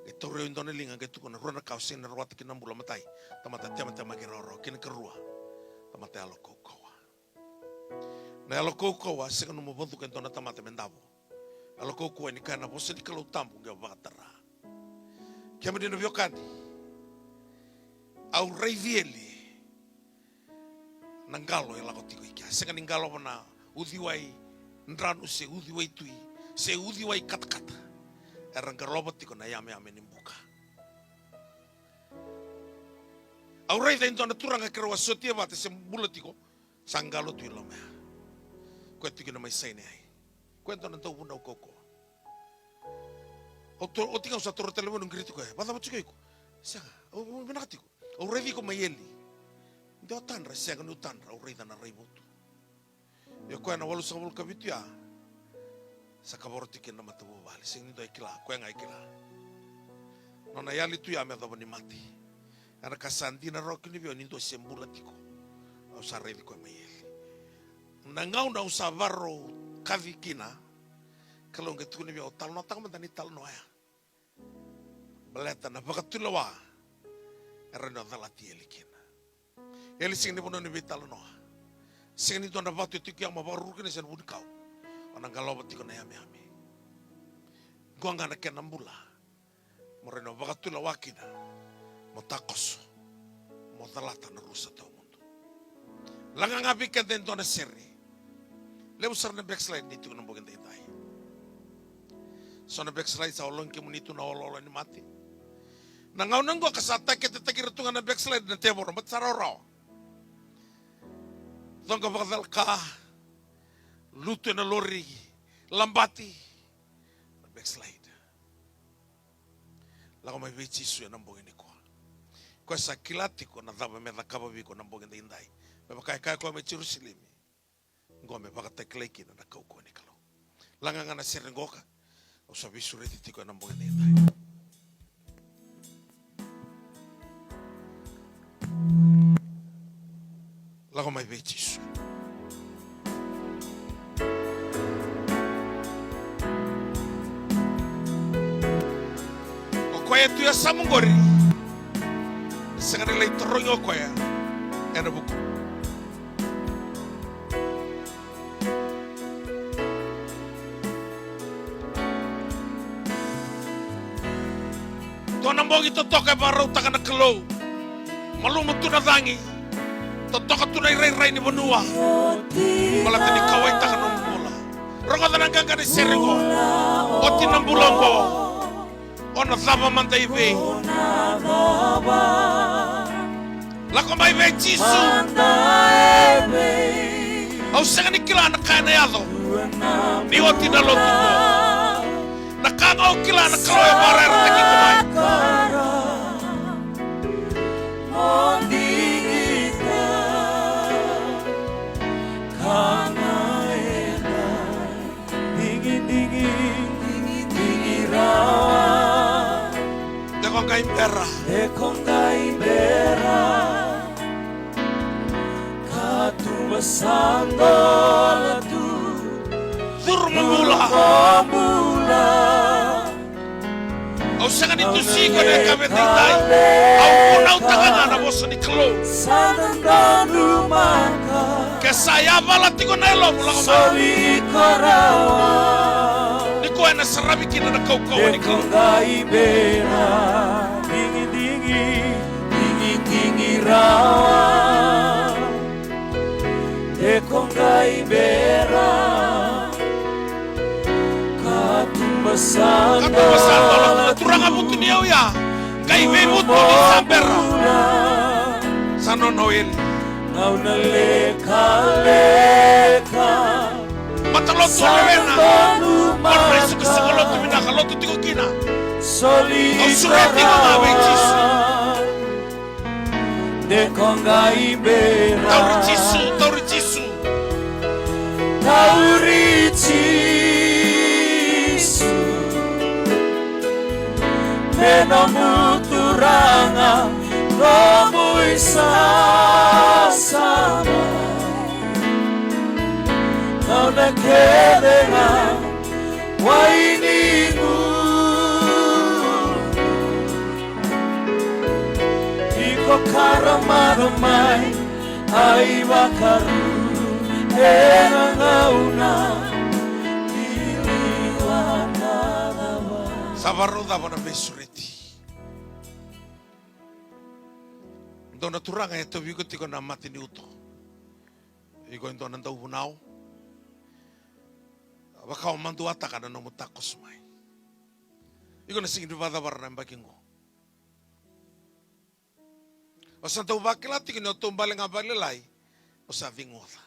Qai tauri au e dua na liga, qai tukuna, rua na ka au sega ni rawata kina na bula. Matai, tamata tematemaki rawarawa. Kei na karua, tamata yalo kaukauwa. Na yalo kaukauwa, sega ni nomu vacuka e dua na tamata me davo. Yalo kaukauwa ni kaya na vosa ni Kalou tabu qai vakatara. Kemuni na veiwekani, au raici eli na qalo e lako tiko i kea. Sega ni qalo va na uciwai dranu se uciwai tui se uciwai katakata. Era qalova tiko na yameyame ni buka. Au raica e dua na turaga keirau a sotia vata se bula tiko, sa qalo tu i loma ya. Koya tiko na mai saini ai. Koya e dua na dauvunau kaukauwa. Au to-, oti ga au sa taura talevoni, au qiriti koya. Vakacava tiko iko? Sega, au, au vinaka tiko. Au raici iko mai eli. De o tadra? Sega niu tadra, au raica na raivotu. Ia koya na walusagavulu ka vitu ya, sa kavoro tiko kina na matavuvale. Sega ni dua e kila, koya ga e kila. Nona yali tu ya me yacova ni mate. Ia na ka sa dina rawa kina vei au ni dua se bula tiko. Au sa raici koya mai eli. Na gauna au sa varau kaci kina, Kalou qai tukuna vei au, talanoataka mada na italanoa ya. Baleta na vakatulewa e rawa ni o calati eli kina. Eli sega ni vanua ni veitalanoa. Sega ni dua na vatu e tiko ya mo vakaruru kina se na vunikau. O na qalova tiko na yameyame. Qo ga na kena bula. Mo rawa ni o vakatulewa kina, mo takoso, mo calata na rusa tawamudu. Laga ga vei keda e dua na sere. Levu sara na backslide ni tiko na bogi daidai. So na backslide sa ologi kemuni tu na oloolo ni mate. Na gauna qo ka sa taketetaki ira tu ga na backslide na tevoro, baleta sa rawarawa. Coqa vakacalaka, lutu ena lori, labati, na backslide. Lako mai vei Jisu ena bogi nikua. Koya sa kila tiko na cava me cakava vei iko na bogi daidai. Me vaka e kaya koya mai Jerusalemi. Qo me vakatakilai kina na kaukauwa ni Kalou. Laga ga na sere qoka. Au sa veisureti tiko ena bogi daidai. Lako mai vei Jisu. O koya e tu e yasamu qori, sega ni lai tarogi o koya ena vuku. Dua na bogi totoka e vakarautaka na Kalou. Malumu tu na cagi. Totoka tu na irairai ni vanua. Baleta ni kauwaitaka nomu bula. Rogoca na qaqa ni sere qo. Oti na bula qo. O na cava mada i vei? Lako mai vei Jisu. Au sega ni kila na ka ena yaco ni oti na lotu qo. Na ka ga au kila na Kalou e vakarayarataki iko mai. Mo digita, kana ena Qai bera. E ko qai bera. Ka tuba sa dola tu. Curu mo bula. Curu mo bula. Au sega ni dusi iko ena yakavi edaidai. Au vunautaka ga na vosa ni Kalou. Sa dodonu maka. Ke sa yavala tiko na yalomu, lako mai. Soli iko rawa. Ni ko ena saravi kina na kaukauwa ni Kalou. Qai bera, digidigi, digidigi rawa. De ko qai bera, ka tuba sa dola. Ka tuba sa dola. Turaga vutuniyau ya. Qai veivutuniyau sa bera. Sa nona wili. Gauna lekaleka. Matalotu o lewena. Conference, sukusuku lotu vinaka, lotu tiko kina. Au sureti iko ga vei Jisu. De ko qai bera. Tauri Jisu, tauri Jisu. Tauri Jisu. Me nomu Turaga, nomu isasama. Gauna kece ga wai ni gunuva. Iko karamaca mai, a ivakaruru ena gauna ni liwa na cava. Sa vakarau cava na veisureti? Dua na turaga e tauvi iko tiko na mate ni uto. Iko e dua na dauvunau. Vaka o maduataka na nomu takoso mai. Iko na sega ni vakacavara na yabaki qo. O sa dau vakila tiko ni o taubale ga vakalailai, o sa ciqoca.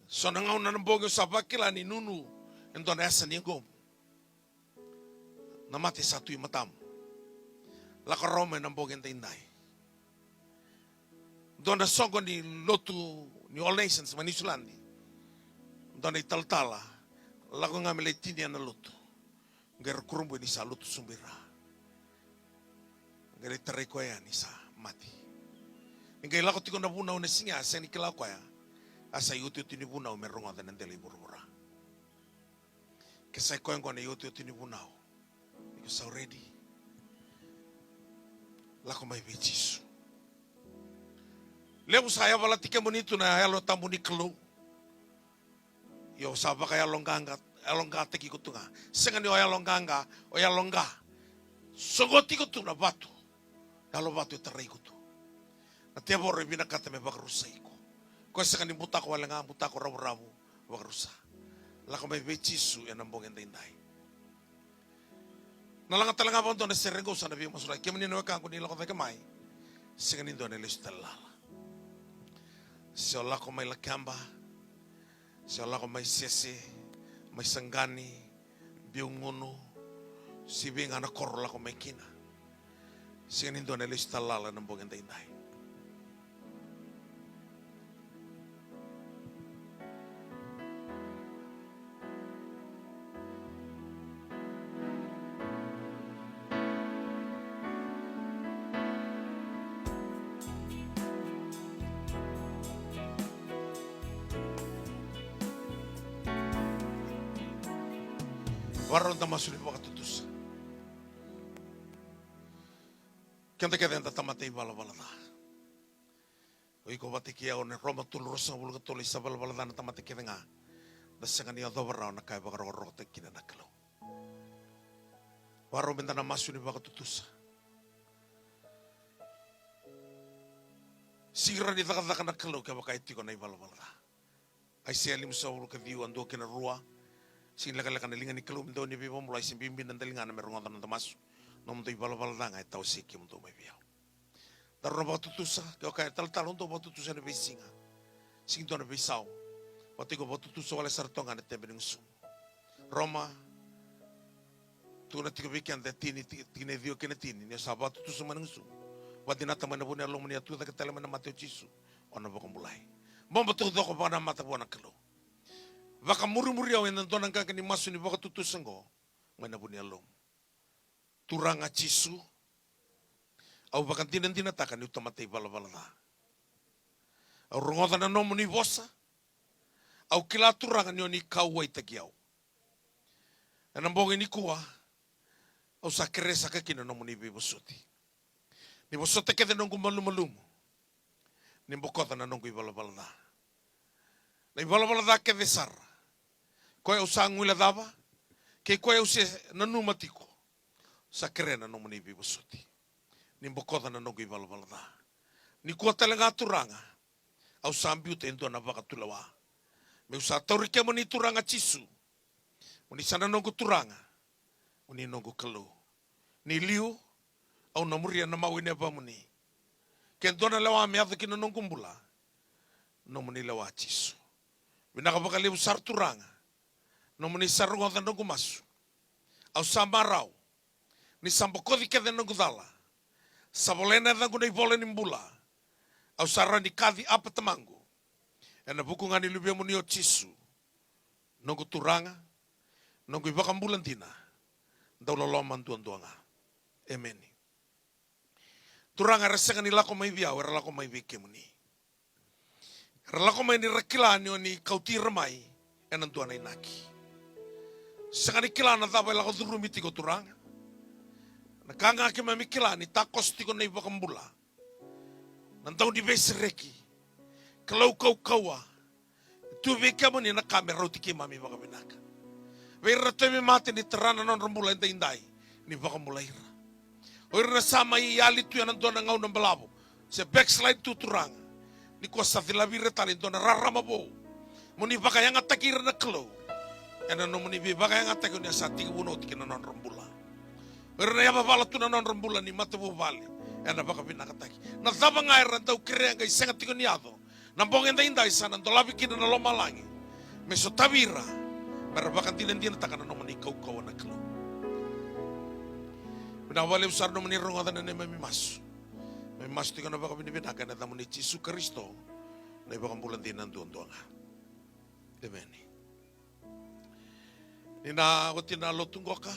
So na gauna na bogi o sa vakila ni nunu e dua na yasa ni yagomu. Na mate sa tu i matamu. Lako rawa mai na bogi edaidai. Dua na soqo ni lotu ni All Nations mai Niusiladi. Dua na italatala. Lako ga me lai tinia na lotu. Qai ra kurabui ni sa lotu sobu i ra. Qai lai tarai koya yani sa mate. Ni qai lako tiko na vunau ena siga ya, sega ni kila o koya. A sa iotioti ni vunau me rogoca na dela i vuravura. Ke sa i koya oqo na iotioti ni vunau, iko sa ready? Lako mai vei Jisu. Levu sa yavalati kemuni tu na Yalo Tabu ni Kalou. Io, sa vakayaloqaqa, yaloqataki iko tu ga. Sega ni o yaloqaqa, o yaloqa. Sogoti iko tu na vatu. Yalo vatu e tarai iko tu. Na tevoro e vinakata me vakarusai iko. Ko e sega ni butako wale ga, butako ravuravu, vakarusa. Lako mai vei Jisu ena bogi edaidai. Na laga tale ga vakadua na sere qo sa na veimasulaki. Kemuni na wekaqu ni lako cake mai. Sega ni dua na lesu tale lala. Se o lako mai Lakeba. Se o lako mai Sese, mai Saqani, Biugunu, se vei ga na koro lako mai kina. Sega ni dua na lesu tale lala ena bogi edaidai. Vakarau da masu ni vakatutusa. Keda kece eda tamata ivalavala ca. O iko vata kei au, na Roma tolu ruasagavulu ka tolu, e sa valavala ca na tamata kece ga. Da sega ni yacova rawa na ka e vakarokorokotaki kina na Kalou. Vakarau meda na masu ni vakatutusa. Sega ni cakacaka na Kalou kevaka e tiko na ivalavala ca. Aisea limasagavulu ka ciwa, dua kei na rua. Sega ni lekaleka na liga ni Kalou me dau ni veivakabulai, se bibi na daligana me rogoca na noda masu. Nomudou ivalavala ca ga e tawasei kemudou mai vei au. Daru na vakatutusa, ke o kaya talatala, au dau vakatutusa ena veisiga. Sega ni dua na veisau. Vata iko vakatutusa wale sara toka ga na tebe ni gusumu. Roma, tukuna tiko vei keda e tini, ti-, tikina e ciwa kei na tini, ni o sa vakatutusa mai na gusumu. Vakadinata mai na vu ni yalomuni, a tucake tale mai na mate o Jisu, o na vakabulai. Bobo taucoko vakanamata vua na Kalou. Vakamurimuri au ena dua na qaqa ni masu ni vakatutusa oqo mai na vu ni yalomu. Turaga Jisu, au vakadinadinataka niu tamata ivalavala ca. Au rogoca na nomuni vosa. Au kila, Turaga, ni o ni kauwaitaki au. Ena bogi nikua, au sa kerea saka kina na nomuni veivosoti. Ni vosota kece noqu malumalumu. Ni bokoca na noqu ivalavala ca. Na ivalavala ca kece sara, koya au sa guilecava, kei koya au se nanuma tiko, sa kerea na nomuni veivosoti. Ni bokoca na noqu ivalavala ca. Nikua tale ga, Turaga, au sa biuta e dua na vakatulewa. Meu sa tauri kemuni, Turaga Jisu. Mo ni sa na noqu Turaga, mo ni noqu Kalou. Ni liu, au na muria na mawe ni yavamuni. Ke dua na lewa me yaco ki na noqu bula, nomuni lewa, Jisu. Vinaka vakalevu sara, Turaga. Nomuni sa rogoca noqu masu. Au sa marau ni sa bokoci kece noqu cala. Sa volai na yacaqu na ivola ni bula. Au sa rawa ni kaci Apa Tamaqu, ena vuku ga ni Luvemuni o Jisu, noqu Turaga, noqu iVakabula dina, dauloloma duadua ga. Emeni. Turaga era sega ni lako mai vei au, era lako mai vei kemuni. Era lako mai ni ra kila ni o ni kauti ira mai ena dua na inaki. Sega ni kila na cava e lako curumi tiko, Turaga. Na ka ga keimami kila ni takoso tiko na iVakabula, na Dauniveisereki, Kalou kaukauwa. E tu vei kemuni na ka me rauti keimami vakavinaka. Vei ira na tauvimate ni tara na nodra bula edaidai, ni vakabulai ira. O ira na sa mai yali tu ena dua na gauna balavu, se backslide tu, Turaga, nikua sa cilavi ira tale e dua na rarama vou. Mo ni vakayagataki ira na Kalou ena nomuni veivakayagataki o ni a sa tekivu oti ki na nodra bula. O ira na yavavala tu na nodra bula ni matavuvale, ena vakavinakataki. Na cava ga era dau kerea qai sega tiko ni yaco, na bogi edaidai sa na dolavi kina na lomalagi me sotavi ira, me ra vakadinadinataka na nomuni kaukauwa na Kalou. Vinaka vakalevu sara nomuni rogoca na neimami masu. Me masu tiko na vakavinavinaka ena yacamuni Jisu Karisito, na iVakabula dina duadua ga. Emeni. Ni na oti na lotu qoka,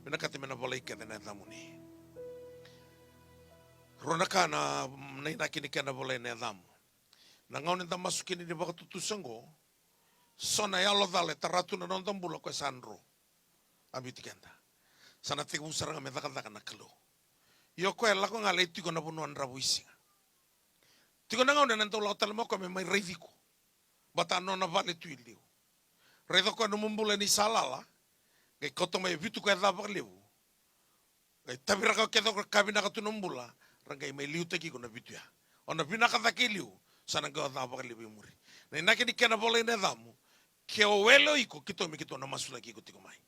vinakati me na volai kece na yacamuni. Rua na ka na, na inaki ni kena volai na yacamu. Na gauna eda masu kina ni vakatutusa oqo, so na yalo cala e tara tu na noda bula, koya sa dro. A biuti keda. Sa na tekivu sara ga me cakacaka na Kalou. Io, koya e lako ga lai tiko na vanua dravuisiga. Tiko na gauna ena dau lako tale mai o koya me mai raici iko. Baleta a nona vale tu i liu. Raica o koya nomu bula ni sa lala, qai kauta mai e vitu ka yaco vakalevu. Qai taviraka kece o koya ka vinaka tu nomu bula, ra qai mai liutaki iko na vitu ya. O na vinaka cake i liu, sa na qai yaco vakalevu i muri. Na inaki ni kena volai na yacamu, ke o wele o iko, keitou me keitou na masulaki iko tiko mai.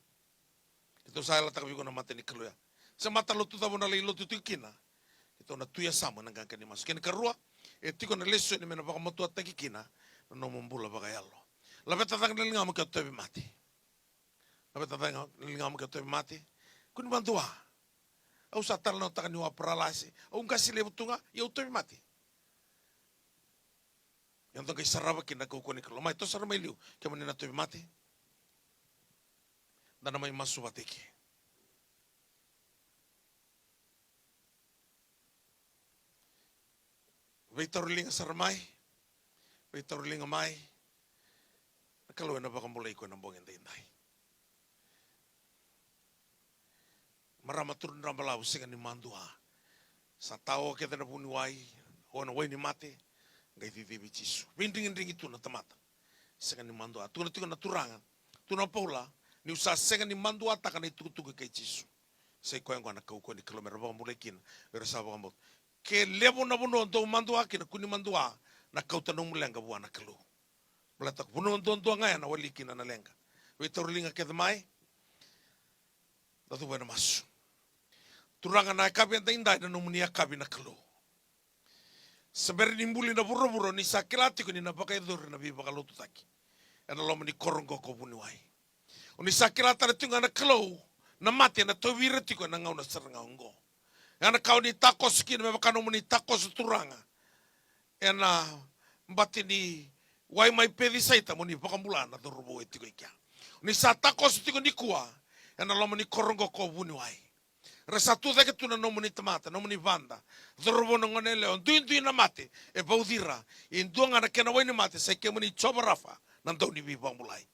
Keitou sa yalataka vei iko na mata ni Kalou ya. Se matalotu cava o na lai lotu tiko kina, keitou na tu yasamu ena qaqa ni masu. Kena ikarua, e tiko na lesoni me na vakamatuataki kina na nomu bula vakayalo. Laveta cake na ligamu ke o tauvimate. Laveta cake na ligamu ke o tauvimate. Kua ni madua. Au sa talanoataka niu a paralasi. Au qase levu tu ga, ia au tauvimate. Ia da qai sarava kina na kaukauwa ni Kalou. Mai, toso sara mai liu, kemuni na tauvimate. Da na mai masu vata eke. Veitauriliga sara mai. Veitauriliga mai. Na Kalou ena vakabulai iko ena bogi edaidai. Marama turaga balavu sega ni madua. Sa tao kece na vuniwai, o na wai ni mate, qai cicivi Jisu. Veidrigidrigi tu na tamata. Sega ni madua. Tukuna tiko na Turaga, tukuna o Paula, niu sa sega ni maduataka na itukutuku kei Jisu, sa i koya oqo na kaukauwa ni Kalou me ra vakabulai kina o ira sa vakabauta. Ke levu na vanua dou madua kina, kua ni madua na kauta nomu leqa vua na Kalou. Baleta ko vanua duadua ga ya na wali kina na leqa. Veitauriliga kece mai. Da cuva ena masu. Turaga, na yakavi edaidai na nomuni yakavi na Kalou. Se bera ni buli na vuravura, o ni sa kila tiko ni na vakayacori na veivakalotutaki ena loma ni koro oqo ko vuniwai. O ni sa kila tale tiko ga na Kalou na mate ena tauvi ira tiko ena gauna sara ga oqo. Ya na ka o ni takoso kina me vaka nomuni takoso, Turaga, ena bati ni wai mai Pecisaita, mo ni vakabula na cauravou e tiko i kea. Ni sa takoso tiko nikua ena loma ni koro oqo ko vuniwai. Ra sa tu cake tu na nomuni tamata, nomuni vada, cauravou, na gone yalewa, duidui na mate e vauci ira. E dua ga na kena wai ni mate, sa i kemuni Jiova Rafa, na Dauniveivakabulai.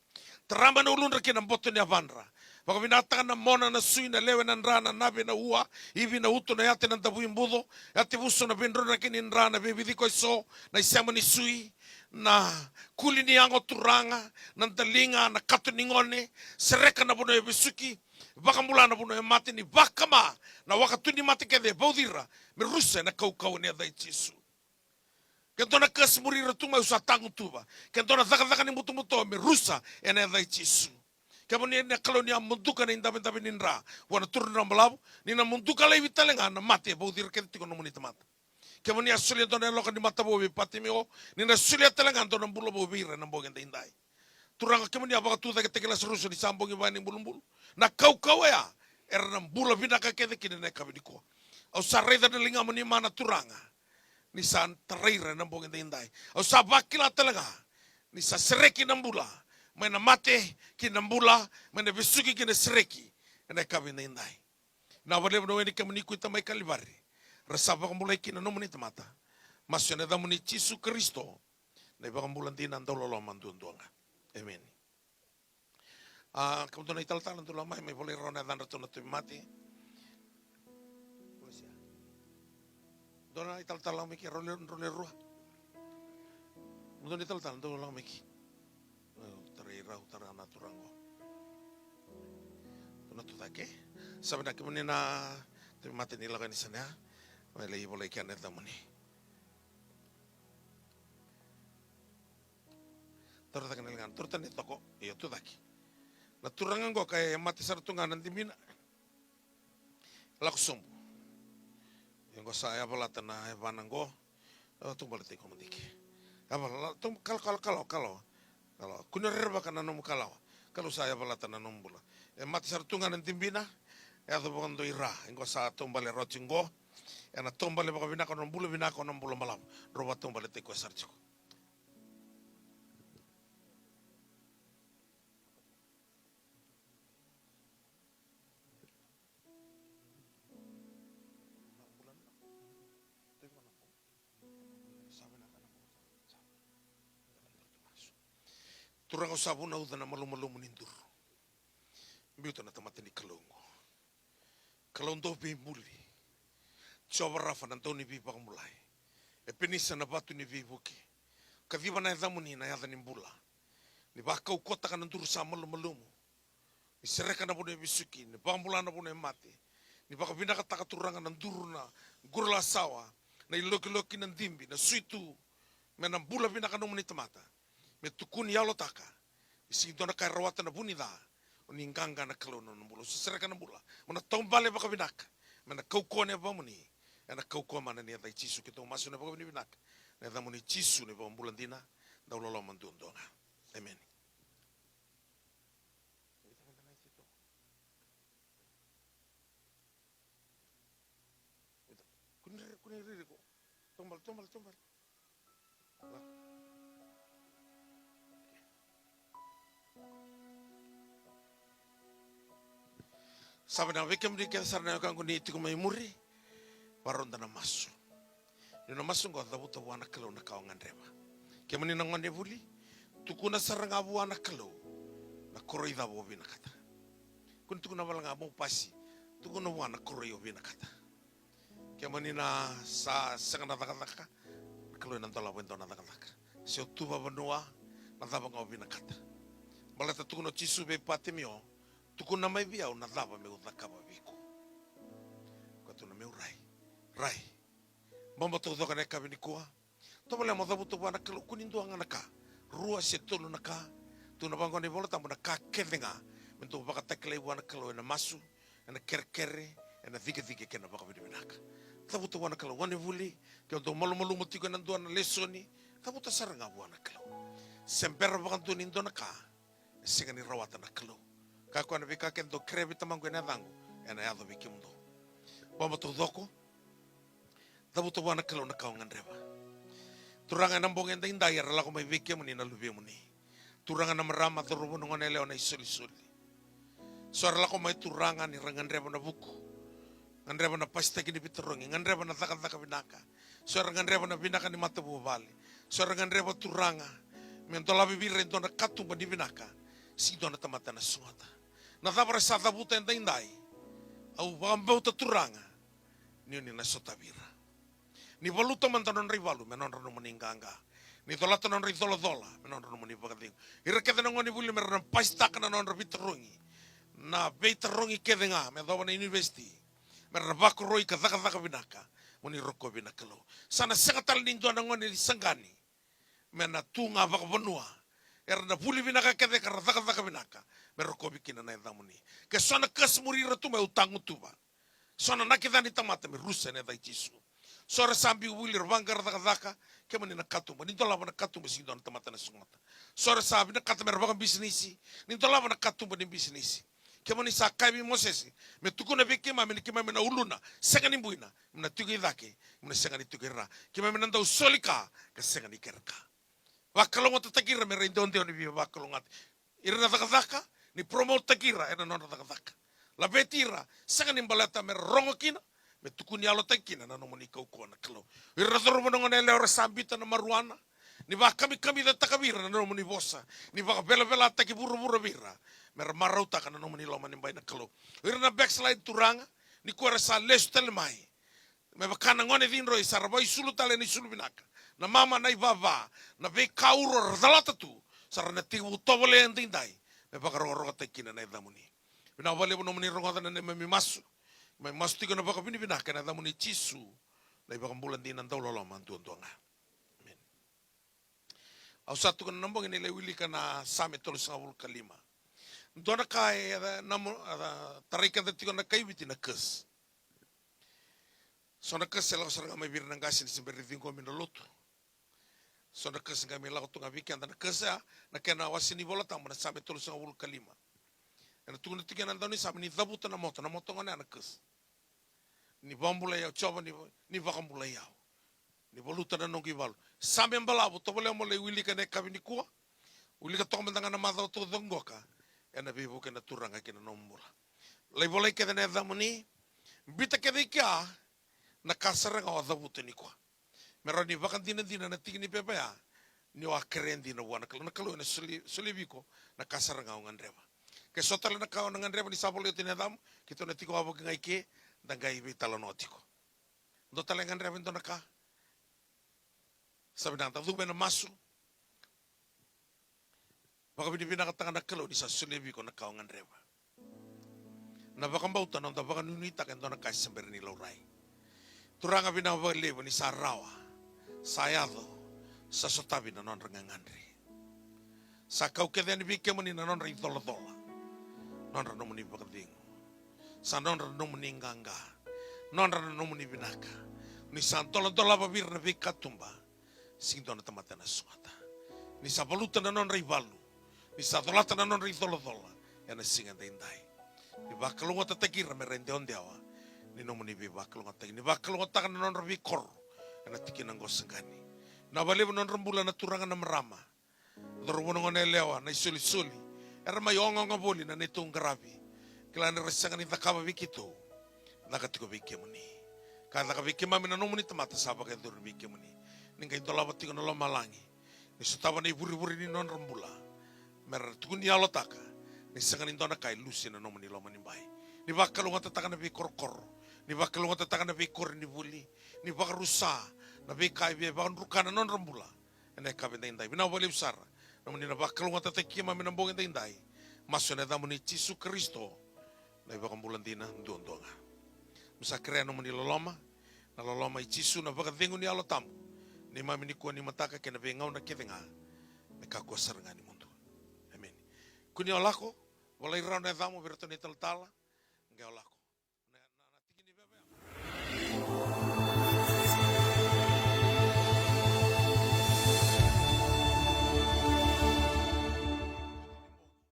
Tara mai na uludra kei na boto ni yavadra. Vakavinakataka na mona, na sui, na lewe, na dra, na nave, na ua, ivi, na uto, na yate, na davui buco, yate vuso, na veidrodroi ni dra, na veivici ko eso, na isema ni sui, na kuli ni yago, Turaga, na daliga, na kato ni gone. Sereka na vanua e vesuki, vakabula na vanua e mate, ni vakama na waka tu ni mate kece e vauci ira, me rusa ena kaukauwa ni yaca i Jisu. Ke dua na kasi muri ira tu mai, au sa tagutuva. Ke dua na cakacaka ni butobuto, me rusa ena yaca i Jisu. Kemuni na Kalou, ni a muduka na idavedave ni dra vua na turaga balavu, ni na muduka laivi tale ga na mate e vauci ira kece tiko na nomuni tamata. Kemuni a solia e dua na yaloka ni mata vou vei Patimeo, ni na solia tale ga e dua na bula vou vei ira ena bogi edaidai. Turaga, kemuni a vakatucaketaki Lasarusa ni sa bogi va ni bulubulu. Na kaukauwa ya, era na bula vinaka kece kina ena yakavi nikua. Au sa raica na ligamu ni mana, Turaga, ni sa tarai ira ena bogi edaidai. Au sa vakila tale ga ni sa sereki na bula mai na mate ki na bula, mai na vesuki ki na sereki ena yakavi edaidai. Vinaka vakalevu na we ni kemuni kuita mai Kalivari, ra sa vakabulai kina na nomuni tamata. Masu ena yacamuni Jisu Karisito, na iVakabula dina, dauloloma duadua ga. Emeni. A, kemudou na italatala, dou lako mai, mai volai rawa na yacadratou na tauvimate. Dou na italatala, lako mai ke, drau le, drau le rua. Kemudou na italatala, dou lako mai ke. Au tarai rau, tara na turaga qo. Dou na tu cake. Sa vinaka, kemuni na tauvimate, ni lako yani sara ya. Mai lai volai kina na yacamuni. Toro cake na ligana, toro tani toko, io, tu cake. Na turaga qo ka e mate sara tu ga na dibina. Lako sobu. Io, qo sa yavalata na yavana qo. Taubale tiko mo dike. Yavala, tum-, kalo, kalo, kalo, kalo. Kalo. Kua ni rerevaka na nomu kalawa. Kalou sa yavalata na nomu bula. E mate sara tu ga na dibina. E yaco vakadua i ra. Qo sa taubale roti qo. Ena taubale vakavinaka, na bula vinaka, na bula balavu. Drau vakataubale tiko sara tiko. Turaga, au sa vunauca na malumalumu ni duru. Biuta na tamata ni Kalou qo. Kalou dau veibuli. Jiova Rafa, na Dauniveivakabulai. Epenisa, na vatu ni veivuke. Kaciva na yacamuni na yaca ni bula. Ni vakaukauwataka na duru sa malumalumu. Ni sereka na vanua e vesuki, ni vakabula na vanua e mate. Ni vakavinakataka, Turaga, na duru, na qurulasawa, na ilokiloki, na dibi, na suitu, me na bula vinaka na nomuni tamata. Me tukuni yalotaka. Ni sega ni dua na ka e rawata na vu ni ca. O ni qaqa na Kalou na nona bula. O sa sereka na bula. O na taubale vakavinaka. Me na kaukauwa na yavamuni. Ena kaukauwa mana ni yaca i Jisu keitou masu ena vakavinavinaka. Na yacamuni Jisu na iVakabula dina. Dau loloma duadua ga. Emeni. Kua ni rere, kua ni rere ko. Taubale, taubale, taubale. Sa vinaka vei kemuni kece sara na wekaqu ni tiko mai muri. Vakarau da na masu. Ni na masu qo, cavuta vua na Kalou na ka o gadreva. Kemuni na gone vuli, tukuna sara ga vua na Kalou na koroi cava o vinakata. Kua ni tukuna wale ga mo pasi, tukuna vua na koroi o vinakata. Kemuni na sa sega na cakacaka, na Kalou ena dolava e dua na cakacaka. Se o tu vakavanua, na cava ga o vinakata. Baleta tukuna o Jisu vei Patimeo, tukuna mai vei au na cava meu cakava vei iko. Koya tu na meu rai. Rai. Bobo taucoko ena yakavi nikua. Tovolea mo cavuta vua na Kalou, kua ni dua ga na ka. Rua se tolu na ka. Tukuna vaqo na iVola Tabu, na ka kece ga me dou vakatakilai vua na Kalou ena masu, ena kerekere, ena cikecike kei na vakavinavinaka. Cavuta vua na Kalou, gone vuli, ke o dau malumalumu tiko ena dua na lesoni, cavuta sara ga vua na Kalou. Se bera vakadua ni dua na ka e sega ni rawata na Kalou. Kaya o koya na veika kece dou kerea vei Tamaqu ena yacaqu, ena yaco vei kemudou. Bobo taucoko. Cavuta vua na Kalou na ka o gadreva. Turaga, ena bogi edaidai era lako mai vei kemuni na luvemuni. Turaga, na marama, cauravou, na goneyalewa, na isolisoli. So era lako mai, Turaga, ni ra gadreva na vuku, gadreva na pasitaki ni veitarogi, gadreva na cakacaka vinaka. So era gadreva na vinaka ni matavuvale. So era gadreva, Turaga, me dolavi vei ira e dua na katuba ni vinaka, sega ni dua na tamata ena sogota. Na cava era sa cavuta edaidai, au vakabauta, Turaga, ni o ni na sotavi ira. Ni valuta mada na nodra ivalu me nodra nomuni qaqa. Ni colata na nodra icolacola me nodra nomuni vakacegu. Ira kece na gonevuli me ra na pasitaka na nodra veitarogi, na veitarogi kece ga me yacova na univesiti, me ra na vakoroi ka cakacaka vinaka. Mo ni rokovi, na Kalou. Sa na sega tale ni dua na gone ni saqani me na tu ga vakavanua. Era na vuli vinaka kece ka ra cakacaka vinaka, me rokovi kina na yacamuni. Ke so na kasi muri ira tu mai, au tagutuva. So na nakita ni tamata me rusa ena yaca i Jisu. So era sa biu vuli, era vaqara cakacaka, kemuni na katuba, ni dolava na katuba, sega ni dua na tamata ena sogota. So era sa vinakata me ra vakabisinisi, ni dolava na katuba ni bisinisi. Kemuni sa kaya vei Mosese, me tukuna vei keimami ni keimami na uluna, sega ni buina, me na tiko i cake, me na sega ni tiko i ra. Keimami na dau soli ka, ka sega ni kere ka. Vakalougatataki ira me ra idewadewa ni veivakalougatataki. Ira na cakacaka, ni promotetaki ira ena nodra cakacaka. Laveti ira, sega ni baleta me ra rogo kina, me tukuni yalotaki kina na nomuni kaukauwa, na Kalou. Ira na cauravou, na goneyalewa era sa biuta na marijuana, ni vakamikamicataka vei ira na nomuni vosa, ni vakavelavelataki vuravura vei ira, me ra marautaka na nomuni loma ni bai, na Kalou. Ira na backslide, Turaga, nikua era sa lesu tale mai. Me vaka na gone cidroi sa ra vakaisulu tale ena isulu vinaka. Na mama, na ivava, na veika uro era calata tu, sa ra na tekivu tovolea edaidai, me vakarokorokotaki kina na yacamuni. Vinaka vakalevu nomuni rogoca na neimami masu. Mai masu tiko na vakavinavinaka ena yacamuni Jisu, na iVakabula dina, dauloloma duadua ga. Emeni. Au sa tukuna na bogi ni lai wilika na Same tolusagavulu ka lima. Dua na ka e, e, na mo-, e, tarai keda tiko na kai Viti na curse. So na curse e lako sara ga mai vei ira na qase ni se bera ni ciqomi na lotu. So na curse qai mai lako tu ga vei keda. Na curse ya, na kena wase ni Vola Tabu na Same tolusagavulu ka lima. Ena tukuna tiko ena daunisame ni cavuta na moto, na moto gona ya na curse. Ni vakabulai au, Jiova, ni, ni vakabulai au. Ni valuta na noqu ivalu. Same balavu, tovolea mo lai wilika ena yakavi nikua. Wilika toka mada ga na macawa taucoko qoka. Ena veivuke na Turaga ki na nomu bula. Lai volai kece na yacamuni. Biuta kece i kea na ka sara ga o a cavuta nikua. Me rawa ni vakadinadina na tiki ni pepa ya, ni o a kerea dina vua na Kalou. Na Kalou ena soli, solia vei iko na ka sara ga o gadreva. Ke so tale na ka o na gadreva ni sa volai oti na yacamu, keitou na tiko wavoki ga i ke, da qai veitalanoa tiko. Dua tale e gadreva e dua na ka? Sa vinaka, da cuva ena masu. Vakavinavinakataka na Kalou ni sa solia vei iko na ka o gadreva. Na vakabauta, na noda vakanuinuitaka e dua na ka e se bera ni laurai. Turaga, vinaka vakalevu ni sa rawa, sa yaco, sa sotavi na nodra gagadre. Sa kau kece yani vei kemuni na nodra icolacola, nodra nomuni vakacegu. Sa nodra na nomuni qaqa, nodra na nomuni vinaka. Ni sa doladolava vei ira na veikatuba, sega ni dua na tamata ena sogota. Ni sa valuta na nodra ivalu, ni sa colata na nodra icolacola ena siga edaidai. Ni vakalougatataki ira me ra idewadewa ni nomuni veivakalougatataki. Ni vakalougatataka na nodra veikoro ena tikina oqo, saqani. Vinaka vakalevu na nodra bula na turaga, na marama, cauravou, na goneyalewa, na isolisoli era mai ogaoga voli na neitou qaravi. Kila ni ra sega ni cakava vei keitou, caka tiko vei kemuni. Ka caka vei keimami na nomuni tamata sa vakayacori vei kemuni. Ni qai dolava tiko na lomalagi, ni sotava na ivurevure ni nodra bula, me ra tukuni yalotaka ni sega ni dua na ka e lusi ena nomuni lomanibai. Ni vakalougatataka na veikorokoro, ni vakalougatataka na veikoronivuli, ni vakarusa na veika e via vakadruka na nodra bula ena yakavi edaidai. Vinaka vakalevu sara nomuni na vakalougatataki keimami ena bogi edaidai. Masu ena yacamuni Jisu Karisito, na iVakabula dina duadua ga. Mo sa kerea nomuni loloma, na loloma i Jisu, na vakacegu ni Yalo Tabu, neimami nikua, nimataka kei na veigauna kece ga, me kakua sara ga ni mudu. Emeni. Kua ni o lako, volai rawa na yacamu vei iratou na italatala. Qai o lako.